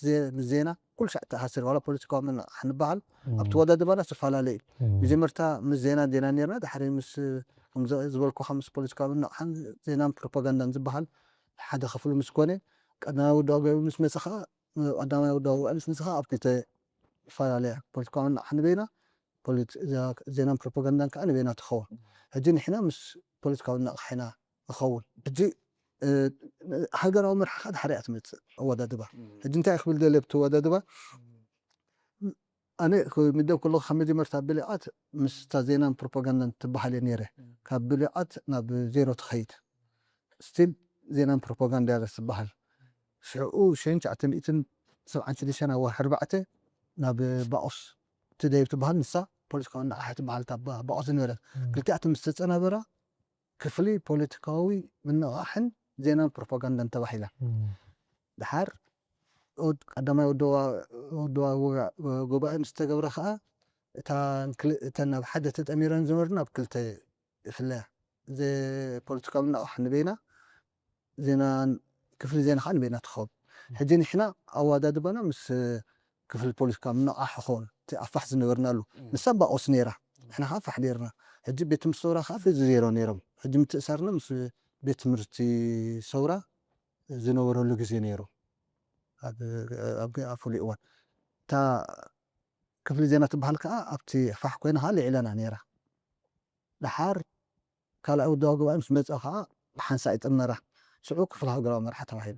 ዜና ኩሉ ሻዕ ተኣሳሲር ዋላ ፖለቲካዊ ምንቕሓ ንበሃል ኣብ ተወዳድባና ዝተፈላለየ እዩ። መጀመርታ ምስ ዜና ዜና ነርና ድሓሪ ምስ ዝበልኩኻ ምስ ፖለቲካዊ ምንቕሓን ዜናን ፕሮፓጋንዳን ዝበሃል ሓደ ክፍሉ ምስ ኮነ ቀዳማይ ውዳዊ ገበ ምስ መፀ ከዓ ቀዳማይ ውዳዊ ውዕል ምስ መፀ ከዓ ኣብ ክልተ ዝተፈላለያ ፖለቲካዊ ምንቕሓ ንበይና ዜናን ፕሮፓጋንዳን ከዓ ንበይና ትኸውን። ሕጂ ንሕና ምስ ፖለቲካዊ ምንቕሓ ኢና ንኸውን። ሕጂ ሃገራዊ መርሓ ከዓ ድሓር እያ ትመፅእ ኣወዳድባ። ሕጂ እንታይ ክብል ደለ ብቲ ኣወዳድባ ኣነ ምደብ ከለኹ ካብ መጀመርታ ብልዓት ምስታ ዜናን ፕሮፓጋንዳን ትበሃል እየ ነይረ። ካብ ብልዓት ናብ ዜሮ ትኸይድ ስቲል ዜናን ፕሮፓጋንዳ እያ ትበሃል። ሽዑ ሽሕን ትሽዓተ ሚእትን ሰብዓን ሽዱሽተን ኣብ ወርሒ ኣርባዕተ ናብ ባኦስ ትደይብ ትበሃል ንሳ ፖለቲካዊ ንቕሓ ትበሃል እታ ባኦስ ዝነበረት ክልቲኣተን ምስ ተፀናበራ ክፍሊ ፖለቲካዊ ምንቕቓሕን ዜናን ፕሮፓጋንዳን ተባሂላ። ድሓር ቀዳማይ ወደዋ ጉባኤ ምስ ተገብረ ከዓ እተን ናብ ሓደ ተጠሚረን ዝነበርና ኣብ ክልተ ይፍለያ። ፖለቲካዊ ምንቕቓሕ ንበይና ዜናን ክፍሊ ዜና ከዓ ንበይና ትኸውን። ሕጂ ንሕና ኣወዳድባና ምስ ክፍሊ ፖለቲካ ምንቕቓሕ ይኸውን እቲ ኣፋሕ ዝነበርናሉ ንሳ ባኦስ ነይራ። ንሕና ከዓ ፋሕ ነይርና። ሕጂ ቤት ትምህርቲ ሰውራ ከዓ በዚ ዜሮ ነይሮም። ሕጂ ምትእሳርና ምስ ቤት ትምህርቲ ሰውራ ዝነበረሉ ግዜ ነይሩ። ኣብ ኣብ ፍሉይ እዋን እታ ክፍሊ ዜና ትበሃል ከዓ ኣብቲ ፋሕ ኮይና ከዓ ልዒላና ነይራ። ድሓር ካልኣይ ውዳዊ ጉባኤ ምስ መፀ ከዓ ብሓንሳእ ይጥመራ። ሽዑ ክፍሊ ሃገራዊ መርሓ ተባሂሉ።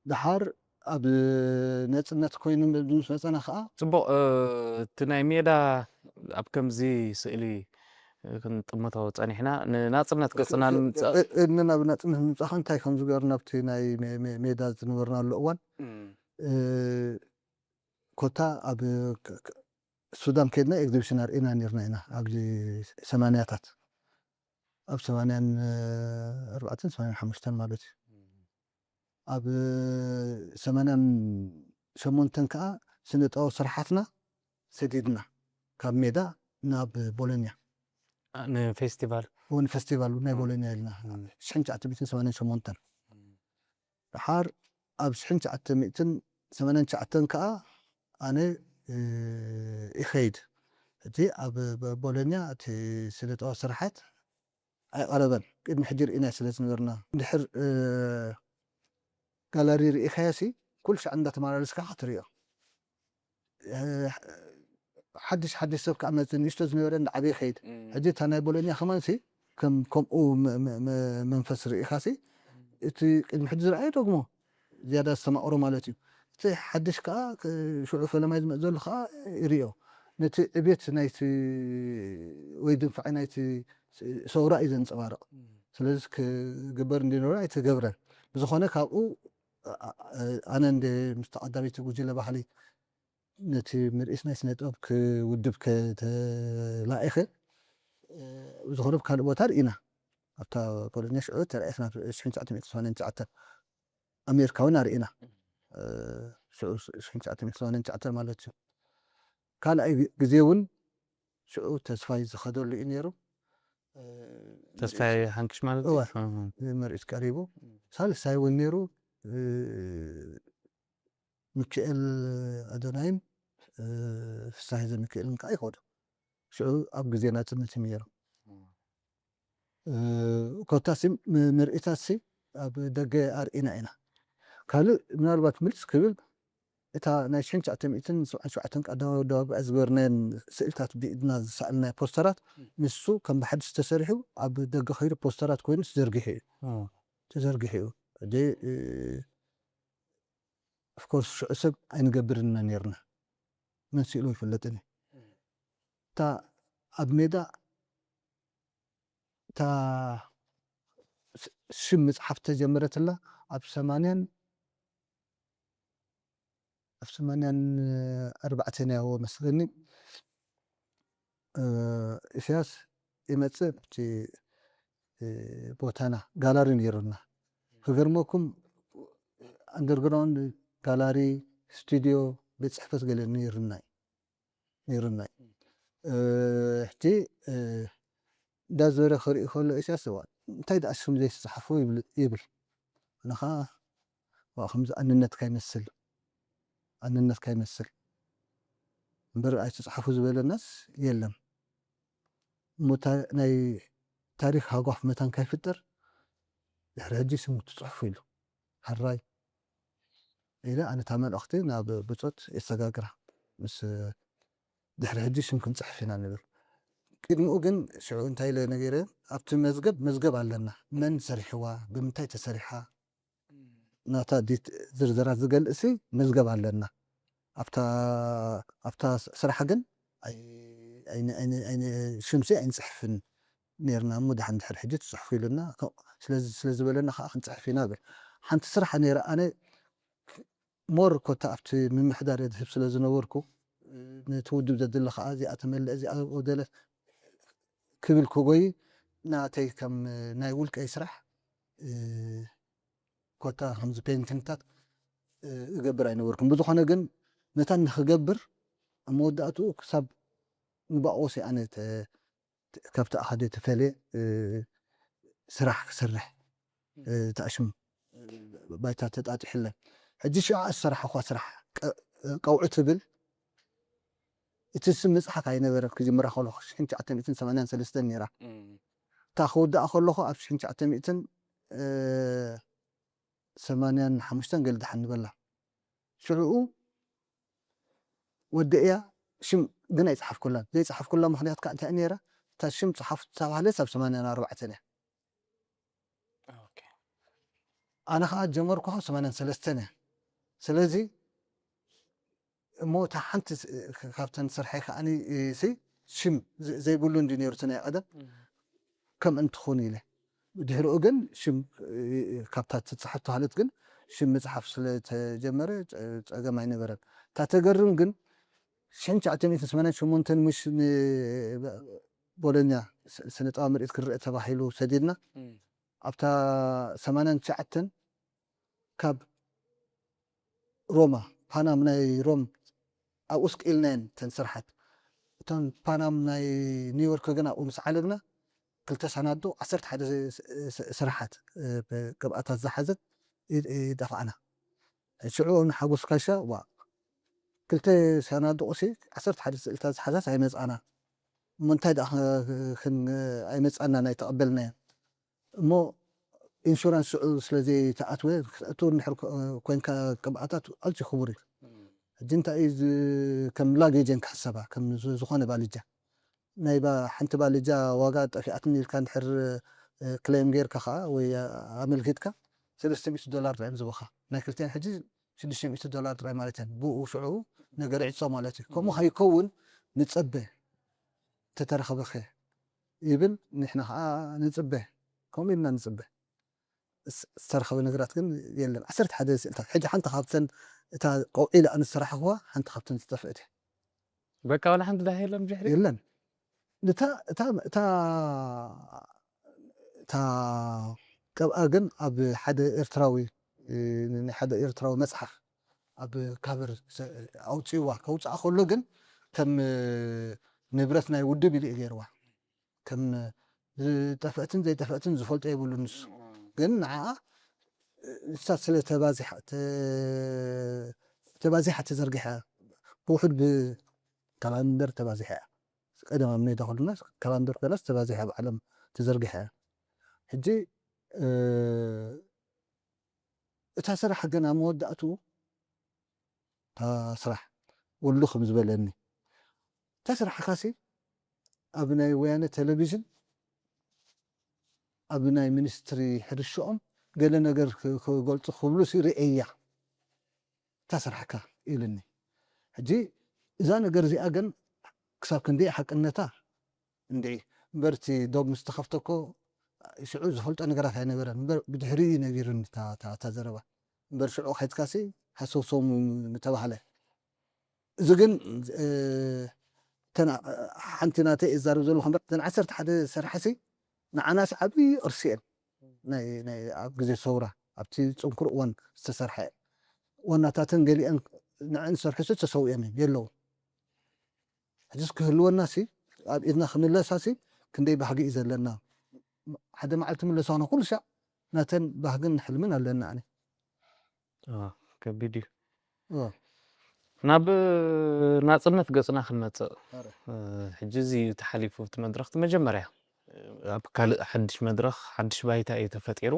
ድሓር ኣብ ነፅነት ኮይኑ ምስ መፀና ከዓ ፅቡቕ እቲ ናይ ሜዳ ኣብ ከምዚ ስእሊ ክንጥምቶ ፀኒሕና ንናፅነት ገፅና ንምምፃእ እኒ ናብ ናፅነት ምምፃእካ እንታይ ከም ዝገበር ናብቲ ናይ ሜዳ ዝነበርናሉ እዋን ኮታ ኣብ ሱዳን ከድና ኤግዚቢሽን ኣርእና ነርና ኢና ኣብዚ ሰማንያታት ኣብ ሰማንያን ኣርባዕተን ሰማንያን ሓሙሽተን ማለት እዩ ኣብ ሰማንያን ሸሞንተን ከዓ ስነጥበባዊ ስራሓትና ሰዲድና ካብ ሜዳ ናብ ቦሎኛ ንፌስቲቫል እውን ፈስቲቫል ናይ ቦሎኛ ኢልና ሽሕን ትሽዓተ ሚእትን ሰማንያን ሸሞንተን ድሓር ኣብ ሽሕን ትሽዓተ ሚእትን ሰማንያን ትሽዓተን ከዓ ኣነ ይኸይድ እቲ ኣብ ቦሎኛ እቲ ስነጥበባዊ ስራሓት ኣይቐረበን ቅድሚ ሕጂ ርኢናዮ ስለ ዝነበርና እንድሕር ጋላሪ ርኢኻዮ ሲ ኩሉ ሻዕ እንዳተመላለስካ ክትሪኦ ሓድሽ ሓድሽ ሰብ ከዓ መፅእ ንእሽቶ ዝነበረ እንዳዓበየ ይኸይድ ሕጂ እታ ናይ ቦሎኛ ከማን ሲ ከም ከምኡ መንፈስ ርኢኻ ሲ እቲ ቅድሚ ሕጂ ዝረኣየ ደግሞ ዝያዳ ዝተማቕሮ ማለት እዩ እቲ ሓድሽ ከዓ ሽዑ ፈለማይ ዝመፅ ዘሎ ከዓ ይሪኦ ነቲ ዕቤት ናይቲ ወይ ድንፋዒ ናይቲ ሰውራ እዩ ዘንፀባርቕ ስለዚ ክግበር እንዲኖረ ኣይተገብረን ብዝኾነ ካብኡ ኣነ እንደ ምስ ተቐዳሚቲ ጉጅለ ባህሊ ነቲ ምርኢት ናይ ስነ ጥበብ ክውድብ ከተላኢኸ ዝኾነ ካልእ ቦታ ርኢና ኣብታ ኮሎኛ ሽዑ ተራእየትና ሽሕን ትሽዓተ ሚእትን ሰማንያን ትሽዓተን ኣሜሪካ እውን ኣርኢና። ሽዑ ሽሕን ትሽዓተ ሚእትን ሰማንያን ትሽዓተ ማለት እዩ። ካልኣይ ግዜ እውን ሽዑ ተስፋይ ዝኸደሉ እዩ ነይሩ። ተስፋይ ሓንክሽ ማለት ምርኢት ቀሪቡ። ሳልሳይ እውን ነይሩ። ሚካኤል ኣዶናይን ፍሳሄ ዘሚካኤልን ከዓ ይኸዱ። ሽዑ ኣብ ግዜ ናፅነት እዮም ነይሮም። ኮታሲ ምርኢታትሲ ኣብ ደገ ኣርኢና ኢና። ካልእ ምናልባት ምልስ ክብል እታ ናይ ሽሕን ትሽዓተ ሚእትን ሰብዓን ሸውዓተን ቀዳማዊ ደባብኣ ዝገበርናየን ስእልታት ብኢድና ዝሰኣልናዮ ፖስተራት ንሱ ከም ብሓድሽ ተሰሪሑ ኣብ ደገ ከይዱ ፖስተራት ኮይኑ ተዘርጊሑ እዩ። ተዘርጊሑ እዩ። ሕጂ ኦፍኮርስ ሽዑ ሰብ ኣይንገብርን ኢና ነይርና። መን ስኢሉ ኣይፍለጥን እዩ። እታ ኣብ ሜዳ እታ ሽም ምፅሓፍ ተጀመረትላ ኣብ ሰማንያን ኣብ ሰማንያን ኣርባዕተን ያዎ መስለኒ። ኢሳያስ ይመፅእ ኣብቲ ቦታና ጋላሪ ነይሩና። ክገርመኩም ኣንደርግራውንድ ጋላሪ፣ ስቱዲዮ፣ ቤት ፅሕፈት ገለ ነይሩና ነይሩና። ሕጂ እንዳዞረ ክርኢ ከሎ ኢሳያስ እዋ እንታይ ደኣ ሽም ዘይተፃሓፎ ይብል። ኣነ ከዓ ከምዚ ኣንነትካ ይመስል ኣንነትካ ይመስል እምበር ኣይተፃሓፉ ዝበለናስ የለን። እሞ ናይ ታሪክ ሃጓፍ መታን ካይፍጠር ድሕሪ ሕጂ ስም ትፅሕፉ ኢሉ። ሕራይ ኢለ ኣነ እታ መልእኽቲ ናብ ብፆት የሰጋግራ። ምስ ድሕሪ ሕጂ ሽም ክንፅሕፍ ኢና ንብል። ቅድሚኡ ግን ሽዑ እንታይ ኢለ ነጊረ፣ ኣብቲ መዝገብ መዝገብ ኣለና፣ መን ሰሪሕዋ፣ ብምንታይ ተሰሪሓ፣ ናታ ዝርዝራት ዝገልጽ መዝገብ ኣለና። ኣብታ ኣብታ ስራሕ ግን ሽምሲ ኣይንፅሕፍን ነርና እሞ ደሓን ድሕሪ ሕጂ ትፅሕፉ ኢሉና ስለዝበለና ከዓ ክንፅሕፍ ኢና ብል። ሓንቲ ስራሕ ነይራ ኣነ ሞር ኮታ ኣብቲ ምምሕዳር የድህብ ስለ ዝነበርኩ ነቲ ውድብ ዘድሊ ከዓ እዚኣ ተመልአ እዚኣ ጎደለት ክብል ክጎይ ናተይ ከም ናይ ውልቀይ ስራሕ ኮታ ከምዚ ፔንቲንግታት እገብር ኣይነበርኩም። ብዝኾነ ግን መታን ንክገብር ኣብ መወዳእትኡ ክሳብ ንባቆሲ ኣነ ካብቲ ኣሃደ ተፈልየ ስራሕ ክሰርሕ ተኣሽም ባይታ ተጣጢሕለ። ሕጂ ሽዓ ዝሰራሕኳ ስራሕ ቀውዒ ትብል እቲ ስም ምፅሓፍ ኣይነበረን። ክጅምራ ከለኹ ሽሕን ትሽዓተ ሚእትን ሰማንያን ሰለስተን ነይራ። እታ ክውዳኣ ከለኹ ኣብ ሽሕን ትሽዓተ ሚእትን ሰማንያን ሓሙሽተን ገለ ደሓን ንበላ። ሽዕኡ ወደእያ ሽም ግን ኣይፀሓፍኩላን። ዘይፀሓፍኩላ ምኽንያት ከዓ እንታይ ነይራ? እታ ሽም ፀሓፍ ዝተባህለት ኣብ ሰማንያን ኣርባዕተን እያ። ኣነ ከዓ ጀመርኩ ካብ ሰማንያን ሰለስተን እያ። ስለዚ እሞ እታ ሓንቲ ካብተን ስርሐይ ከዓ ሲ ሽም ዘይብሉ እንዲ ነይሩ እቲ ናይ ቀደም ከም እንትኾኑ ኢለ ድሕሪኡ ግን ሽም ካብታ ትፅሓፍ ተባህለት ግን ሽም ምፅሓፍ ስለተጀመረ ፀገም ኣይነበረን። እታ ተገርም ግን ሽሕን ትሽዓተ ሚእትን ሰማንያን ሸሞንተን ምሽ ንቦሎኛ ስነ ጥበብ ምርኢት ክረአ ተባሂሉ ሰዲድና ኣብታ ሰማንያን ትሽዓተን ካብ ሮማ ፓናም ናይ ሮም ኣብኡ ስቅኢልናየን ተን ስርሓት እተን ፓናም ናይ ኒውዮርክ ግን ኣብኡ ምስ ዓለብና ክልተ ሳናዱቕ ዓሰርተ ሓደ ስርሓት ቅብኣታት ዝሓዘት ይጠፍኣና። ሽዑ ንሓጎስ ካሻ ዋ ክልተ ሳናዱቕ ሲ ዓሰርተ ሓደ ስእልታት ዝሓዛት ኣይመፅኣና እሞ እንታይ ደኣ ኣይመፅኣና ናይ ተቐበልናዮ እሞ ኢንሹራንስ ሽዑ ስለዘይተኣትወ ክትእትው እንድሕር ኮይንካ ቅብኣታት ኣዝዩ ክቡር እዩ። ሕጂ እንታይ እዩ ከም ላጌጅን ክሕሰባ ከም ዝኾነ ባልጃ ናይ ሓንቲ ባልጃ ዋጋ ጠፊኣትኒ ኢልካ እንድሕር ክሌም ጌርካ ከዓ ወይ ኣመልኪትካ ሰለስተ ሚእቲ ዶላር እዮም ዝህቡኻ ናይ ክልቲኣን ሕጂ ሽዱሽተ ሚእቲ ዶላር ጥራይ ማለት እየን ብኡ ሽዑ ነገር ዕፆ ማለት እዩ። ከምኡ ከይከውን ንፀበ ተተረኸበኸ ይብል ንሕና ከዓ ንፅበ ከምኡ ኢልና ንፅበ ዝተረኸበ ነገራት ግን የለን። ዓሰርተ ሓደ ስእልታት ሕጂ ሓንቲ ካብተን እታ ቀውዒ ኢለ ኣነ ዝሰራሕኽዋ ሓንቲ ካብተን ዝጠፍአት እያ። በቃ ዋላ ሓንቲ ዳህ የለን ብድሕሪ የለን። እታ እታ እታ እታ ቀብኣ ግን ኣብ ሓደ ኤርትራዊ እ፣ ናይ ሓደ ኤርትራዊ መጽሓፍ ኣብ ካቨር ሰ-፣ ኣውጺእዋ። ከውጽኣ ከሎ ግን ከም፣ እ፣ ንብረት ናይ ውድብ ኢሉ እዩ ገይርዋ። ከም ዝጠፍአትን ዘይጠፍአትን ዝፈልጦ የብሉን ንሱ። ግን ንዓኣ፣ እ፣ ንሳ ስለ ተባዚሓ፣ ተ-፣ ተባዚሓ ተዘርጊሓ፣ ብውሑድ ብካላንደር ተባዚሓ እያ። ቀደም ኣብ ሜዳ ከለና ካላንደር ከላስ ተባዚሓ ብዓለም ተዘርጊሓ እያ። ሕጂ፣ እ፣ እታ ስራሕ ግን ኣብ መወዳእትኡ፣ እታ ስራሕ ወሉ ከም ዝበለኒ፣ እታ ስራሕካሲ ኣብ ናይ ወያነ ቴሌቪዥን፣ ኣብ ናይ ሚኒስትሪ ሕርሽኦም ገለ ነገር ክ-፣ ክገልጹ ክብሉ ሲ ርእያ፣ እታ ስራሕካ ኢሉኒ። ሕጂ እዛ ነገር እዚኣ ግን ክሳብ ክንደይ ሓቅነታ እንድዒ እምበር፣ እቲ ዶብ ምስ ተኸፍተ እኮ ሽዑ ዝፈልጦ ነገራት ኣይነበረን። እምበር ብድሕሪኡ እዩ ነጊሩኒ እታ፣ እታ፣ እታ ዘረባ። እምበር ሽዑ ከይድካሲ ሃሰውሰው ም-፣ ምተባህለ። እዚ ግን፣ እ፣ እተን፣ እ፣ ሓንቲ ናተይ እዛረብ ዘለኹ እምበር፣ እተን ዓሰርተ ሓደ ሰርሐሲ ንዓናስ ዓብዪ ቅርሲ እየን። ናይ፣ ናይ ኣብ ግዜ ሰውራ፣ ኣብቲ ጽንኩር እዋን ዝተሰርሐ እየን። ዋናታተን ገሊአን ንዐን ዝሰርሑሲ ተሰዊኦም እዮም፣ የለውን። ሕጂስ ክህልወናሲ፣ ኣብ ኢድና ክምለሳሲ፣ ክንደይ ባህጊ እዩ ዘለና። ሓደ መዓልቲ ምለሳና ኩሉ ሻዕ ናተን ባህግን ሕልምን ኣለና። ኣነ። ኣዎ፣ ከቢድ እዩ። ኣዎ። ናብ ናጽነት ገጽና ክንመጽእ። ኣረ። እ፣ ሕጂ እዚ እዩ ተሓሊፉ፣ እቲ መድረኽ፣ እቲ መጀመርያ፣ ኣብ ካልእ ሓድሽ መድረኽ፣ ሓድሽ ባይታ እዩ ተፈጢሩ።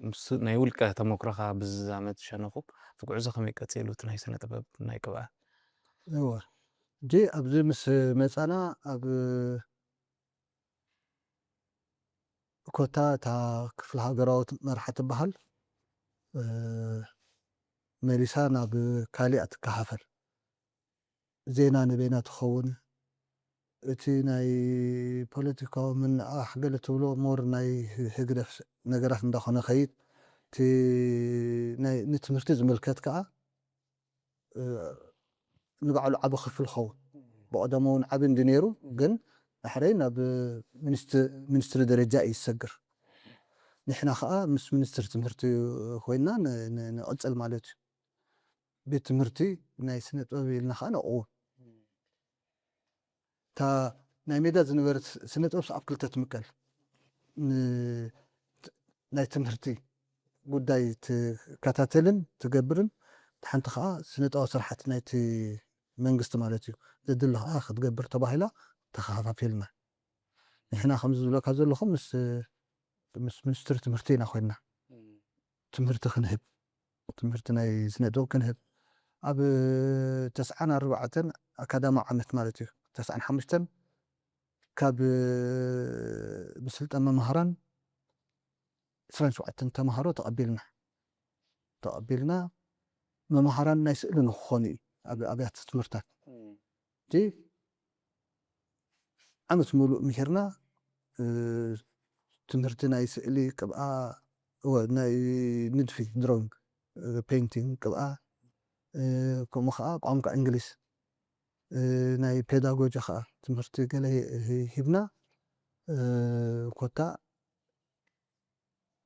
ምስ ናይ ውልቀ ተመክሮኻ ብዝዛመድ ሸነኹ፣ እቲ ጉዕዞ ከመይ ቀጺሉ፣ እቲ ናይ ስነ ጥበብ ናይ ቅብኣ? እወ። ሕጂ ኣብዚ ምስ መጻና፣ ኣብ ኮታ እታ ክፍለ ሃገራዊት መርሓ ትበሃል፣ እ፣ መሊሳ ናብ ካሊኣ ትከፋፈል። ዜና ንበይና ትኸውን። እቲ ናይ ፖለቲካዊ ምንቕቓሕ ገለ ትብሎ ሞር ናይ ህግደፍ ነገራት እንዳኾነ ኸይድ። እቲ ናይ ንትምህርቲ ዝምልከት ከኣ፣ እ፣ ንባዕሉ ዓቢ ክፍሊ ኸውን። ብቐደሙ እውን ዓቢ እንዲ ነይሩ፣ ግን ዳሕረይ ናብ ሚኒስት-፣ ሚኒስትሪ ደረጃ እዩ ዝሰግር። ንሕና ኸኣ ምስ ሚኒስትሪ ትምህርቲ ኮይንና ን-፣ ን-፣ ንቕጽል ማለት እዩ። ቤት ትምህርቲ ናይ ስነ ጥበብ ኢልና ኸኣ ነቕውም። እታ ናይ ሜዳ ዝነበረት ስነ ጥበብ ኣብ ክልተ ትምቀል። ን-፣ ናይ ትምህርቲ ጉዳይ ትከታተልን ትገብርን፣ እቲ ሓንቲ ኸኣ ስነ ጥበብ ስራሓት ናይቲ መንግስቲ ማለት እዩ። ዘድሊ ኸኣ ክትገብር ተባሂላ ተኸፋፊልና። ንሕና ከምዚ ዝብለካ ዘለኹ ምስ፣ ምስ ሚኒስትሪ ትምህርቲ ኢና ኮይንና። እም። ትምህርቲ ክንህብ፣ ትምህርቲ ናይ ስነ ጥበብ ክንህብ። ኣብ ተስዓን ኣርባዕተን ኣካዳማዊ ዓመት ማለት እዩ፣ ተስዓን ሓሙሽተን ካብ ብስልጠን መምሃራን ዕስራን ሸውዓተን ተምሃሮ ተቐቢልና። ተቐቢልና መምሃራን ናይ ስእሊ ንክኾኑ እዩ ኣብ ኣብያተ ትምህርታት። እም። እቲ ዓመት ሙሉእ ምሂርና፣ እ፣ ትምህርቲ ናይ ስእሊ ቅብኣ፣ እወ፣ ናይ ንድፊ፣ ድሮዊንግ፣ እ፣ ፔይንቲንግ ቅብኣ፣ እ፣ ከምኡ ኸዓ ቋንቋ እንግሊዝ፣ እ፣ ናይ ፔዳጎጂ ኸዓ ትምህርቲ ገለ ሂ-፣ ሂ-፣ ሂብና፣ እ፣ ኮታ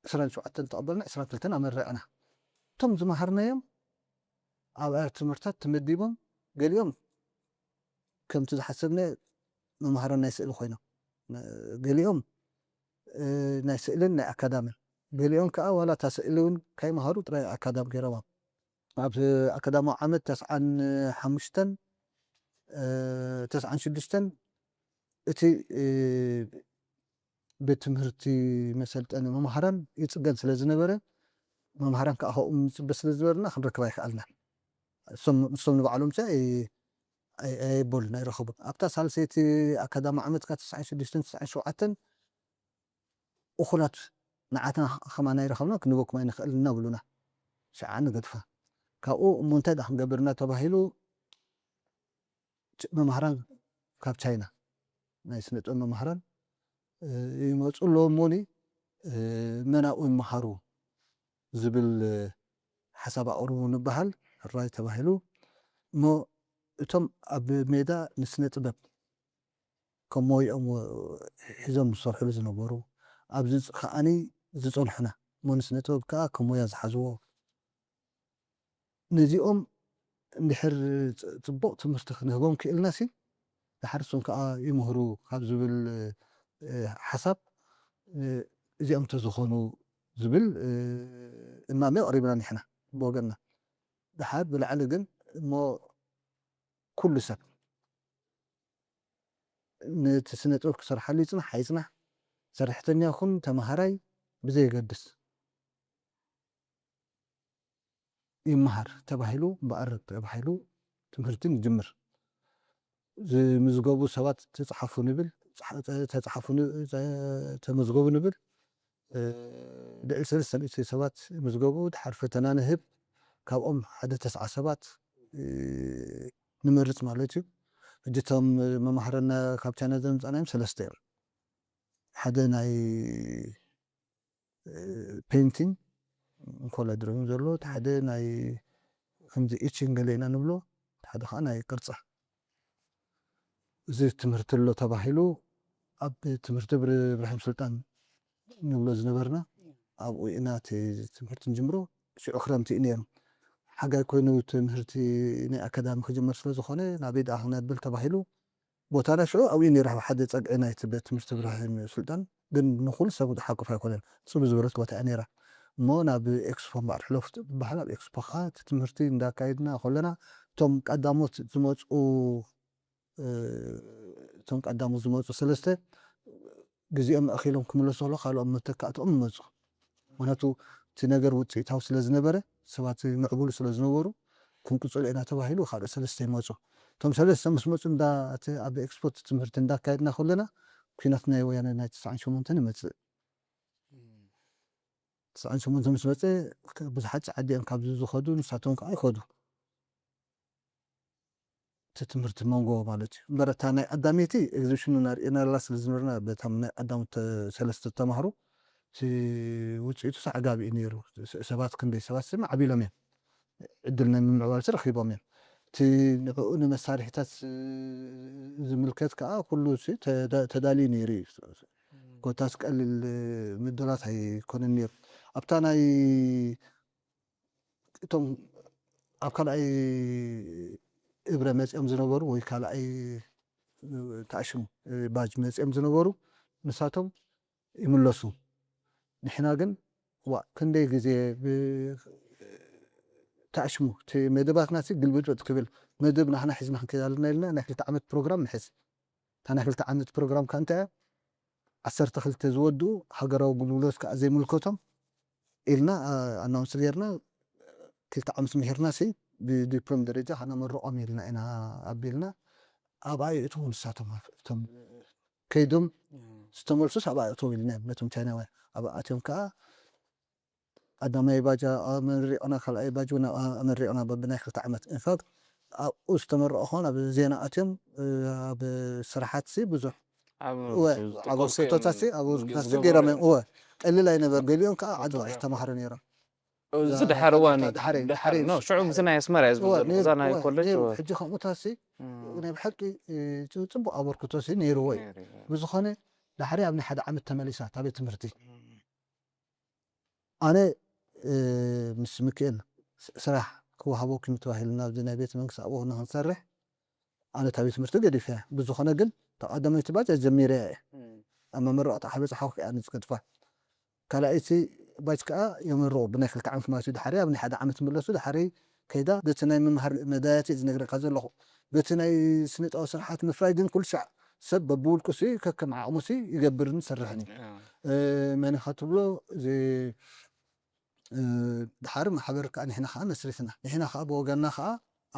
ዕስራን ሸውዓተን ተቐበልና፣ ዕስራን ክልተን ኣመረቕና። እቶም ዝመሃርናዮም ኣብ ኣብያተ ትምህርታት ተመዲቦም፣ ገሊኦም ከምቲ ዝሓሰብናዮ መምሃራን ናይ ስእሊ ኮይኖም፣ ገሊኦም፣ እ፣ ናይ ስእልን ናይ ኣካዳምን፣ ገሊኦም ከኣ ዋላ እታ ስእሊ እውን ከይመሃሩ ጥራይ ኣካዳም ገይሮማ። ኣብ ኣካዳማዊ ዓመት ተስዓን ሓሙሽተን፣ እ፣ ተስዓን ሽዱሽተን እቲ፣ እ፣ ቤት ትምህርቲ መሰልጠኒ መምሃራን ይጽገን ስለ ዝነበረ፣ መምሃራን ከኣ ካብኡ ንጽበ ስለ ዝነበርና ክንረክብ ኣይከኣልናን። እሶም፣ ንሶም ንባዕሎም ሲ ኣይ-፣ ኣይ-፣ ኣየበሉን፣ ኣይረኸቡን። ኣብታ ሳልሰይቲ ኣካዳሚ ዓመት ከኣ ተስዓን ሽዱሽተን ተስዓን ሸውዓተን እኹላት ንዓትና ከማና ይረኸብና ክንበኩም ኣይንኽእልን እናበሉና። ሽዓ ንገድፋ። ካብኡ እሞ እንታይ ደኣ ክንገብር እናተባሂሉ፣ ች-፣ መምሃራን ካብ ቻይና፣ ናይ ስነ ጥበብ መምሃራን፣ እ፣ ይመጹ ኣለዉ እሞኒ፣ እ፣ መን ኣብኡ ይመሃሩ ዝብል፣ እ፣ ሓሳብ ኣቕርቡ ንበሃል፣ ሕራይ ተባሂሉ። እሞ እቶም ኣብ ሜዳ ንስነ ጥበብ ከም ሞይኦም ወ-፣ ሒዞም ዝሰርሕሉ ዝነበሩ፣ ኣብዚ ከዓኒ ዝጸንሑና፣ እሞ ንስነ ጥበብ ከኣ ከም ሞያ ዝሓዝዎ፣ ነዚኦም እንድሕር ጽቡቕ ትምህርቲ ክንህቦም ክእልና ሲ ድሓር እሶም ከዓ ይምህሩ ካብ ዝብል ሓሳብ እዚኦም ተዝኾኑ ዝብል እማመ ኣቕሪብና ንሕና ብወገንና። ድሓር ብላዕሊ ግን እሞ ኩሉ ሰብ ነቲ ስነ ጥበብ ክሰርሓሉ ይፅናሕ ኣይፅናሕ፣ ሰራሕተኛ ይኹን ተምሃራይ ብዘየገድስ ይመሃር ተባሂሉ፣ ብኣረብ ተባሂሉ ትምህርቲ ንጅምር። ዝምዝገቡ ሰባት ተፅሓፉ ንብል፣ ተፅሓፉ ተመዝገቡ ንብል። ልዕሊ ሰለስተ ሚእቲ ሰባት ይምዝገቡ። ድሓር ፈተና ንህብ፣ ካብኦም ሓደ ተስዓ ሰባት ንመርፅ ማለት እዩ። ሕጂ እቶም መማህረና ካብ ቻይና ዘምፃናዮም ሰለስተ እዮም። ሓደ ናይ ፔንቲንግ እንኮላ ድሮይን ዘሎ፣ ሓደ ናይ ከምዚ ኢቺንግ ገለ ኢና ንብሎ፣ ሓደ ከዓ ናይ ቅርፃ። እዚ ትምህርቲ ኣሎ ተባሂሉ ኣብ ትምህርቲ ብር- ብርሃን ስልጣን ንብሎ ዝነበርና ኣብኡ ኢና እቲ ትምህርቲ ንጅምሮ። ሽዑ ክረምቲ እዩ ነይሩ። ሓጋይ ኮይኑ ትምህርቲ ናይ ኣካዳሚ ክጅመር ስለ ዝኾነ ናበይ ደኣ ክነብል ተባሂሉ ቦታና ሽዑ ኣብኡ እዩ ነይሩ። ኣብ ሓደ ጸግዒ ናይቲ ቤት ትምህርቲ ብርሃን ስልጣን ግን ንኹሉ ሰብ ዝሓቁፍ ኣይኮነን። ጽብ ዝበለት ቦታ እያ ነይራ። እሞ ናብ ኤክስፖ እምበኣር ሕለፍ ትበሃል። ኣብ ኤክስፖ ኸዓ እቲ ትምህርቲ እንዳካየድና ከለና እቶም ቀዳሞት ዝመፁ እቶም ቀዳሞት ዝመፁ ሰለስተ ግዜኦም ኣኺሎም ክምለሱ ከሎ ካልኦም መተካእትኦም ይመፁ። ምክንያቱ እቲ ነገር ውፅኢታዊ ስለ ዝነበረ ሰባት ምዕቡል ስለ ዝነበሩ ክንቅፅሎ ኢና ተባሂሉ ካልኦት ሰለስተ ይመፁ። እቶም ሰለስተ ምስ መፁ እንዳ እቲ ኣብ ኤክስፖ ትምህርቲ እንዳካየድና ከለና ኩናት ናይ ወያነ ናይ ተስዓን ሸሞንተን ይመፅእ። ተስዓን ሸሞንተን ምስ መፀ ብዙሓት ፃዓዲ እዮም ካብዚ ዝኸዱ፣ ንሳቶም ከዓ ይኸዱ። እቲ ትምህርቲ መንጎ ማለት እዩ። እምበር እታ ናይ ቀዳመይቲ ኤግዚቢሽኑ ናርእየናላ ስለ ዝነበርና በታም ናይ ቀዳሞት ሰለስተ ተማሃሮ እቲ ውፅኢቱ ሳዕጋቢ እዩ ነይሩ። ሰባት ክንደይ ሰባት ስም ዓቢሎም እዮም። ዕድል ናይ ምምዕባል ረኺቦም እዮም። እቲ ንዕኡ ንመሳርሒታት ዝምልከት ከዓ ኩሉ ተዳልዩ ነይሩ እዩ። ኮታስ ቀሊል ምድላት ኣይኮነን ነይሩ። ኣብታ ናይ እቶም ኣብ ካልኣይ እብረ መፂኦም ዝነበሩ ወይ ካልኣይ ተኣሽሙ ባጅ መፂኦም ዝነበሩ ንሳቶም ይምለሱ። ንሕና ግን ዋ ክንደይ ግዜ ተኣሽሙ እቲ መደባትና ግልብጥብጥ ክብል መደብ ናሕና ሒዝና ክንከይድ ኣለና ኢልና ናይ ክልተ ዓመት ፕሮግራም ንሕዝ። እታ ናይ ክልተ ዓመት ፕሮግራም ከ እንታይ እያ? ዓሰርተ ክልተ ዝወድኡ ሃገራዊ ግልግሎት ከዓ ዘይምልከቶም ኢልና ኣናውንስ ጌርና ክልተ ዓመት ምሂርና ሲ ብዲፕሎም ደረጃ ከነመርቖም ኢልና ኢና ኣቢልና ኣብኣ ይእትዉ ንሳቶም እቶም ከይዶም ዝተመልሱስ ኣብኣ ይእትዉ ኢልና ነቶም ቻይናውያን ኣብኣ ኣትዮም ከዓ ቀዳማይ ባጃ ኣመሪቕና ካልኣይ ባጅ እውን ኣመሪቕና በብናይ ክልተ ዓመት ኢንፋክት ኣብኡ ዝተመረቑ ኾን ኣብ ዜና ኣትዮም ኣብ ስራሓት ሲ ብዙሕ ኣብ ወ- ኣብ ወስከቶታት ሲ ኣብ ወስከቶታት ሲ ገይሮም እዮም እወ ቀሊል ኣይነበር ገሊኦም ከዓ ዓዲ ጣዒሽ ተማሃሮ ነይሮም እዚ ድሓር እዋን እዩ። ድሓር እዩ፣ ድሓር እዩ። ኖ፣ ሽዑ ምስናይ ኣስመራ እዩ እወ ዝብዘር ነይሩ፣ እዛ ናይ እወ ኮሌጅ ነይሩ። እወ። ሕጂ ከምኡታት ሲ እም፣ ናይ ብሓቂ እ፣ ጽ- ጽቡቅ ኣበርክቶ ሲ ነይርዎ እዩ። ነይሩ እዩ። ብዝኾነ ዳሕሪ ኣብ ናይ ሓደ ዓመት ተመሊሳ እታ ቤት ትምህርቲ ኣነ እ፣ ምስ ምክኤል ስ- ስራሕ ክወሃበኩም ተባሂልና ኣብዚ ናይ ቤት መንግስቲ ኣብኡ ንክንሰርሕ ኣነ እታ ቤት ትምህርቲ ገዲፈ እያ። ብዝኾነ ግን ተቐዳመይቲ ባጃ ጀሚረ እየ ኣብ መመረቕታ ሓበፃ ሓወክ እያ ንዝገድፋ ካልኣይቲ ባጅ ከዓ የምርቑ ብናይ ክልተ ዓመት ማለት እዩ ድሓሪ ኣብ ናይ ሓደ ዓመት ምለሱ ድሓሪ ከይዳ በቲ ናይ ምምሃር መዳያት እየ ዝነግረካ ዘለኹ በቲ ናይ ስነጣዊ ስርሓት ምፍራይ ግን ኩሉ ሻዕ ሰብ በብውልቁ ሲ ከከም ዓቕሙ ሲ ይገብርን ይሰርሕን እዩ መኒኻ ትብሎ እዚ ድሓር ማሕበር ከዓ ንሕና ከዓ መስሪትና ንሕና ከዓ ብወገንና ከዓ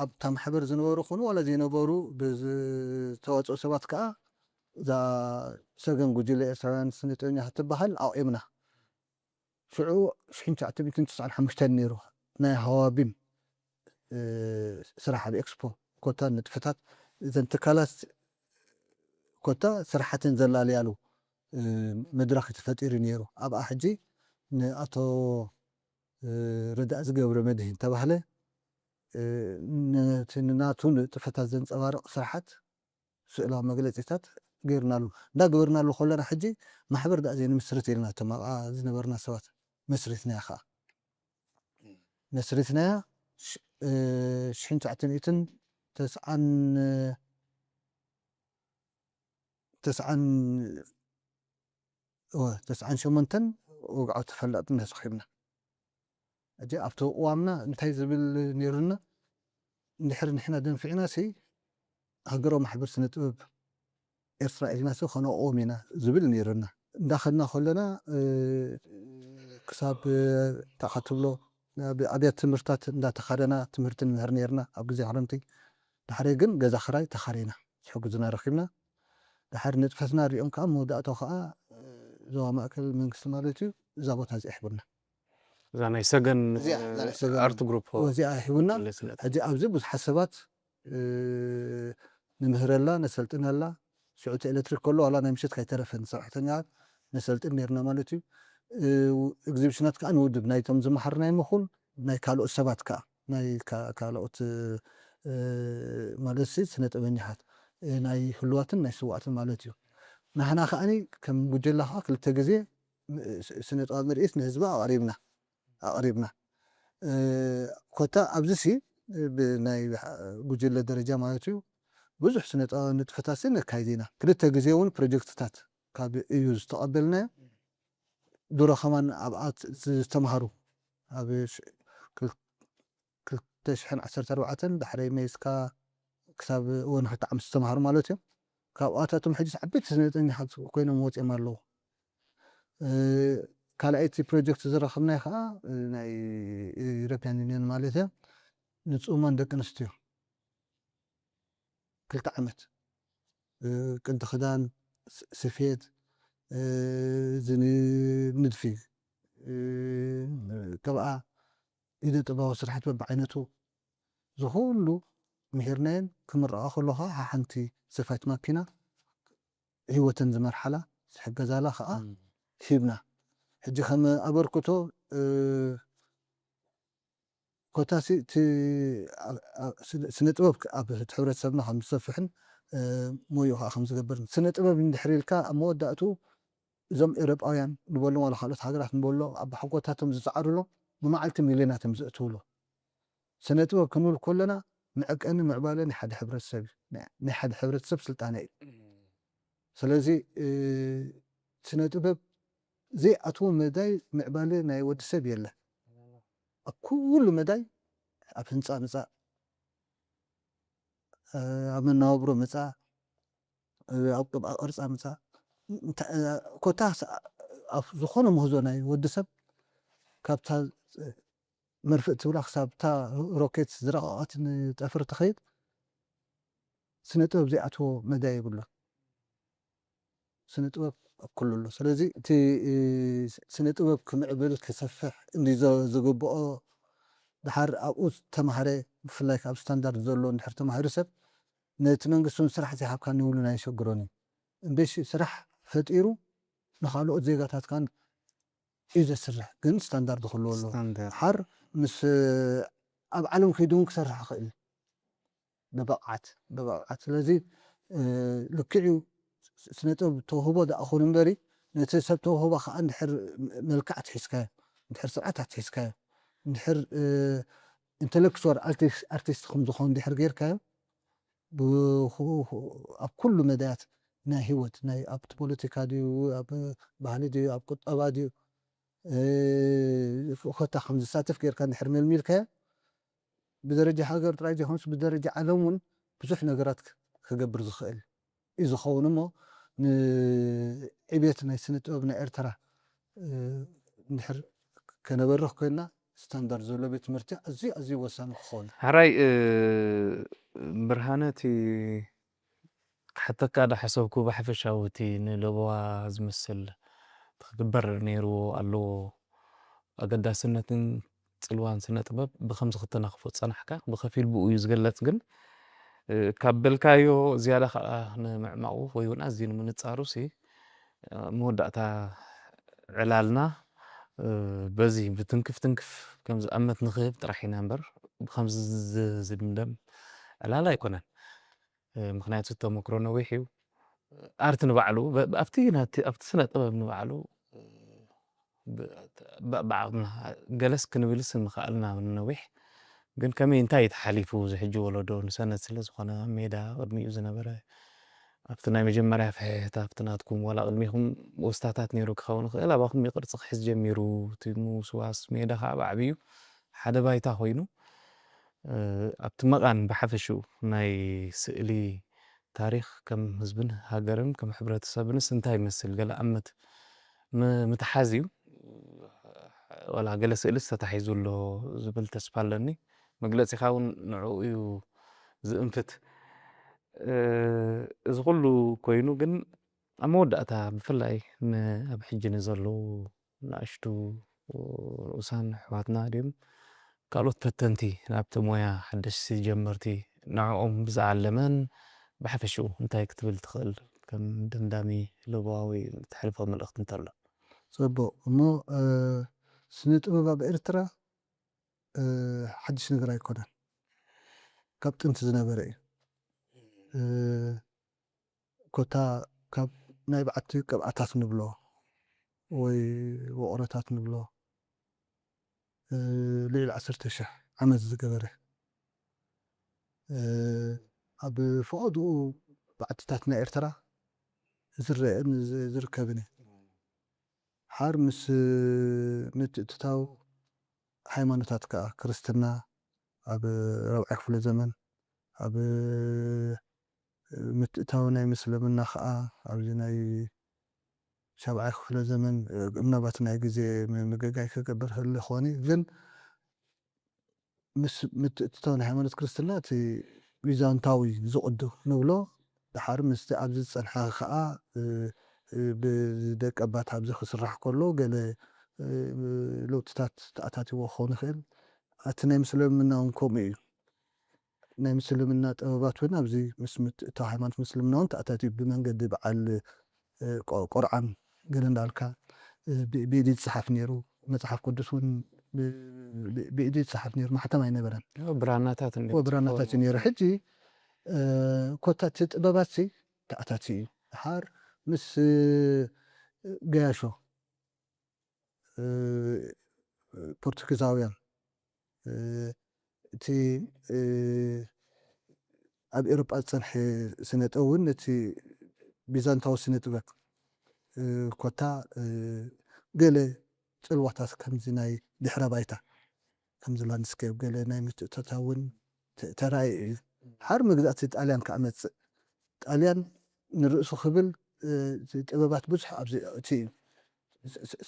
ኣብታ ማሕበር ዝነበሩ ኹኑ ዋላ ዘይነበሩ ብዝተዋፅኦ ሰባት ከዓ እዛ ሰገን ጉጅለ ኤርትራውያን ስነጥበኛ ክትበሃል ኣቑምና ሽዑ ሽሕን ትሽዓተ ሚእትን ትስዓን ሓሙሽተን ነይሩ ናይ ሃዋቢም ስራሕ ኣብ ኤክስፖ ኮታ ንጥፈታት እዘን ትካላት ኮታ ስራሓተን ዘላለያሉ መድረኽ ተፈጢሩ ነይሩ ኣብኣ ሕጂ ንኣቶ ረዳእ ዝገብረ መድህን ተባህለ ነቲ ንናቱ ንጥፈታት ዘንፀባርቕ ስራሓት ስእላዊ መግለፂታት ገይርናሉ እንዳገበርናሉ ከለና ሕጂ ማሕበር ዳኣ ዘይንምስርት ኢልና እቶም ኣብኣ ዝነበርና ሰባት መስሪትናያ ከዓ መስሪትናያ ሽሕን ትሽዓተ ሚእትን ተስዓን ተስዓን እወ፣ ተስዓን ሸሞንተን ወግዓዊ ተፈላጥነት ረኺብና። ሕጂ ኣብቲ ቅዋምና እንታይ ዝብል ነይሩና? እንድሕር ንሕና ደንፊዕና ሲ ሃገራዊ ማሕበር ስነ ጥበብ ኤርትራ ኢልና ሲ ከነቕውም ኢና ዝብል ነይሩና። እንዳኸድና ከለና ክሳብ እንታይ ትብሎ፣ ናብ ኣብያተ ትምህርትታት እንዳተኻደና ትምህርቲ ንምህር ነይርና ኣብ ግዜ ክረምቲ። ዳሕረይ ግን ገዛ ክራይ ተኻሪና ዝሕግዙና ረኺብና። ድሓር ንጥፈትና ሪኦም ከዓ መወዳእታው ከዓ ዞባ ማእከል መንግስቲ ማለት እዩ እዛ ቦታ እዚኣ ሒቡና። እዛ ናይ ሰገን እዚኣ እዛ ናይ ሰገን ኣርት ግሩፕ እዚኣ ሒቡና። ለስነት ሕጂ ኣብዚ ብዙሓት ሰባት ንምህረላ፣ ነሰልጥነላ። ሽዑ እቲ ኤሌክትሪክ ከሎ ዋላ ናይ ምሸት ካይተረፈን ሰራሕተኛ ነሰልጥን ነርና ማለት እዩ። ኤግዚቢሽናት ከዓ ንውድብ ናይቶም ዝመሃርና ይመኹን ናይ ካልኦት ሰባት ከዓ ናይ ካልኦት ማለት ሲ ስነ ጥበኛታት ናይ ህልዋትን ናይ ስዋእትን ማለት እዩ። ናህና ከዓኒ ከም ጉጀላ ከዓ ክልተ ግዜ ስነ ጥበብ ምርኢት ንህዝቢ ኣቕሪብና ኣቕሪብና ኮታ ኣብዚ ሲ ብናይ ጉጀለ ደረጃ ማለት እዩ ብዙሕ ስነ ጥበብ ንጥፈታት ሲ ነካይድ ኢና። ክልተ ግዜ እውን ፕሮጀክትታት ካብ እዩ ዝተቐበልናዮ ድሮ ከማን ኣብኣ ዝተምሃሩ ኣብ ክልተ ሽሕን ዓሰርተ ኣርባዕተን ዳሕረይ መይስካ ክሳብ እወን ክልተ ዓመት ዝተምሃሩ ማለት እዮም። ካብኣታቶም ሕጂ ዓበይቲ ስነጥበኛታት ኮይኖም ወፂኦም ኣለዉ። ካልኣይቲ ፕሮጀክት ዝረኸብናይ ከዓ ናይ ኢሮፒያን ዩኒየን ማለት እያ ንፅኡማን ደቂ ኣንስትዮ ክልተ ዓመት ቅዲ ክዳን፣ ስፌት፣ ንድፊ፣ ቅብኣ፣ ኢደ ጥበባዊ ስራሕቲ በብዓይነቱ ዝኩሉ ምሂርናየን ክምረቓ ከለኻ ሓንቲ ሰፋይት ማኪና ህይወተን ዝመርሓላ ዝሕገዛላ ከዓ ሂብና። ሕጂ ከም ኣበርክቶ ኮታሲ እቲ ስነ ጥበብ ኣብ ሕብረተሰብና ከም ዝሰፍሕን ሞዩ ከዓ ከም ዝገብርን ስነ ጥበብ እንድሕር ኢልካ ኣብ መወዳእቱ እዞም ኤውሮጳውያን ንበሎም ዋላ ካልኦት ሃገራት ንበሎ ኣብ ሓጎታቶም ዝፀዓሩሎም ብመዓልቲ ሚልዮናት እዮም ዘእትውሎ። ስነ ጥበብ ክንብል ከለና መዐቀኒ ምዕባለ ናይ ሓደ ሕብረተሰብ እዩ። ናይ ሓደ ሕብረተሰብ ስልጣነ እዩ። ስለዚ ስነ ጥበብ ዘይኣትዎ መዳይ ምዕባለ ናይ ወዲ ሰብ የለን። ኣብ ኩሉ መዳይ ኣብ ህንፃ ምፃእ፣ ኣብ መናባብሮ ምፃእ፣ ኣብ ቅብኣ ቅርፃ ምፃእ ኮታ ኣብ ዝኾነ ምህዞ ናይ ወዲ ሰብ ካብታ መርፍእ ትብላ ክሳብ እታ ሮኬት ዝረቐቐት ንጠፍሪ ትኸይድ ስነ ጥበብ ዘይኣትዎ መዳይ የብሉን። ስነ ጥበብ ኣብ ኩሉ ኣሎ። ስለዚ እቲ ስነ ጥበብ ክምዕብል ክሰፍሕ እንዲ ዝግብኦ ድሓር ኣብኡ ዝተማህረ ብፍላይ ካብ ስታንዳርድ ዘሎ እንድሕር ተማሂሩ ሰብ ነቲ መንግስቲ እውን ስራሕ ዘይሃብካ ንብሉ ናይ ሸግሮን እዩ። እምበሽ ስራሕ ፈጢሩ ንካልኦት ዜጋታት ካን እዩ ዘስርሕ ግን ስታንዳርድ ክህልዎ ኣለዎ። ስታንዳርድ ሓር ምስ ኣብ ዓለም ከይዱ እውን ክሰርሕ ይኽእል እዩ። ብብቕዓት ብብቕዓት ስለዚ ልክዕ እዩ። ስነ ጥበብ ተውህቦ ደኣ ኹን እምበሪ ነቲ ሰብ ተውህቦ ከዓ እንድሕር መልክዕ ኣትሒዝካዮ እንድሕር ስርዓት ኣትሒዝካዮ እንድሕር ኢንተሌክቹዋል ኣርቲስት ከም ዝኾኑ እንድሕር ጌርካዮ ኣብ ኩሉ መዳያት ናይ ህይወት ናይ ኣብቲ ፖለቲካ ድዩ ኣብ ባህሊ ድዩ ኣብ ቁጠባ ድዩ ኮታ ከም ዝሳተፍ ጌርካ እንድሕር መልሚልካዮ ብደረጃ ሃገር ጥራይ ዘይኮንስ ብደረጃ ዓለም እውን ብዙሕ ነገራት ክገብር ዝኽእል እዩ ዝኸውን እሞ ንዕብየት ናይ ስነ ጥበብ ናይ ኤርትራ እንድሕር ከነበርኽ ኮይና ስታንዳርድ ዘሎ ቤት ትምህርቲ ኣዝዩ ኣዝዩ ወሳኒ ክኸውን ሕራይ ብርሃነ እቲ ክሓተካ ዳሓሰብኩ ብሓፈሻዊ እቲ ንለበዋ ዝመስል ክግበር ነይርዎ ኣለዎ ኣገዳስነትን ፅልዋን ስነ ጥበብ ብከምዚ ክተናኽፎ ዝፀናሕካ ብከፊል ብኡ እዩ ዝገለፅ ግን ካብ በልካዮ ዝያዳ ከዓ ንምዕማቑ ወይ እውን ኣዝዩ ንምንፃሩ ሲ መወዳእታ ዕላልና በዚ ብትንክፍ ትንክፍ ከምዚ ኣመት ንክህብ ጥራሕ ኢና እምበር ብከምዚ ዝድምደም ዕላል ኣይኮነን። ምክንያቱ ተመክሮ ነዊሕ እዩ። ኣርት ንባዕሉ ኣብቲ ስነ ጥበብ ንባዕሉ ብዓቕምና ገለስ ክንብልስ ምኽኣልና ነዊሕ ግን ከመይ እንታይ ተሓሊፉ ዝሕጂ ወለዶ ንሰነድ ስለ ዝኾነ ኣብ ሜዳ ቅድሚኡ ዝነበረ ኣብቲ ናይ መጀመርያ ፍሕሕታ ኣብቲ ናትኩም ዋላ ቅድሚኹም ወስታታት ነይሩ ክኸውን ይኽእል ኣባኹም ይቅርፂ ክሕዝ ጀሚሩ እቲ ምውስዋስ ሜዳ ከዓ ብዓብዩ ሓደ ባይታ ኮይኑ ኣብቲ መቓን ብሓፈሽኡ ናይ ስእሊ ታሪኽ ከም ህዝብን ሃገርን ከም ሕብረተሰብንስ እንታይ ይመስል ገለ ኣመት ምትሓዝ እዩ። ዋላ ገለ ስእልስ ተታሒዙ ኣሎ ዝብል ተስፋ ኣለኒ። መግለፂኻ እውን ንዕኡ እዩ ዝእንፍት። እዚ ኩሉ ኮይኑ ግን ኣብ መወዳእታ ብፍላይ ኣብ ሕጂ ንዘለዉ ንኣሽቱ ንኡሳን ኣሕዋትና ድዮም ካልኦት ፈተንቲ ናብቲ ሞያ ሓደሽቲ ጀመርቲ ንዕኦም ብዝዓለመን ብሓፈሽኡ እንታይ ክትብል ትኽእል ከም ደምዳሚ ልባዊ ተሕልፎ መልእኽቲ እንተሎ? ፅቡቅ እሞ ስነ ጥበብ ኣብ ኤርትራ ሓድሽ ነገር ኣይኮነን። ካብ ጥንቲ ዝነበረ እዩ። ኮታ ካብ ናይ በዓቲ ቅብኣታት ንብሎ ወይ ወቕሮታት ንብሎ ልዕሊ ዓሰርተ ሽሕ ዓመት ዝገበረ ኣብ ፈቐድኡ በዓትታት ናይ ኤርትራ ዝረአን ዝርከብን እዩ። ሓር ምስ ምትእትታው ሃይማኖታት ከዓ ክርስትና ኣብ ራብዓይ ክፍለ ዘመን ኣብ ምትእታው ናይ ምስልምና ከዓ ኣብዚ ናይ ሻብዓይ ክፍለ ዘመን ምናባት ናይ ግዜ ምግጋይ ክገብር ህሊ ክኾን እዩ ግን ምስ ምትእትታው ናይ ሃይማኖት ክርስትና እቲ ቢዛንታዊ ዝቕዱ ንብሎ ድሓር ምስቲ ኣብዚ ዝፀንሐ ከዓ ብደቀባት ኣብዚ ክስራሕ ከሎ ገለ ለውጥታት ተኣታትዎ ክኸውን ይኽእል። እቲ ናይ ምስልምና እውን ከምኡ እዩ። ናይ ምስልምና ጥበባት እውን ኣብዚ ምስ ምትእታው ሃይማኖት ምስልምና እውን ተኣታትዩ ብመንገዲ በዓል ቆርዓን ገለ እንዳልካ ብኢድ ይፅሓፍ ነይሩ። መፅሓፍ ቅዱስ እውን ብኢድ ይፅሓፍ ነይሩ፣ ማሕተም ኣይነበረን። ብራናታት ብራናታት እዩ ነይሩ። ሕጂ ኮታ እቲ ጥበባት ተኣታቲ እዩ። ድሓር ምስ ገያሾ ፖርቱጊዛውያን እቲ ኣብ ኤሮጳ ዝጸንሐ ስነ ጥበብ እውን ነቲ ቢዛንታዊ ስነ ጥበብ ኮታ ገለ ጽልዋታት ከምዚ ናይ ድሕረ ባይታ ከምዚ ላንድስኬፕ ገለ ናይ ምትእትታው እውን ተራእዩ እዩ። ሓር መግዛእቲ ጣልያን ከዓ መጽእ ጣልያን ንርእሱ ክብል ጥበባት ብዙሕ ኣብዚ እቲ እዩ።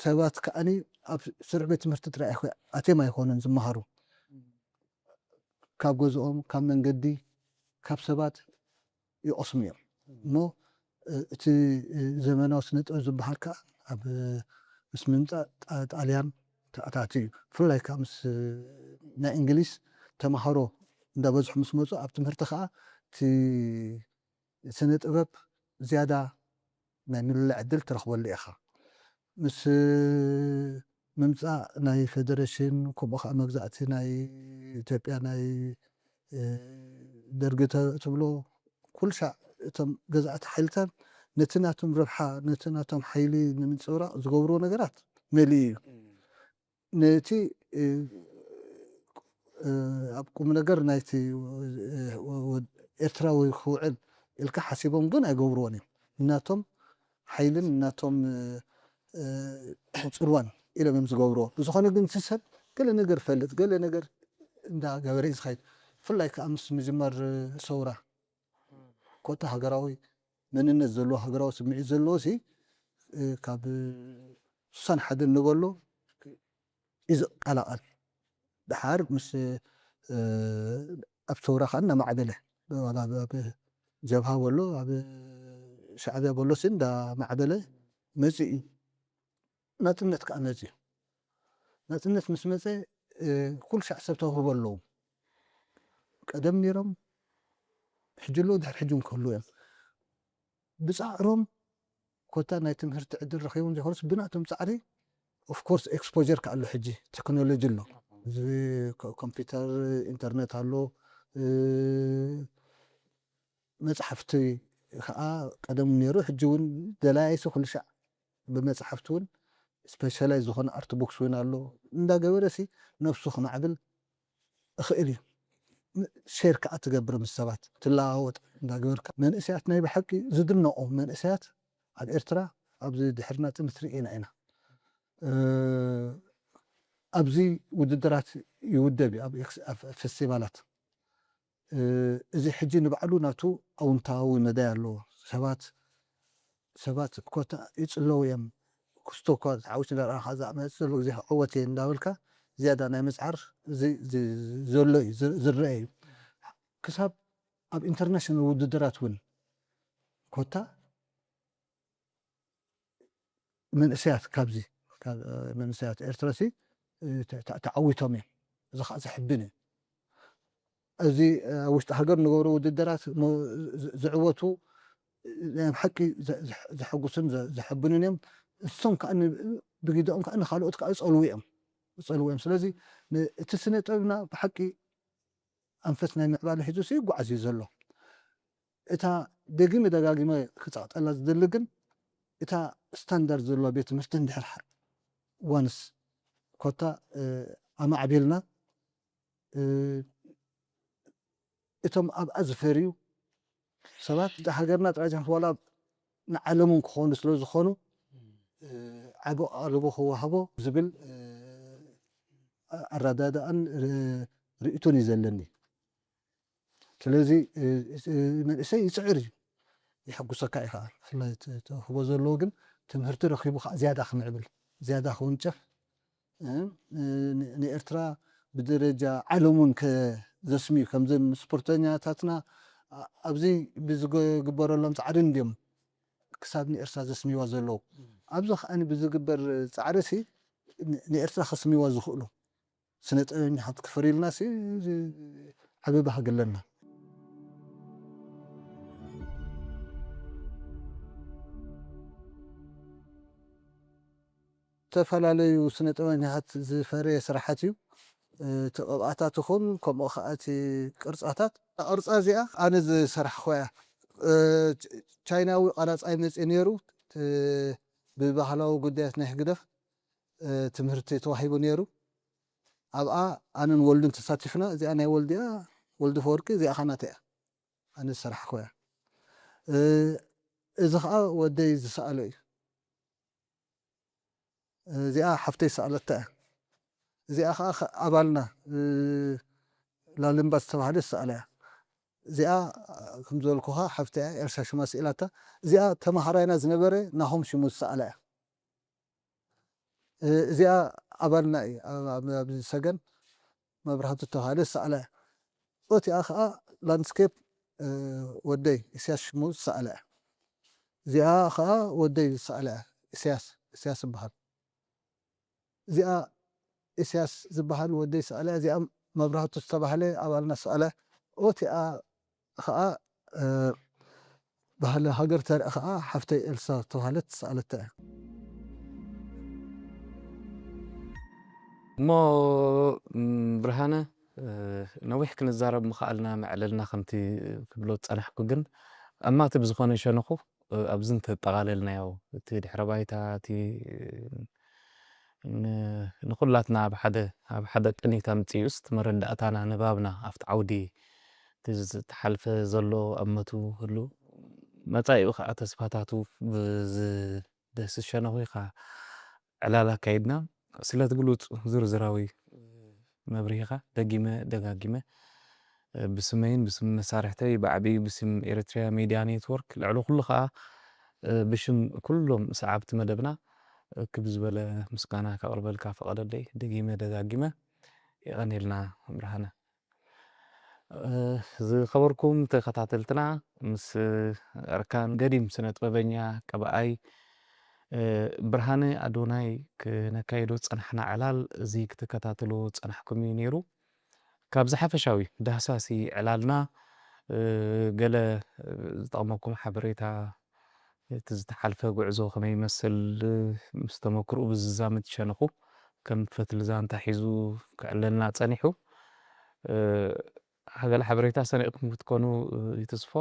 ሰባት ከዓኒ ኣብ ስሩዕ ቤት ትምህርቲ ጥራይ ኣትዮም ኣይኮኑን ዝመሃሩ። ካብ ገዝኦም፣ ካብ መንገዲ፣ ካብ ሰባት ይቐስሙ እዮም። እሞ እቲ ዘመናዊ ስነ ጥበብ ዝበሃል ከዓ ኣብ ምስ ምምፃእ ጣልያን ተኣታቲ እዩ። ብፍላይ ከዓ ምስ ናይ እንግሊዝ ተምሃሮ እንዳበዝሑ ምስ መፁ ኣብ ትምህርቲ ከዓ እቲ ስነ ጥበብ ዝያዳ ናይ ምልላዕ ዕድል ትረኽበሉ ኢኻ። ምስ ምምፃእ ናይ ፌደሬሽን ከምኡ ከዓ መግዛእቲ ናይ ኢትዮጵያ ናይ ደርጊ ትብሎ ኩሉ ሻዕ እቶም ገዛእቲ ሓይልታት ነቲ ናቶም ረብሓ ነቲ ናቶም ሓይሊ ንምንፅብራቕ ዝገብርዎ ነገራት መሊኡ እዩ። ነቲ ኣብ ቁም ነገር ናይቲ ኤርትራዊ ክውዕል ኢልካ ሓሲቦም ግን ኣይገብርዎን እዮም። እናቶም ሓይልን እናቶም ፅልዋን ኢሎም እዮም ዝገብርዎ። ብዝኾነ ግን እቲ ሰብ ገለ ነገር ፈልጥ ገለ ነገር እንዳገበረ እዩ ዝኸይድ። ብፍላይ ከዓ ምስ ምጅማር ሰውራ ኮታ ሃገራዊ መንነት ዘለዎ ሃገራዊ ስምዒት ዘለዎ ሲ ካብ ስሳን ሓደን ንበሎ እዩ ዝቀላቐል። ድሓር ምስ ኣብ ሰውራ ከዓ እናማዕበለ ዋላ ኣብ ጀብሃ በሎ ኣብ ሻዕብያ በሎ ሲ እንዳማዕበለ መፂኡ እዩ። ናፅነት ከዓ መፂኡ። ናፅነት ምስ መፀ ኩሉ ሻዕ ሰብ ተውህቦ ኣለዉ። ቀደም ነይሮም ሕጂ ኣለዉ ድሕሪ ሕጂ እውን ክህልዉ እዮም። ብፃዕሮም ኮታ ናይ ትምህርቲ ዕድል ረኺቦም ዘይኮኑስ ብናቶም ፃዕሪ ኦፍኮርስ ኤክስፖጀር ከዓ ኣሎ። ሕጂ ቴክኖሎጂ ኣሎ፣ እዚ ኮምፒውተር ኢንተርኔት ኣሎ፣ መፅሓፍቲ ከዓ ቀደም ነይሩ። ሕጂ እውን ደላያይሲ ኩሉ ሻዕ ብመፅሓፍቲ እውን ስፔሻላይዝ ዝኾነ ኣርት ቦክስ እውን ኣሎ። እንዳገበረ ሲ ነብሱ ክማዕብል እኽእል እዩ። ሼር ከዓ ትገብር ምስ ሰባት ትለዋወጥ እንዳገበርካ። መንእሰያት ናይ ብሓቂ ዝድነቑ መንእሰያት ኣብ ኤርትራ ኣብዚ ድሕሪ ናጽነት ርኢና ኢና። ኣብዚ ውድድራት ይውደብ እዩ ኣብ ፌስቲቫላት። እዚ ሕጂ ንባዕሉ ናቱ ኣውንታዊ መዳይ ኣለዎ። ሰባት ሰባት ኮታ ይጽለዉ እዮም። ክስቶ እኳ ተዓዊቱ እንዳረኣኻ እዛ መጽእ ዘሎ ግዜ ክዕወት እየ እንዳበልካ ዝያዳ ናይ ምጽዓር ዘሎ እዩ ዝረአ እዩ። ክሳብ ኣብ ኢንተርናሽናል ውድድራት እውን ኮታ መንእሰያት ካብዚ መንእሰያት ኤርትራ ሲ ተዓዊቶም እዮም። እዚ ከዓ ዘሕብን እዩ። እዚ ኣብ ውሽጢ ሃገር ንገብሮ ውድድራት ዝዕወቱ ናይ ብሓቂ ዘሐጉስን ዘሕብኑን እዮም። እሶም ከዓ ብግደኦም ከዓ ንካልኦት ከዓ ይፀልዉ እዮም ይፀልዉ እዮም። ስለዚ እቲ ስነ ጥበብና ብሓቂ ኣንፈት ናይ ምዕባለ ሒዙ ይጓዓዝ እዩ ዘሎ። እታ ደጊመ ደጋጊመ ክጸቕጠላ ዝደሊ ግን እታ ስታንዳርድ ዘለዋ ቤት ትምህርቲ እንድሕር ዋንስ ኮታ ኣማዕቢልና እቶም ኣብኣ ዝፈርዩ ሰባት እቲ ሃገርና ጥራይ ዘይኮነስ ዋላ ንዓለምን ክኾኑ ስለ ዝኾኑ ዓቢ ኣቓልቦ ክወሃቦ ዝብል ኣረዳድኣን ርእይቶን እዩ ዘለኒ። ስለዚ መንእሰይ ይፅዕር እዩ፣ ይሕጉሰካ እዩ ከዓ። ብፍላይ እቲ ተውህቦ ዘለዎ ግን ትምህርቲ ረኺቡ ከዓ ዝያዳ ክምዕብል፣ ዝያዳ ክውንጨፍ ንኤርትራ ብደረጃ ዓለም እውን ዘስምዩ ከምዚ ስፖርተኛታትና ኣብዚ ብዝግበረሎም ፃዕሪ እንድዮም ክሳብ ንኤርትራ ዘስምይዋ ዘለዉ። ኣብዚ ከዓ ብዝግበር ፃዕሪ ሲ ንኤርትራ ከስምይዋ ዝኽእሉ ስነ ጥበበኛታት ክፈርዩልና ሲ ዓቢ ባህጊ ኣለና። ዝተፈላለዩ ስነ ጥበበኛታት ዝፈረየ ስራሓት እዩ። እቲ ቅብኣታት ይኹን ከምኡ ከዓ እቲ ቅርፃታት። ቅርፃ እዚኣ ኣነ ዝሰራሕኹ እያ። ቻይናዊ ቀራፃይ መፅኡ ነይሩ። ብባህላዊ ጉዳያት ናይ ህግደፍ ትምህርቲ ተዋሂቡ ነይሩ። ኣብኣ ኣነን ወልድን ተሳቲፍና። እዚኣ ናይ ወልዲ እያ፣ ወልዲ ፈወርቂ፣ እዚኣ ኸዓ ናተይ እያ፣ ኣነ ዝሰራሕኩ እያ። እዚ ኸዓ ወደይ ዝሰኣሎ እዩ። እዚኣ ሓፍተይ ዝሰኣለታ እያ። እዚኣ ኸዓ ኣባልና ላልምባ ዝተባህለ ዝሰኣላ እያ። እዚኣ ከም ዝበልኩኻ ሓፍተይ እያ፣ ኤልሳ ሽማ ስኢላታ። እዚኣ ተማሃራይና ዝነበረ ናሆም ሽሙ ዝሰኣላ እያ። እዚኣ ኣባልና እዩ። ኣብዚ ሰገን መብራህቱ ተባሃለ ዝሰኣላ እያ። እቲኣ ከዓ ላንድስኬፕ ወደይ ኢሳያስ ሽሙ ዝሰኣላ እያ። እዚኣ ከዓ ወደይ ዝሰኣላ እያ። ኢሳያስ ኢሳያስ ዝበሃል እዚኣ ኢሳያስ ዝበሃል ወደይ ዝሰኣላ እያ። እዚኣ መብራህቱ ዝተባህለ ኣባልና ዝሰኣላ እያ። እቲኣ ኸዓ ባህሊ ሃገር ተርኢ ኸዓ ሓፍተይ ኤልሳ ዝተባህለት ዝሰኣለታ እያ። እሞ ብርሃነ፣ ነዊሕ ክንዛረብ ምኽኣልና መዕለልና ከምቲ ክብሎ ዝጸናሕኩ፣ ግን ኣማቲ ብዝኾነ ሸነኹ ኣብዚ እንተጠቓለልናዮ እቲ ድሕረ ባይታ እቲ ንኹላትና ኣብ ሓደ ኣብ ሓደ ቅኒት ኣምጺኡስ መረዳእታና ንባብና ኣብቲ ዓውዲ እቲ ዝተሓልፈ ዘሎ ኣመቱ ህሉ መጻኢኡ ከዓ ተስፋታቱ ብዝደስስ ሸነኹ ኢኻ ዕላል ኣካይድና። ስለቲ ብሉጽ ዝርዝራዊ መብርሂኻ ደጊመ ደጋጊመ ብስመይን ብስም መሳርሕተይ ብዓቢኡ ብስም ኤርትሪያ ሚድያ ኔትወርክ ልዕሊ ኩሉ ከዓ ብሽም ኩሎም ሰዓብቲ መደብና ክብ ዝበለ ምስጋና ከቕርበልካ ፈቐደለይ። ደጊመ ደጋጊመ የቐኔልና ብርሃነ። ዝኸበርኩም ተኸታተልትና ምስ ኣርካን ገዲም ስነ ጥበበኛ ቀብኣይ ብርሃነ ኣዶናይ ክነካይዶ ዝጸናሕና ዕላል እዚ ክትከታተልዎ ዝጸናሕኩም እዩ ነይሩ። ካብዚ ሓፈሻዊ ዳህሳሲ ዕላልና ገለ ዝጠቕመኩም ሓበሬታ እቲ ዝተሓልፈ ጉዕዞ ከመይ ይመስል ምስ ተመክርኡ ብዝዛመድ ሸነኹ ከም ፈትሊ ዛንታ ሒዙ ክዕለልና ጸኒሑ። ገለ ሓበሬታ ሰኒቕኩም ክትኮኑ ይትስፎ።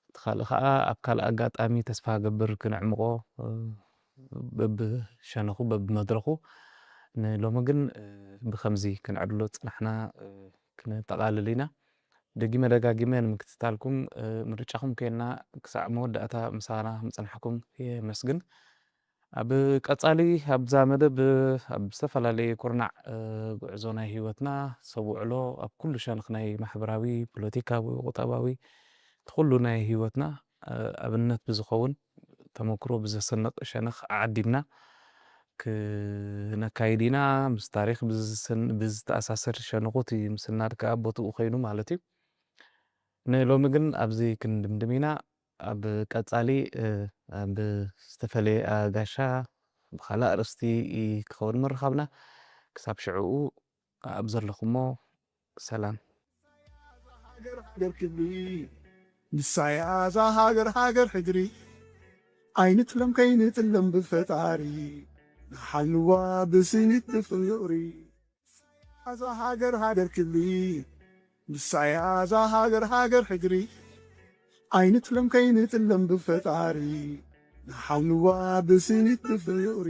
እቲ ካልእ ከዓ ኣብ ካልእ ኣጋጣሚ ተስፋ ገብር ክነዕምቖ በብሸነኹ በብመድረኹ። ንሎሚ ግን ብኸምዚ ክንዕድሎ ዝጸናሕና ክንጠቓልል ኢና። ደጊመ ደጋጊመ ንምክትታልኩም ምርጫኹም ኮይና ክሳዕ መወዳእታ ምሳና ምጽናሕኩም የመስግን። ኣብ ቀጻሊ ኣብዛ መደብ ኣብ ዝተፈላለየ ኩርናዕ ጉዕዞ ናይ ህይወትና ሰብ ውዕሎ ኣብ ኩሉ ሸንኽ ናይ ማሕበራዊ፣ ፖለቲካዊ፣ ቁጠባዊ እቲ ኩሉ ናይ ህይወትና ኣብነት ብዝኸውን ተመክሮ ብዘሰንቕ ሸነኽ ዓዲምና ክነካይድ ኢና። ምስ ታሪኽ ብዝተኣሳሰር ሸነኹት ምስናድ ከዓ ቦትኡ ኮይኑ ማለት እዩ። ንሎሚ ግን ኣብዚ ክንድምድም ኢና። ኣብ ቀጻሊ ኣብ ዝተፈለየ ኣጋሻ ብኻልእ ኣርእስቲ ክኸውን ምርኻብና። ክሳብ ሽዕኡ ኣብ ዘለኹሞ ሰላም። ሃገር ሃገር ክብሪ ንሳያ እዛ ሃገር ሃገር ሕድሪ ኣይንጥለም ከይንጥለም ብፈጣሪ ንሓልዋ ብስኒት ብፍቕሪ እዛ ሃገር ሃገር ክብሪ ንሳያ እዛ ሃገር ሃገር ሕድሪ ኣይንጥለም ከይንጥለም ብፈጣሪ ንሓልዋ ብስኒት ብፍቕሪ